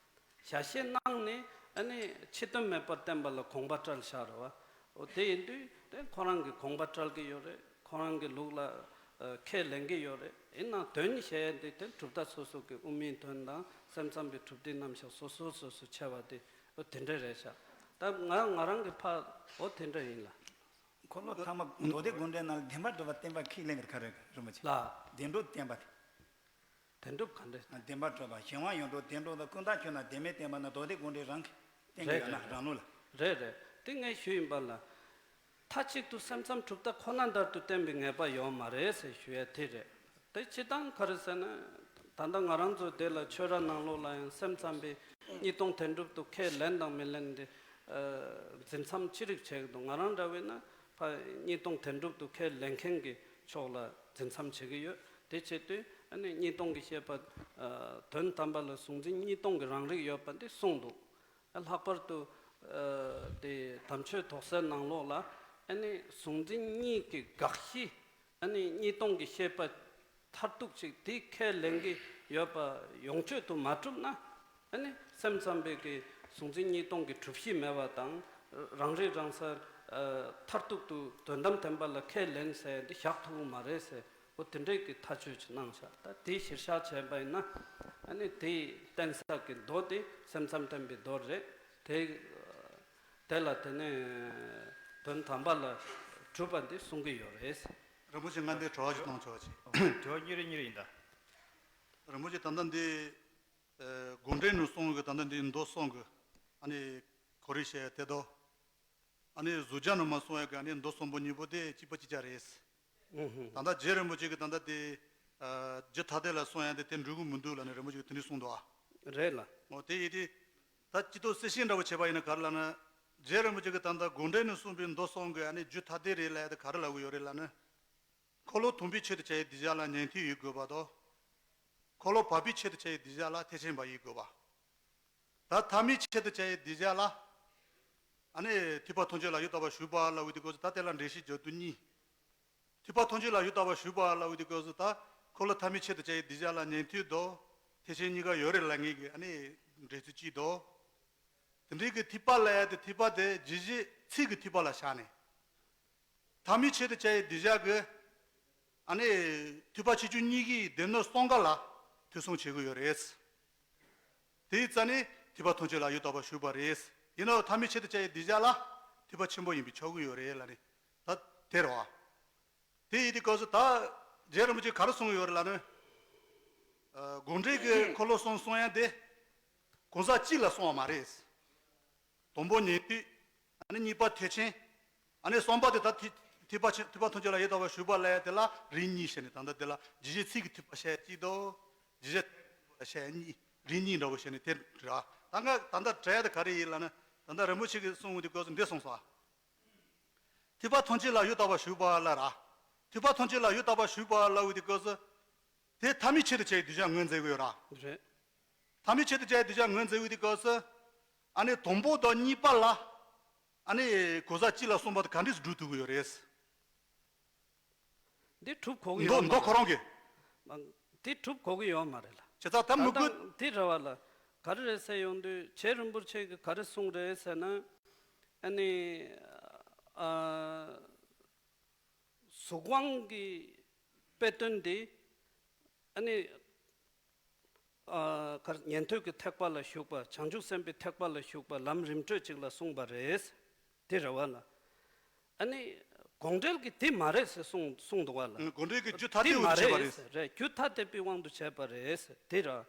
བཞག་བཤད་གནང་ནས་ཨ་ནི་ཕྱི་དོན་མེད་པར་བསྟན་པ་ལ་དགོངས་པ་བཀྲལ་བཞག་རེད་བ། འོ་དེ་ཡིན་དུས་དེ་ཁོ་རང་གི་དགོངས་པ་བཀྲལ་གི་ཡོད་རེད། ཁོ་རང་གི་ལུགས་ལ་ཨ་ཁས་ལེན་གི་ཡོད་རེད། ཡིན་ནའང་དོན་བཤད་ཡས་དེ་དེ་གྲུབ་མཐའ་སོ་སོ་གི་དབུ་མའི་དོན་དང་སེམས་ཙམ་པའི་གྲུབ་མཐའི་རྣམ་གཞག་སོ་སོ་སོ་སོ་ཕྱེ་བ་དེ་འོ་དེ་འདྲ་རེད་ཤག་ད་ང་ང་རང་གི་ཕ་འོ་དེ་འདྲ་ཡིན་ལ། འཁོར་ལོ་ཐ་མ་མདོ་སྡེ་དགོངས་འགྲེལ་ནང་ལ་བདེན་པར་གྲུབ་པ་བསྟན་པ་ཁས་ལེན་གྱི་ག་རེ་རིན་པོ་ཆེ། ལ། བདེན་གྲུབ་བསྟན་པ་དེ། བདེན་གྲུབ་ག་འདྲ། བདེན་པར་གྲུབ་པ་གཞན་དབང་ཡོངས་གྲུབ་བདེན་གྲུབ་དང་ཀུན་བཏགས་ཆོས་རྣམས་བདེན་མེད་བསྟན་པ་ན་མདོ་སྡེ་དགོངས་འགྲེལ་རང་གིས་བསྟན་གྱི་རེད་ཡོད་ན་རེད་རང་ལུགས་ལ། རེད་རེད། དེ་ངས་ཞུས་ཡིན་པ་ལ། མཐའ་གཅིག་ཏུ་སེམས་ཙམ་གྲུབ་མཐའ་ཁོ་ན་ལྟར་དུ་བསྟན་པའི་ངེས་པ་ཡོད་མ་རེད་ཟེར་ཞུ་ཡ་དེ་རེད། དེ་སྤྱིར་བཏང་ག་རེ་ཟེར་ན། ད་ལྟ་ང་རང་ཚོ་དེ་ལ་ཆོས་ར་ནང་ལོགས་ལ་ཡང་སེམས་ཙམ་པའི་གཉིས་སྟོང་དོན་གྲུབ་ཏུ་ཁས་ལེན་དང་མི་ལེན་དེ་ཨ་འཛིན་མཚམས་ཅི་རིགས་བྱེད་ཀྱི་འདུག་ང་རང་འདྲ་བས་ན་ཕ་གཉིས་སྟོང་དོན་གྲུབ་ཏུ་ཁས་ལེན་མཁན་གྱི་ཕྱོགས་ལ་འཛིན་མཚམས་བྱེད་ཀྱི་ཡོད། དེ་བྱེད་དུས་ཨ་ནི་གཉིས་སྟོང་གི་བཤད་པ་ཨ་དོན་དམ་པ་ལ་གཟུང་འཛིན་གཉིས་སྟོང་གི་རང་རིག་ཡོད་པ་འདི་གསུངས་འདུག་ལྷག་པར་དུ་ཨ་དེ་དམ་ཆོས་དོགས་སེལ་ནང་ལོགས་ལ་ཨ་ནི་གཟུང་འཛིན་གཉིས་ཀྱི་དགག་གཞི་ཨ་ནི་གཉིས་སྟོང་གི་བཤད་པ་མཐར་ཐུག་ཅིག་དེ་ཁས་ལེན་གྱི་ཡོད་པ་ཡོངས་གཅོད་དུ་མ་གྲུབ་ན། ཨ་ནི་སེམས་ཙམ་པའི་གི་གཟུང་འཛིན་གཉིས་སྟོང་གི་གྲུབ་གཞི་མེད་པ་དང་། རང་རིག་རང་གསལ་ཨ་མཐར་ཐུག་ཏུ་དོན་དམ་བདེན་པ་ལ་ཁས་ལེན་ཟེར་འདི་བཞག་ཐུབ་ཀྱི་མ་རེད་ཟེར། འོ་དེ་འདྲའི་གི་ཐག་གཅོད་ཅིག་གནང་བཞག་ད་དེ་གཞིར་བཞག་བྱས་པ་ཡིན་ན་ཨ་ནི་དེའི་བསྟན་ས་གི་མདོ་དེ་སེམས་ཙམ་བསྟན་པའི་མདོ་རེད། དེ་དེ་ལ་དེ་ནས་དོན་དམ་པ་ལ་གྲུབ་པ་འདི་གསུང་གི་ཡོད་རེད། རིན་པོ་ཆེ་ང་འདི་དྲི་བ་ཞིག་གཏོང་ཆོག་ཅིག་དྲི་བ་གཉིས་རེ་གཉིས་རེ་ཡིན་ད། རིན་པོ་ཆེ་ད་ལྟ་འདི་ཨ་དགོངས་འགྲེལ་ནས་གསུང་གི་ད་ལྟ་འདི་མདོ་གསུང་གི་ཨ་ནི་གོ་རེ་བཤད་དེ་དོ། ཨ་ནི་གཟུགས་སྦྱངས་ནས་མ་གསུང་ཡ་གི་ཨ་ནི་མདོ་གསུམ་པོ་གཉིས་པོ་དེ་གཅིག་པ་གཅིག་རྐྱང་རེད། ཨུ་ཧུ། ད་ལྟ་རྗེ་རིན་པོ་ཆེ་གི་ད་ལྟ་དེ་ཨ་རྒྱུད་ཐ་དད་ལ་གསུང་ཡ་དེ་དེ་འགྲིག་གི་མི་འདུག་ལབ་ནས་རིན་པོ་ཆེ་གི་དེ་འདྲ་གསུངས་འདུག་ཨ། རེད་ལ། འོ་དེ་ཡིན་དུས་ད་སྤྱི་ཚོགས་གསལ་བཤད་འདྲ་པོ་བྱས་པ་ཡིན་ན་ག་རེ་ལབ་ན། རྗེ་རིན་པོ་ཆེ་གི་ད་ལྟ་དགོངས་འགྲེལ་ནས་གསུངས་པའི་མདོ་གསུམ་གི་ཨ་ནི་རྒྱུད་ཐ་དད་རེད་ལབ་ཡ་དེ་ག་རེ་ལབ་གི་ཡོད་རེད་ལབ་ན། འཁོར་ལོ་མཐོན་པོའི་ཆེད་དུ་བྱ་བའི་གདུལ་བྱ་ལ་ཉན་ཐོས་ཡིན་དགོས་པ་དང་། འཁོར་ལོ་བབས་པའི་ཆེད་དུ་བྱ་བའི་གདུལ་བྱ་ལ་ཐེག་ཆེན་པ་ཡིན་དགོས་པ། ད་ཐ་མའི་ཆེད་དུ་བྱ་བའི་གདུལ་བྱ་ལ། ཨ་ནི་ཐེག་པ་ཐམས་ཅད་ལ་ཡང་དག་པར་ཞུགས་པ་ལབ་པའི་དུས་སྐབས་སུ་ད་དེ་ལ་འགྲེལ་བཤད་རྒྱག་དུས་གཉིས། ཐེག་པ་ཐམས་ཅད་ལ་ཡང་དག་པར་ཞུགས་པ་ལབ་པའི་དུས་སྐབས་སུ་ད་འཁོར་ལོ་ཐ་མའི་ཆེད་དུ་བྱ་བའི་གདུལ་བྱ་ལ་ཉན་ཐོས་དང་ཐེག་ཆེན་གཉིས་ཀ་ཡོད་རེད་ལབ་མཁན་གྱི་ཨ་ནི་འགྲེལ་ཚུལ་གཅིག་དང་། དེ་འདྲའི་གི་ཐེག་པ་ལབ་ཡ་དེ་ཐེག་པ་དེ་རྒྱུད་བཞི་ཚིག་གི་ཐེག་པ་ལ་བཞག་ནས། ཐ་མའི་ཆེད་དུ་བྱ་བའི་གདུལ་བྱ་གི་ཨ་ནི་ཐེག་པ་ཆེ་ཆུང་གཉིས་ཀྱི་སྡེ་སྣོད་གསུམ་ཀ་ལ་ཐོས་བསམ་བྱེད་དགོས་ཡོད་རེད། དེའི་རྩ་ནས་ཐེག་པ་ཐམས་ཅད་ལ་ཡང་དག་པར་ཞུགས་པ་རེད། ཡིན་ནའང་ཐ་མའི་ཆེད་དུ་བྱ་བའི་གདུལ་བྱ་ལ་ཐེག་པ་ཆེན་པོ་ཡིན་པས་ཆོག་གི་ཡོད་རེད་ལབ་ནས་ད་དེ་རེད་བ། དེ་ཡིན་དུས་སྐབས་སུ་ད་རྗེ་རིན་པོ་ཆེས་ག་རེ་གསུངས་ཡོད་རེད་ལབ་ན། ཨ་དགོངས་འགྲེལ་གྱི་འཁོར་ལོ་གསུམ་གསུང་ཡ་དེ་གང་ཟག་གཅིག་ལ་གསུངས་པ་མ་རེད། དང་པོ་ཉན་ཐོས། ཨ་ནི་གཉིས་པ་ཐེག་ཆེན། ཨ་ནི་གསུམ་པ་དེ་ད་ཐེག་ཐེག་པ་ཆེ་ཐེག་པ་ཐམས་ཅད་ལ་ཡང་དག་པར་ཞུགས་པ་ལབ་ཡ་དེ་ལ་རིགས་གཉིས་བྱས་ནས་ད་ལྟ་དེ་ལ་རྒྱུད་བཞི་ཚིག་གི་ཐེག་པ་བཤད་གཅིག་དང་། རྒྱུད་བཞི་བཤད་གཉིས་རིགས་གཉིས་འདྲ་བོ་བྱས་ནས་དེ་ར། ད་ང་ད་ལྟ་དྲི་ཡ་དེ་ག་རེ་ཡིན་ལབ་ན། ད་ལྟ་རིན་པོ་ཆེ་གིས་གསུངས་པའི་དུས་སྐབས་སུ་འདི་གསུངས་སོང་། ཐེག་པ་ཐམས་ཅད་ལ་ཡང་དག་པར་ཞུགས་པ་ལ་ར། ཐེག་པ་ཐམས་ཅད་ལ་ཡང་དག་པར་ཞུགས་པ་ལབ་པའི་དུས་སྐབས་སུ། དེ་ཐ་མའི་ཆེད་དུ་བྱ་བའི་གདུལ་བྱ་ངོས་འཛིན་དགོས་ར། རེད། ཐ་མའི་ཆེད་དུ་བྱ་བའི་གདུལ་བྱ་ངོས་འཛིན་དགོས་དུས་སྐབས་སུ། ཨ་ནི་དང་པོ་དང་གཉིས་པ་ལ། ཨ་ནི་གང་ཟག་གཅིག་ལ་གསུངས་པ་དེ་ག་འདྲས་སུ་སྒྲུབ་ཐུབ་ཀྱི་ཡོད་རེད། འདི་གྲུབ་གོ་གི་ཡོད་མ་མདོ་མདོ་རེད། ཁོ་རང་གིས། མ་འདི་གྲུབ་གོ་གི་ཡོད་མ་རེད་ལ། བྱས་ཙང་ད་མི་དགོས། ད་ལྟ་འདི་རེད་བ་ལ། ག་རེ་རེད་ཟེར་ཡོང་དུས་རྗེ་རིན་པོ་ཆེ་གིས་ག་རེ་གསུངས་རེད་ཟེར་ན། ཨ་ནི། ཨ། གཟུགས་དབང་གི་དཔེ་དོན་འདི་ ཨ་ནི། ཨ། གར་ཉན་ཐོས་ཀྱི་ཐེག་པ་ལ་ཞུགས་པ། བྱང་ཆུབ་སེམས་དཔའི་ཐེག་པ་ལ་ཞུགས་པ་ལམ་རིམ་གྲོ་གཅིག་ལ་གསུངས་པ་རེད། དེ་རེད་བ་ལ། ཨ་ནི། དགོངས་འགྲེལ་གྱི་དེ་མ་རེད་ཟེར་གསུངས་གསུངས་འདུག་བ་ལ། དགོངས་འགྲེལ་གྱི་རྒྱུ་ཐ་དད་དེ་མ་དབང་དུ་བྱས་པ་རེད། རེད། རྒྱུ་ཐ་དད་པའི་དབང་དུ་བྱས་པ་རེད་དེ་ར།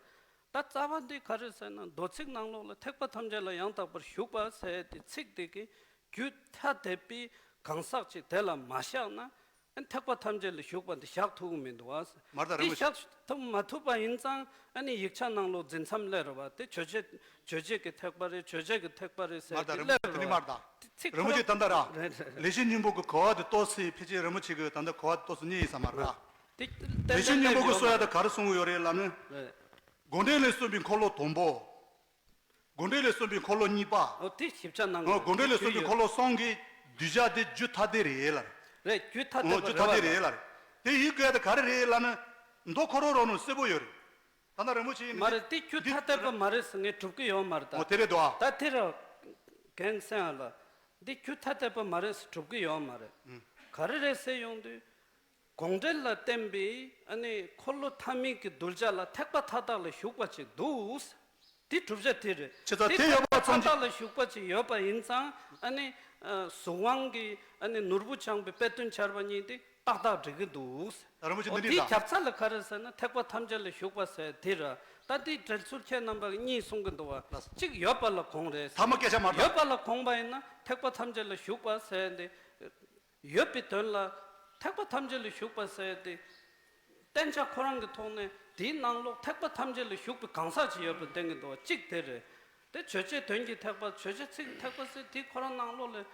ད་རྩ་བ་འདི་ག་རེ་ཟེར་ན། མདོ་ཚིག་ནང་ལོགས་ལ་ཐེག་པ་ཐམས་ཅད་ལ་ཡང་དག་པར་ཞུགས་པ་ཟེར་དེ་ཚིག་དེ་གི་རྒྱུ་ཐ་དད་པའི་གང་ཟག་ཅིག་དེ་ལ་མ་བཞག་ན། ཨ་ནི་ཐེག་པ་ཐམས་ཅད་ལ་ཞུགས་པ་འདི་བཞག་ཐུབ་ཀྱི་མི་འདུག་ཨ། མར་ད་དེ་རིན་པོ་བཞག་ཐུབ་མ་ཐུབ་པ་ཡིན་ཙང་། ཨ་ནི་ཡིག་ཆ་ནང་ལོགས་འཛིན་མཚམས་སླེབས་རེད་བ། དེ་ཆོས་བྱེད་ཆོས་བྱེད་ཀྱི་ཐེག་པ་རེད། ཆོས་བྱེད་ཀྱི་ཐེག་པ་རེད་ཟེར་མར་ད་དེ་རིན་པོ་སླེབས་དེ་ནི་རེད་མར་ད། བ། ཚིག་རིན་པོ་ཆེ་ད་ལྟ་ར། རེད་རེད། ལེགས་བཤད་སྙིང་པོ་གི་གོ་བ་དེ་ཏོག་ཙམ་ཕལ་ཆེར་རིན་པོ་ཆེ་གི་ད་ལྟ་གོ་བ་དེ་ཏོག་ཙམ་རྙེད་ཡིན་ས་མ་རེད་ར། དེ་ལེགས་བཤད་སྙིང་པོ་གི་གསུང་ཡ་ད་ག་རེ་གསུང་གི་ཡོད་རེད་ལབ་ན། རེད། དགོངས་འགྲེལ་ལས་གསུངས་པའི་འཁོར་ལོ་དང་པོ། དགོངས་འགྲེལ་ལས་གསུངས་པའི་འཁོར་ལོ་གཉིས་པ། ཨོ། དེ་ཞིབ་ཆ་གནང་དགོས། དགོངས་འགྲེལ་ལས་གསུངས་པའི་འཁོར་ལོ་གསུམ་གྱི་གདུལ་བྱ་དེ་རྒྱུ་ཐ་དད་རེད་ལ། རེད། རྒྱུ་ཐ་དད་པ་རེད་བ་ལ། རྒྱུ་ཐ་དད་རེད་ལ། དེ་ཡིན་དགོས་ཡ་དེ་ག་རེ་རེད་ལབ་ན། མདོ་ཁོ་རང་རང་ནང་གསལ་པོ་ཡོད་རེད། ད་ལྟ་རིན་པོ་ཆེ་ཡིན་མ་རེད། དེ་རྒྱུ་ཐ་དད་པ་མ་རེད་ཟེར་ངས་སྒྲུབ་ཀྱི་ཡོད་མ་རེད་ད། ཨོ། དེ་རེད་དོ། ད་དེ་ར་གན་སེང་ཨ་ལ། འདི་རྒྱུ་ཐ་དད་པ་མ་རེད་ཟེར་སྒྲུབ་ཀྱི་ཡོད་མ་རེད། ག་རེ་རེད་ཟེར་ཡོང་དུས། དགོངས་འགྲེལ་ལ་བརྟེན་པའི་ཨ་ནི་འཁོར་ལོ་ཐ་མའི་གི་གདུལ་བྱ་ལ་ཐེག་པ་མཐའ་དག་ལ་ཞུགས་པ་ཅིག་འདུག། དེ་བསྒྲུབ་བྱ་དེ་རེད། བྱས་ཙང་དེ་ཡོད་པ་ཐེག་པ་ཙམ་མཐའ་དག་ལ་ཞུགས་པ་ཅིག་ཡོད་པ་ཡིན་ཙང་། ཨ་ནི་གཟུགས་དབང་གི་ཨ་ནི་ནོར་བུ་འཆང་བའི་དཔེ་དོན་འཆར་བ་གཉིས་དེ་ཏག་ཏག་འགྲིག་གི་འདུག། རིན་པོ་ཆེ་འོ་འདི་དེའི་འདྲ། རྒྱབ་རྩ་ལ་ག་རེ་ཟེར་ན། ཐེག་པ་ཐམས་ཅད་ལ་ཞུགས་པ་ཟེར་དེ་ར། ད་དེའི་འགྲེལ་ཚུལ་ཁྱེད་རྣམ་པ་གཉིས་གསུང་གི་འདུག་བ། ལགས་སོ། གཅིག་ཡོད་པ་ལ་དགོངས་རེད། ཐ་མ་སྐད་ཆ་མ་རེད། ཡོད་པ་ལ་དགོངས་པ་ཡིན་ན་ཐེག་པ་ཐམས་ཅད་ལ་ཞུགས་པ་ཟེར་འདི། ཡོད་པའི་དོན་ལ་ཐེག་པ་ཐམས་ཅད་ལ་ཞུགས་པ་ཟེར་ཏེ། བསྟན་བྱ་ཁོ་རང་གི་ཐོག་ནས་དེའི་ནང་ལོགས་ཐེག་པ་ཐམས་ཅད་ལ་ཞུགས་པའི་གང་ཟག་ཅིག་ཡོད་པར་བསྟན་གྱི་འདུག་བ། གཅིག་དེ་རེད། དེ་ཆོས་བྱེད་དོན་གྱི་ཐེག་པ། ཆོས་བྱེད་ཚིག་ཐེག་པ་ཟེར་དེ་ཁོ་རང་ནང་ལོགས་ལ་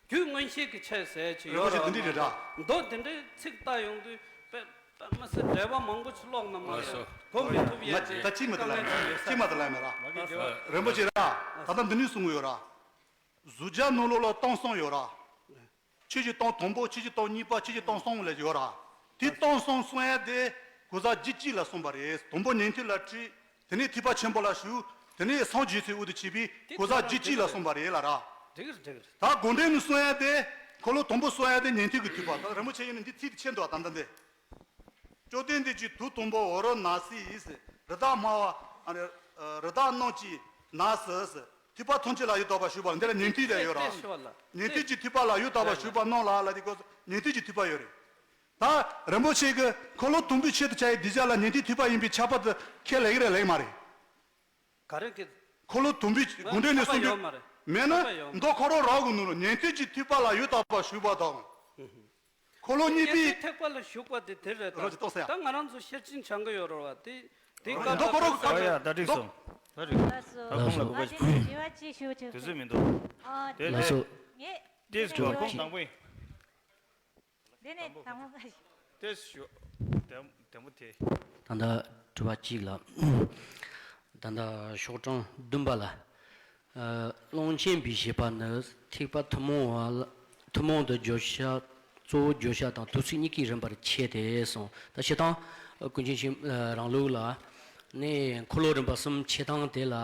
རྒྱུད་མངོན་ཤེས་ཀྱི་ཆོས་ཟེར་ཅིག་ཡོད་རེད་བ། རིན་པོ་ཆེ་འདི་འདྲ་རེད་ད། མདོ་འདི་འདྲའི་ཚིག་བལྟ་ཡོང་དུས་དཔེ་དཔེ་མི་སྲིད་འགྲེལ་པ་མང་པོ་ཅིག་ཀློག་ན་མ་ལ་གོ་མི་ཐུབ་ཡས་ཅིག་ད་གཅིག་མ་གཏོགས་ལ་གཅིག་མ་གཏོགས་ལ་མེད་ར། རིན་པོ་ཆེ་ར། ད་ལྟ་འདི་ནས་གསུང་གི་ཡོད་ར། གཟུགས་སྒྲ་ནང་ལོགས་ལ་སྟོང་གསུམ་ཡོད་ར། ཆོས་ཀྱི་སྟོང་དང་པོ། ཆོས་ཀྱི་སྟོང་གཉིས་པ། ཆོས་ཀྱི་སྟོང་གསུམ་ལ་ཡོད་ར། དེ་སྟོང་གསུམ་གསུང་ཡ་དེ་གོ་ས་རྒྱུད་གཅིག་ལ་གསུངས་པ་རེད། དང་པོ་ཉན་ཐོས་ལ་ཁྲིད། དེ་ནས་ཐེག་པ་ཆེན་པོ་ལ་ཞུགས། དེ་ནས་སངས་རྒྱས་ཚུལ་དབུ་མཐུ་བྱས་པའི་གོ་ས་རྒྱུད་གཅིག་ལ་གསུངས་པ་རེད་ལ་ར། འགྲིག་རེད། འགྲིག་རེད། ད་དགོངས་འགྲེལ་ནས་གསུང་ཡ་དེ་འཁོར་ལོ་དང་པོ་གསུང་ཡ་དེ་ཉན་ཐོས་ཀྱི་ཐེག་པ། ད་རིན་པོ་ཆེ་ཡིན་ན་འདི་ཚིག་དེ་མཁྱེན་འདུག་ད་ལྟ་འདི། བཅོམ་ལྡན་འདས་ཀྱིས་དུས་དང་པོ་འོད་རབ་ནག་སེར་ཡིས། རི་དྭགས་དམར་བ། ཨ་ནི་རི་དྭགས་རྣམས་ཀྱིས་ནགས་སུ། ཐེག་པ་ཐམས་ཅད་ལ་ཡང་དག་པར་ཞུགས་པ། འདི་ལ་ཉན་ཐོས་དེ་ཡོད་ར། དེ་ཞུ་བ་ལ། ཉན་ཐོས་ཀྱི་ཐེག་པ་ལ་ཡང་དག་པར་ཞུགས་པ་རྣམས་ལ་ལ་དེ་སྐོར་ཉན་ཐོས་ཀྱི་ཐེག་པ་ཡོད་རེད། ད་རིན་པོ་ཆེ་གིས་འཁོར་ལོ་དང་པོའི་ཆེད་དུ་བྱ་བའི་གདུལ་བྱ་ལ་ཉན་ཐོས་ཐེག་པ་ཡིན་པའི་ཁྱབ་པ་དེ་ཁས་ལེན་གྱི་རེད་ལེན་གྱི་མ་རེད། ག་རེ་གི། འཁོར་ལོ་དང་པོའི་དགོངས་འགྲེལ་ནས་གསུངས་པའི། ཁྱབ་པ་ཡོད་མ་རེད། མེད་ན། ཁྱབ་པ་ཡོད་མ་རེད། མདོ་ཁོ་རང་རང་གི་ནང་ལ་ཉན་ཐོས་ཀྱི་ཐེག་པ་ལ་ཡང་དག་པར་ཞུགས་པ་དང་། འཁོར་ལོ་གཉིས་པའི། ཉན་ཐོས་ཐེག་པ་ལ་ཞུགས་པ་དེ་དེ་རེད་ད། རོ་ཅི་ཏོག་ས་ཡ། ད་ང་རང་ཚོ་ཤེར་ཕྱིན་སྦྱང་གི་ཡོད་རེད་བ། དེ་དེ། རོ་ཅི་ཏོག་ས་ཡ། ད་འགྲིག་སོང་། ད་འགྲིག། ད་ཁོང་ལ་གོ་བ་ཞིག། དྲི་བ་གཅིག་ཞུ་ཆོག། དུས་ཚོད་མི་འདུག། ཨ། དེ་ལགས་སོ། ངས་ཏེས་ཞུ་བ། ཁོང་དང་པོ་ཡིན། འདི་ནས་དང་པོ་ག་ཞིག། ཏེས་ཞུ། དེ་དེ་མོ་དེ། ད་ལྟ་དྲི་བ་གཅིག་ལ། ད་ལྟ་ཤོག་གྲངས་བདུན་པ་ལ། ཨ། ཀློང་ཆེན་པའི་བཞེད་པ་ནི་ཐེག་པ་ཐུན་མོང་བ་ལ། ཐུན་མོང་དུ་བརྗོད་བྱ། གཙོ་བོ་བརྗོད་བྱ་དང་དུས་ཚིགས་གཉིས་ཀའི་རིམ་པར་ཕྱེ་སྟེ་གསུངས། ད་སྤྱིར་བཏང་ཀུན་མཁྱེན་ཆེན་རང་ལུགས་ལ་ནི་འཁོར་ལོ་རིམ་པ་གསུམ་ཕྱེ་སྟངས་དེ་ལ་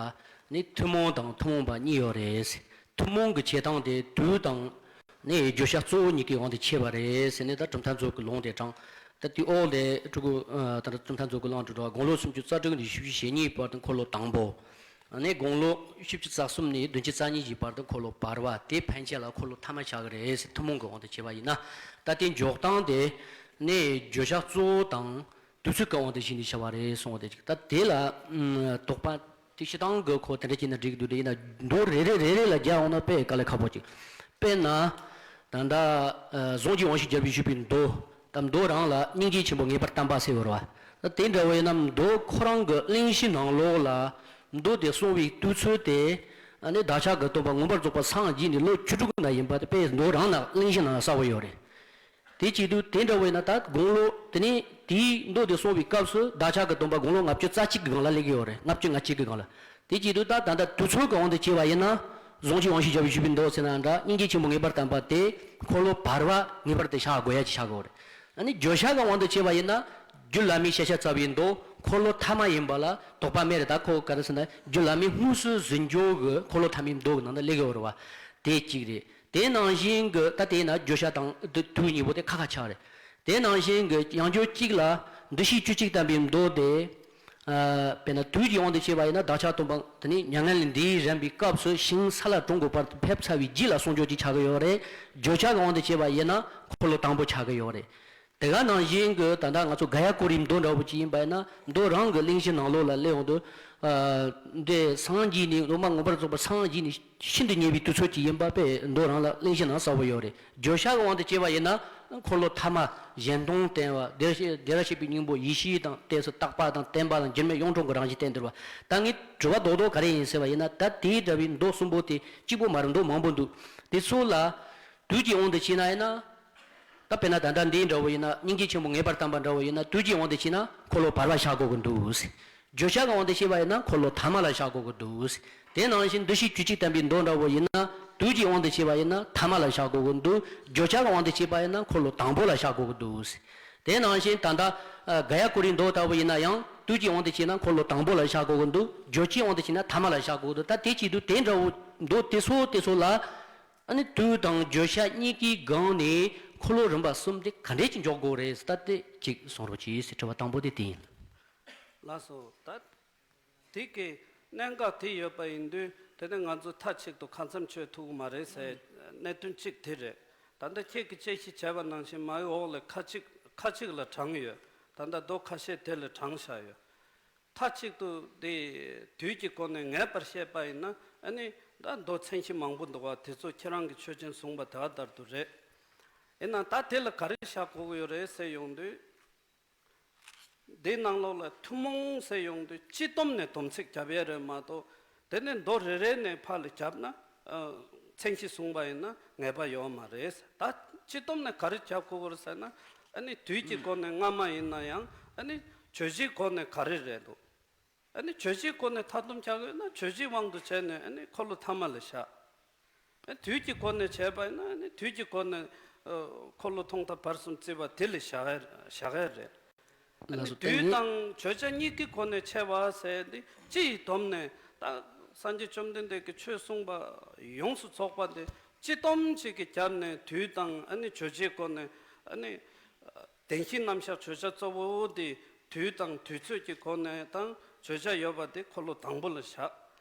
ནི་ཐུན་མོང་དང་ཐུན་མོང་བ་གཉིས་ཡོད་རེད། ཐུན་མོང་གི་ཕྱེ་སྟངས་དེ་དུས་དང་ནི་བརྗོད་བྱ་གཙོ་བོ་གཉིས་ཀའི་དབང་དུ་ཕྱེ་བ་རེད་ཟེར་ནས། ད་གྲུབ་མཐའ་མཛོད་ཀྱི་ལུང་དེ་དྲངས། ད་དེའི་འོག་ལས་ཕྲུ་གུ། ཨ། ད་གྲུབ་མཐའ་མཛོད་ཀྱི་ལུང་དུ་འགྲོ་བ། དགུང་ལོ་སུམ་ཅུ་རྩ་དྲུག་ནས་བཞི་བཅུ་ཞེ་གཉིས་བར་དུ་འཁོར་ལོ་དང་པོ། ནས་དགུང་ལོ་བཞི་བཅུ་རྩ་གསུམ་ནས་བདུན་ཅུ་རྩ་གཉིས་ཀྱི་བར་དུ་འཁོར་ལོ་བར་པ། དེ་ཕན་ཆད་ལ་འཁོར་ལོ་ཐ་མ་ཆགས་ཀྱི་རེད་ཟེར། ཐུན་མོང་གི་དབང་དུ་བྱས་པ་ཡིན་ན། ད་དེ་འཇོག་སྟངས་དེ་ནས་བརྗོད་བྱ་གཙོ་བོ་དང་དུས་ཚོད་ཀྱི་དབང་དུ་བྱས་ནས་བྱ་བ་རེད་གསུངས་པ་དེ་གཅིག། ད་དེ་ལ་དོགས་པ་དེ་སྤྱིར་བཏང་གི་ཁོ་དེ་འདྲ་བྱས་ན་འགྲིག་གི་འདུག། དེ་ཡིན་ན་མདོ་རེ་རེ་རེ་རེ་ལ་རྒྱག་འོང་ན་དཔེ་དཀའ་ལས་ཁག་པོ་ཅིག། དཔེར་ན། ད་ལྟ་གཟུངས་ཀྱི་དབང་ཕྱུག་རྒྱལ་པོས་ཞུས་པའི་མདོ། ད་མདོ་རང་ལ་སྙིང་རྗེ་ཆེན་པོ་ངེས་པར་བསྟན་པ་ཟེར་ཡོད་རེད་བ། ད་དེ་འདྲ་བས་ན་མདོ་ཁོ་རང་གི་གླེང་གཞི་ནང་ལོགས་ལ་མདོ་དེ་གསུངས་པའི་དུས་ཚོད་དེ། ཨ་ནི་བདག་ཅག་གི་སྟོན་པ་མངོན་པར་རྫོགས་པར་སངས་རྒྱས་ནས་ལོ་བཅུ་དྲུག་ན་ཡིན་པ་དེ་དཔེ་མདོ་རང་ན་གླེང་གཞི་ནང་ལ་གསལ་པོ་ཡོད་རེད། དེ་བྱེད་དུས་དེ་འདྲ་བས་ན་ད་དགུང་ལོ་དེ་ནས་དེའི་མདོ་དེ་གསུངས་པའི་སྐབས་སུ་བདག་ཅག་གི་སྟོན་པ་དགུང་ལོ་ལྔ་བཅུ་རྩ་གཅིག་གི་སྒང་ལ་སླེབས་ཀྱི་ཡོད་རེད། ལྔ་བཅུ་ང་གཅིག་གི་སྒང་ལ། དེ་བྱེད་དུས་ད་ད་ལྟ་དུས་ཚོད་ཀྱི་དབང་དུ་བྱས་པ་ཡིན་ན། གཟུངས་ཀྱི་དབང་ཕྱུག་རྒྱལ་པོས་ཞུས་པའི་མདོ་ཟེར་ན་འདྲ། སྙིང་རྗེ་ཆེན་པོ་ངེས་པར་བསྟན་པ་དེ་འཁོར་ལོ་བར་པ་ངེས་པར་དུ་ཆགས་དགོས་ཡ་ཅིག་ཆགས་ཀྱི་ཡོད་རེད། ཨ་ནི་བརྗོད་བྱ་གི་དབང་དུ་བྱས་པ་ཡིན་ན། རྒྱུད་བླ་མའི་ཤེས་བྱ་རྩ་བའི་མདོ་འཁོར་ལོ་ཐ་མ་ཡིན་པ་ལ་དོགས་པ་མེད་རེད། ད་ཁོ་ག་རེ་ཟེར་ན་རྒྱུད་བླ་མའི་དངོས་སུ་ཟིན་སྦྱོར་གྱི་འཁོར་ལོ་ཐ་མའི་མདོ་གི་ནང་དུ་སླེབས་ཀྱི་ཡོད་རེད་བ། དེ་གཅིག་རེད། དེ་ནང་བཞིན་གྱི་ད་དེ་ན་བརྗོད་བྱ་དང་དུས་གཉིས་པོ་དེ་ཁ་ཁ་ཆགས་རེད། དེ་ནང་བཞིན་གྱི་ཡང་བསྐྱར་གཅིག་ལ་ འདུ་ཤེས་བཅུ་གཅིག་བརྟན་པའི་མདོ་དེ། ཨ། དཔེར་ན་དུས་ཀྱི་དབང་དུ་བྱས་པ་ཡིན་ན་བདག་ཅག་སྟོན་པ་དེ་ནི་མྱ་ངན་ལས་འདས་རན་པའི་སྐབས་སུ་ཞིང་ས་ལ་གྲོང་གི་བར་དུ་ཕེབས་ཚར་བའི་རྗེས་ལ་གསུང་ཆོས་ཅིག་ཆགས་ཀྱི་ཡོད་རེད། བརྗོད་བྱ་གི་དབང་དུ་བྱས་པ་ཡིན་ན་འཁོར་ལོ་དང་པོ་ཆགས་ཀྱི་ཡོད་རེད། དེ་ག་ནང་བཞིན་གྱི་ད་ལྟ་ང་ཚོ་ག་ཡ་ཀོ་རིའི་མདོ་འདྲ་བོ་ཅིག་ཡིན་པ་ཡིན་ན་མདོ་རང་གི་གླེང་གཞི་ནང་ལོགས་ལ་སླེབས་ཡོང་དུས། ཨ། འདི་སངས་རྒྱས་ནས་སློབ་མ་མངོན་པར་རྫོགས་པར་སངས་རྒྱས་ནས་ཤིན་ཏུ་ཉེ་བའི་དུས་ཚོད་ཅིག་ཡིན་པ་དཔེ་མདོ་རང་ལ་གླེང་གཞི་ནང་གསལ་པོ་ཡོད་རེད། བརྗོད་བྱ་གི་དབང་དུ་བྱས་པ་ཡིན་ན་འཁོར་ལོ་ཐ་མ་གཞན་སྟོང་བསྟན་པ། བདེ་བདེ་བར་གཤེགས་པའི་སྙིང་པོ་ཡེ་ཤེས་དང་ལྟས་སུ་རྟག་པ་དང་བརྟན་པ་དང་འགྱུར་མེད་གཡུང་དྲུང་གི་རང་བཞིན་བསྟན་འདུག་པ། ད་ངས་དྲི་བ་རྡོག་རྡོག་ག་རེ་ཡིན་ཟེར་བ་ཡིན་ན། ད་དེའི་འདྲ་བའི་མདོ་གསུམ་པོ་དེ་གཅིག་པོ་མ་རེད། མདོ་མང་པོ་འདུག་དེ་ཚོ་ལ་དུས་ཀྱི་དབང་དུ་བྱས་ན་ཡིན་ན། ད་དཔེར་ན་ད་ལྟ་འདི་འདྲ་བོ་ཡིན་ན། སྙིང་རྗེ་ཆེན་པོ་ངེས་པར་བསྟན་པ་འདྲ་བོ་ཡིན་ན། དུས་ཀྱི་དབང་དུ་བྱས་ན་འཁོར་ལོ་བར་པ་བཞག་དགོས་ཀྱི་འདུག་བརྗོད་བྱ་གི་དབང་དུ་བྱས་པ་ཡིན་ན་འཁོར་ལོ་ཐ་མ་ལ་བཞག་དགོས་ཀྱི་འདུག་དེ་ནང་བཞིན་འདུ་ཤེས་བཅུ་གཅིག་བརྟན་པའི་མདོ་འདྲ་བོ་ཡིན་ན། དུས་ཀྱི་དབང་དུ་བྱས་པ་ཡིན་ན་ཐ་མ་ལ་བཞག་དགོས་ཀྱི་འདུག་བརྗོད་བྱ་གི་དབང་དུ་བྱས་པ་ཡིན་ན་འཁོར་ལོ་དང་པོ་ལ་བཞག་དགོས་ཀྱི་འདུག་དེ་ནང་བཞིན་ད་ལྟ་ཨ་ག་ཡ་ཀོ་རིའི་མདོ་ལྟ་བུ་ཡིན་ན་ཡང་། དུས་ཀྱི་དབང་དུ་བྱས་ན་འཁོར་ལོ་དང་པོ་ལ་བཞག་དགོས་ཀྱི་འདུག་བརྗོད་བྱའི་དབང་དུ་བྱས་ན་ཐ་མ་ལ་བཞག་དགོས་ཀྱི་འདུག་ད་དེ་བྱེད་དུས་དེ་འདྲ་བོ་མདོ་དེ་ཚོ་དེ་ཚོ་ལ། ཨ་ནི་དུས་དང་བརྗོད་བྱ་གཉིས་ཀའི་སྒང་ནས་འཁོར་ལོ་རིམ་པ་གསུམ་དེ་ག་འདྲས་ཀྱིས་འཇོག་དགོས་རེད། ད་དེ་གཅིག་གསུང་རོགས་གྱིས་ཟེར། དྲི་བ་དང་པོ་དེ་དེ་ཡིན། ལགས་སོ། ད་དེ་གི་གནད་འགག་དེ་ཡོད་པ་ཡིན་དུས། དེ་ནི་ང་ཚོ་མཐའ་གཅིག་ཏུ་ཁ་མཚམས་ཆོད་ཐུབ་ཀྱི་མ་རེད་ཟེར་གནད་དོན་གཅིག་དེ་རེད། ད་ལྟ་ཁྱེད་ཀྱིས་དཔྱད་ཞིབ་བྱས་པ་ནང་བཞིན་མའི་འོག་ལ་ཁ་ཅིག་ཁ་ཅིག་ལ་དྲངས་ཡོད། ད་ལྟ་མདོ་ཁ་ཤས་དེ་ལ་དྲངས་བཞག་ཡོད། མཐའ་གཅིག་ཏུ་དེ་དུས་ཀྱི་སྒོ་ནས་ངེས་པར་བཤད་པ་ཡིན་ན། ཨ་ནི་ད་མདོ་མཚན་གཞི་མང་པོ་འདུག་པ། དེ་ཚོ་ཁྱེད་རང་གི་ཆོས་ཅན་གསུངས་པ་དེ་ག་ལྟར་དུ་རེད། ཡིན་ནའང་ད་དེ་ལ་ག་རེ་བཞག་དགོས་ཀྱི་ཡོད་རེད་ཟེར་ཡོང་དུས། དེའི་ནང་ལོགས་ལ་ཐུན་མོང་ཟེར་ཡོང་དུས་སྤྱི་བསྡོམས་ནས་སྡོམ་ཚིག་བརྒྱབ་ཡས་རེད་མ་གཏོགས། དེ་ནས་མདོ་རེ་རེ་ནས་ཕར་ལ་བརྒྱབ་ན། ཨ། མཚན་གཞི་གསུངས་པ་ཡིན་ན་ངེས་པ་ཡོད་མ་རེད། ད་སྤྱི་བསྡོམས་ནས་ག་རེ་བརྒྱབ་དགོས་ཀྱི་རེད་ཟེར་ན། ཨ་ནི་དུས་ཀྱི་སྒོ་ནས་སྔ་མ་ཡིན་ན་ཡང་། ཨ་ནི་རྗོད་བྱེད་སྒོ་ནས་ག་རེ་རེད་འདུག་ཨ་ནི་རྗོད་བྱེད་སྒོ་ནས་མཐའ་སྡོམ་རྒྱག་དགོས་ན་རྗོད་བྱེད་དབང་དུ་བྱས་ནས། ཨ་ནི་འཁོར་ལོ་ཐ་མ་ལ་བཞག་ཨ། དུས་ཀྱི་སྒོ་ནས་བྱས་པ་ཡིན་ན། ཨ་ནི་དུས་ཀྱི་སྒོ་ནས། ཨ། འཁོར་ལོ་ཐོག་མཐའ་བར་གསུམ་བརྩིས་པ་དེ་ལ་བཞག་ཡ་བཞག་ཡ་རེད། ཨ་ནི་ལགས་སོ། དུས་དང་བརྗོད་བྱ་གཉིས་ཀྱི་སྒོ་ནས་ཕྱེ་བ་ཟེར་འདི་སྤྱི་ཡི་སྡོམ་ནས། ད་སངས་རྒྱས་བཅོམ་ལྡན་འདས་ཀྱིས་ཆོས་གསུངས་པ་ཡོངས་སུ་རྫོགས་པ་འདི་སྤྱི་བསྡོམས་ཅིག་གི་རྒྱབ་ནས་དུས་དང་། ཨ་ནི་རྗོད་བྱེད་སྒོ་ནས། ཨ་ནི་བདེན་བཞིའི་རྣམ་གཞག་བརྗོད་བྱ་གཙོ་བོ་འདི་དུས་དང་དུས་ཚོད་ཀྱི་སྒོ་ནས་དང་བརྗོད་བྱ་ཡོད་པ་འདི་འཁོར་ལོ་དང་པོ་ལ་བཞག་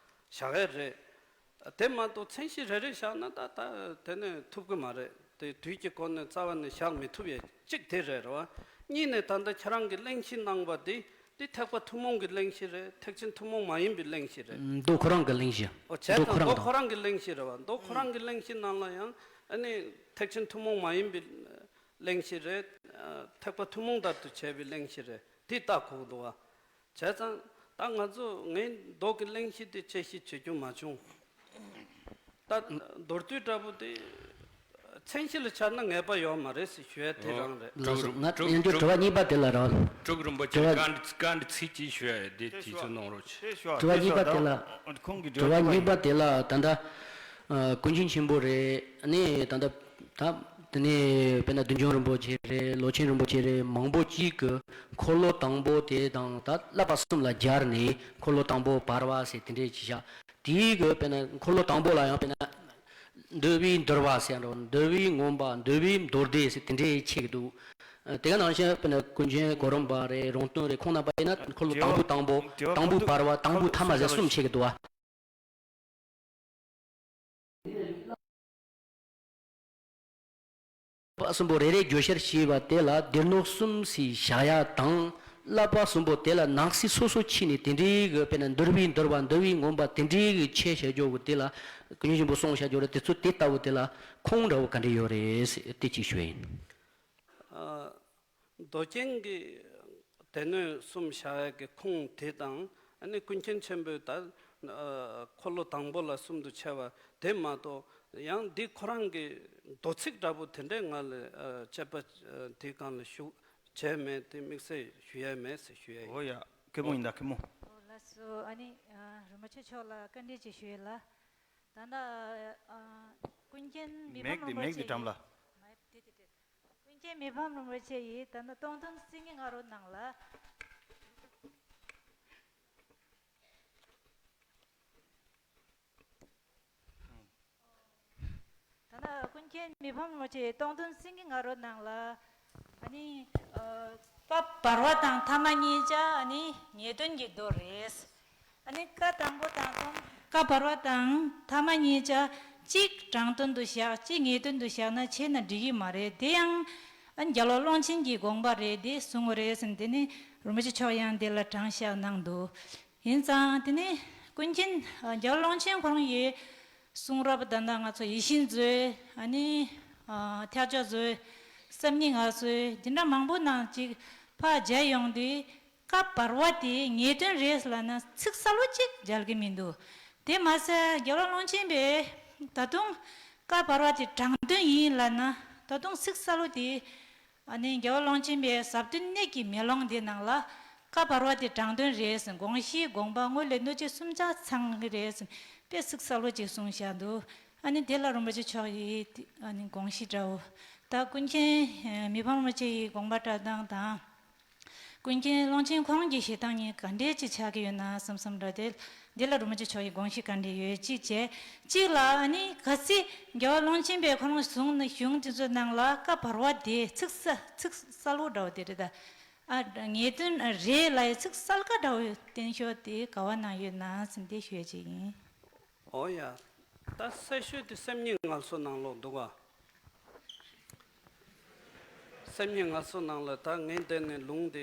བཞག་ཡས་རེད། དེ་མ་གཏོགས་མཚན་གཞི་རེ་རེ་བཞག་ན་ད་ད་དེ་ནི་ཐུབ་ཀྱི་མ་རེད། དེ་དུས་ཀྱི་སྒོ་ནས་རྩ་བ་ནས་བཞག་མི་ཐུབ་ཡས་གཅིག་དེ་རེད། རེད་བ། གཉིས་ནས་ད་ལྟ་ཁྱེད་རང་གིས་གླེང་གཞི་གནང་བ་འདི། འདི་ཐེག་པ་ཐུན་མོང་གི་གླེང་གཞི་རེད། ཐེག་ཆེན་ཐུན་མོང་མ་ཡིན་པའི་གླེང་གཞི་རེད། མདོ་ཁོ་རང་གི་གླེང་གཞི། ཨོ། བྱས་མདོ་ཙང་ཁོ་རང་མདོ་དང་། ཁོ་རང་གི་གླེང་གཞི་རེད་བ། མདོ་ཁོ་རང་གི་གླེང་གཞི་ནང་ལ་ཡང་། ཨ་ནི་ཐེག་ཆེན་ཐུན་མོང་མ་ཡིན་པའི་གླེང་གཞི་རེད། ཨ། ཐེག་པ་ཐུན་མོང་ལྟར་དུ་བྱས་པའི་གླེང་གཞི་རེད། དེ་ལྟ་དགོས་འདུག་བ། བྱས་ཙང་ད་ང་ཚོ་ངའི་མདོ་གི་གླེང་གཞི་དེ་དཔྱད་ཞིབ་བྱེད་རྒྱུ་མ་བྱུང་། ད་མདོར་བསྡུས་འདྲ་པོ་དེ་མཚན་གཞི་ལ་ཆགས་ན་ངེས་པ་ཡོད་མ་རེད་ཟེར་ཞུ་ཡ་དེ་རང་རེད། ལགས་སོ། ང་ཡང་བསྐྱར་དྲི་བ་གཉིས་པ་དེ་ལ་རོགས། དྲུག་རིན་པོ་ཆེ་དྲི་བ། བཀའ་འདྲི་བཀའ་འདྲི་ཚིག་གཅིག་ཞུ་ཡ་དེ་དུས་ཚོད་གནང་རོགས་བྱེད། དྲི་བ་གཉིས་པ་དེ་ལ། ཁོང་གི་དྲི་བ་གཉིས་པ་དེ་ལ་ད་ལྟ། ཨ། ཀུན་མཁྱེན་ཆེན་པོ་རེད། ཨ་ནི་ད་ལྟ། ད་དེ་ནས་དཔེར་ན་བདུད་འཇོམས་རིན་པོ་ཆེ་རེད། ལོ་ཆེན་རིན་པོ་ཆེ་རེད། མང་པོ་གཅིག་གིས་འཁོར་ལོ་དང་པོ་དེ་དང་ད་བསླབ་པ་གསུམ་ལ་སྦྱར་ནས་འཁོར་ལོ་དང་པོ་བར་པ་ཟེར་དེ་འདྲས་ཅིག་བཞག་དེའི་གི་དཔེར་ན་འཁོར་ལོ་དང་པོ་ལ་ཡང་དཔེར་ན་འདུལ་བའི་འདུལ་བ་ཟེར་འགྲོ། འདུལ་བའི་མངོན་པ། འདུལ་བའི་མདོ་སྡེ་ཟེར་དེ་འདྲས་ཕྱེ་གི་འདུག་དེ་ག་ནང་བཞིན་དཔེར་ན་ཀུན་མཁྱེན་གོ་རམས་པ་རེད། རོང་སྟོན་རེད། ཁོང་རྣམ་པ་ཡིན་ན་འཁོར་ལོ་དང་པོ། དང་པོ། དང་པོ་བར་པ། དང་པོ་ཐ་མ་ཟེར་གསུམ་ཕྱེ་གི་འདུག་བ། བསླབ་པ་གསུམ་པོ་རེ་རེ་བརྗོད་བྱར་བྱས་པ་དེ་ལ་སྡེ་སྣོད་གསུམ་ཞེས་བཞག་ཡ་དང་། བསླབ་པ་གསུམ་པོ་དེ་ལ་ནང་གསེས་སོ་སོ་ཕྱེ་ནས་དེ་འདྲའི་གི་དཔེར་ན་འདུལ་བའི་འདུལ་བ། འདུལ་བའི་མངོན་པ། དེ་འདྲའི་གི་ཕྱེ་བྱ་རྒྱུ་གི་དེ་ལ་ཀུན་མཁྱེན་ཆེན་པོ་གསུངས་བྱ་རྒྱུ་རེད། དེ་ཚོ་དེ་ལྟ་བུ་དེ་ལ་ཁུངས་འདྲ་བོ་ག་འདྲ་ཡོད་རེད་ཟེར་དེ་གཅིག་ཞུ་ཡ་ཡིན། ཨ། མདོ་རྒྱན་གྱི་སྡེ་སྣོད་གསུམ་བཞག་ཡག་གི་ཁུངས་དེ་དང་། ཨ་ནི་ཀུན་མཁྱེན་ཆེན་པོས་ད་ཨ་འཁོར་ལོ་དང་པོ་ལ་གསུམ་དུ་ཕྱེ་བ་དེ་མ་གཏོགས། ཡང་འདི་ཁོ་རང་གི་མདོ་ཚིག་འདྲ་པོ་དེ་འདྲས་ང་ལ་ཨ་དཔྱད་པ་ཨ་དེའི་སྒང་ལ་ཞུ་བྱས་མེད། དེ་དམིགས་བསལ་ཞུ་ཡས་མེད་ཟེར་ཞུ་ཡས་ཡིན། འོ་ཡ། སྐུ་ངོ་ཡིན་ད་སྐུ་ངོ། ཨོ་ལགས་སོ། ཨ་ནི་ཨ་རིན་པོ་ཆེ་མཆོག་ལ་བཀའ་འདྲི་ཅིག་ཞུ་ཡས་ལ། ད་ལྟ་ཨ་ཀུན་མཁྱེན་མི་ཕམ་མེག་དེ་རིན་པོ་མེག་དེ་ཆེ་འགྲམ་ལ། ཡིས། མ་དེ་དེ་དེ། ཀུན་མཁྱེན་མི་ཕམ་རིན་པོ་ཆེ་ཡིས་ད་ལྟ་སྟོང་ཐུན་སེང་གེ་ང་རོ་ནང་ལ། ད་ལྟ་ཀུན་མཁྱེན་མི་ཕམ་རིན་པོ་ཆེ་སྟོང་ཐུན་སེང་གེ་ང་རོ་ནང་ལ། ཨ་ནི་ཨ་ ཀ་བར་བ་དང་ཐ་མ་གཉིས་ཆ་ཨ་ནི་ངེས་དོན་གྱི་མདོ་རེད། ཨ་ནི་ཀ་དང་པོ་དང་གསུམ། ཀ་བར་བ་དང་ཐ་མ་གཉིས་ཆ་གཅིག་དྲང་དོན་དུ་བཞག་གཅིག་ངེས་དོན་དུ་བཞག་ན་ཆེ་ན་འགྲིག་གི་མ་རེད། དེ་ཡང་ཨ་ནི་རྒྱལ་བ་ཀློང་ཆེན་གྱི་དགོངས་པ་རེད། དེ་གསུང་གི་རེད་ཟེར་ནས་དེ་ནི་རིན་པོ་ཆེ་མཆོག་ཡང་དེ་ལ་དྲང་བཞག་གནང་འདུག་ཡིན་ཙང་དེ་ནི་ཀུན་མཁྱེན་རྒྱལ་བ་ཀློང་ཆེན་ཁོ་རང་ཡི་གསུང་རབ་ད་ལྟ་ང་ཚོ་ཡིད་བཞིན་མཛོད། ཨ་ནི་ཨ་ཐེག་མཆོག་མཛོད། སེམས་ཉིད་ངལ་གསོ། འདི་འདྲ་མང་པོ་ནང་ཅིག་ཕར་མཇལ་ཡོང་དུས་ཀ་བར་བ་དེ་ངེས་དོན་རེད་ལབ་ན་ཚིག་གསལ་བོ་ཅིག་མཇལ་གི་མི་འདུག་དེ་མ་ཟད་རྒྱལ་བ་ཀློང་ཆེན་པས་ད་དུང་ཀ་བར་བ་དེ་དྲང་དོན་ཡིན་ལབ་ན་ད་དུང་ཚིག་གསལ་བོ་དེ། ཨ་ནི་རྒྱལ་བ་ཀློང་ཆེན་པའི་ཟབ་དོན་གནད་ཀྱི་མེ་ལོང་འདི་ནང་ལ་ཀ་བར་བ་དེ་དྲང་དོན་རེད་ཟེར། དགོངས་གཞི་དགོངས་པ་དངོས་ལས་གནོད་བྱེད་གསུམ་ཆ་ཚང་གི་རེད་ཟེར། དཔེ་ཚིག་གསལ་བོ་ཅིག་གསུངས་བཞག་འདུག་ཨ་ནི་དེ་ལ་རིན་པོ་ཆེ་མཆོག་གི་ཨ་ནི་དགོངས་གཞི་འདྲ་བོ། ད་ཀུན་མཁྱེན་མི་ཕམ་རིན་པོ་ཆེ་ཡི་དགོངས་པ་འགྲེལ་སྟངས་དང་། ཀུན་མཁྱེན་ཀློང་ཆེན་ཁོང་གི་བཞེད་སྟངས་གཉིས་ག་འདྲས་ཅིག་ཆགས་ཀྱི་ཡོད་ན་བསམ་བསམ་འདྲ་དེ། འདི་ལ་རིན་པོ་ཆེ་མཆོག་གི་དགོངས་གཞི་ག་འདྲས་ཡོད་ཅིག་བྱས། གཅིག་ལ་ཨ་ནི་གལ་སྲིད་རྒྱལ་བ་ཀློང་ཆེན་པས་ཁོ་རང་གཞུང་ནི་གཞུང་དེ་ཚོའི་ནང་ལ་ཀ་བར་བ་དེ་ཚིག་གསལ་ཚིག་གསལ་བོ་འདྲ་བོ་དེ་རེད་ད། ཨ་ངེས་དོན་རེད་ལབ་ཡའི་ཚིག་གསལ་ཁ་འདྲ་བོ་བསྟན་ཤོག་དེ་ག་བ་ན་ཡོད་ན་ཟིན་དེ་ཤོད་ཅིག་ཡིན། ཨོ་ཡ། ད་གསལ་ཤོས་དེ་སེམས་ཉིད་ངལ་གསོ་ནང་ལོགས་འདུག་ག་སེམས་ཉིད་ངལ་གསོ་ནང་ལ་ད་ངས་འདི་ནས་ལུང་དེ་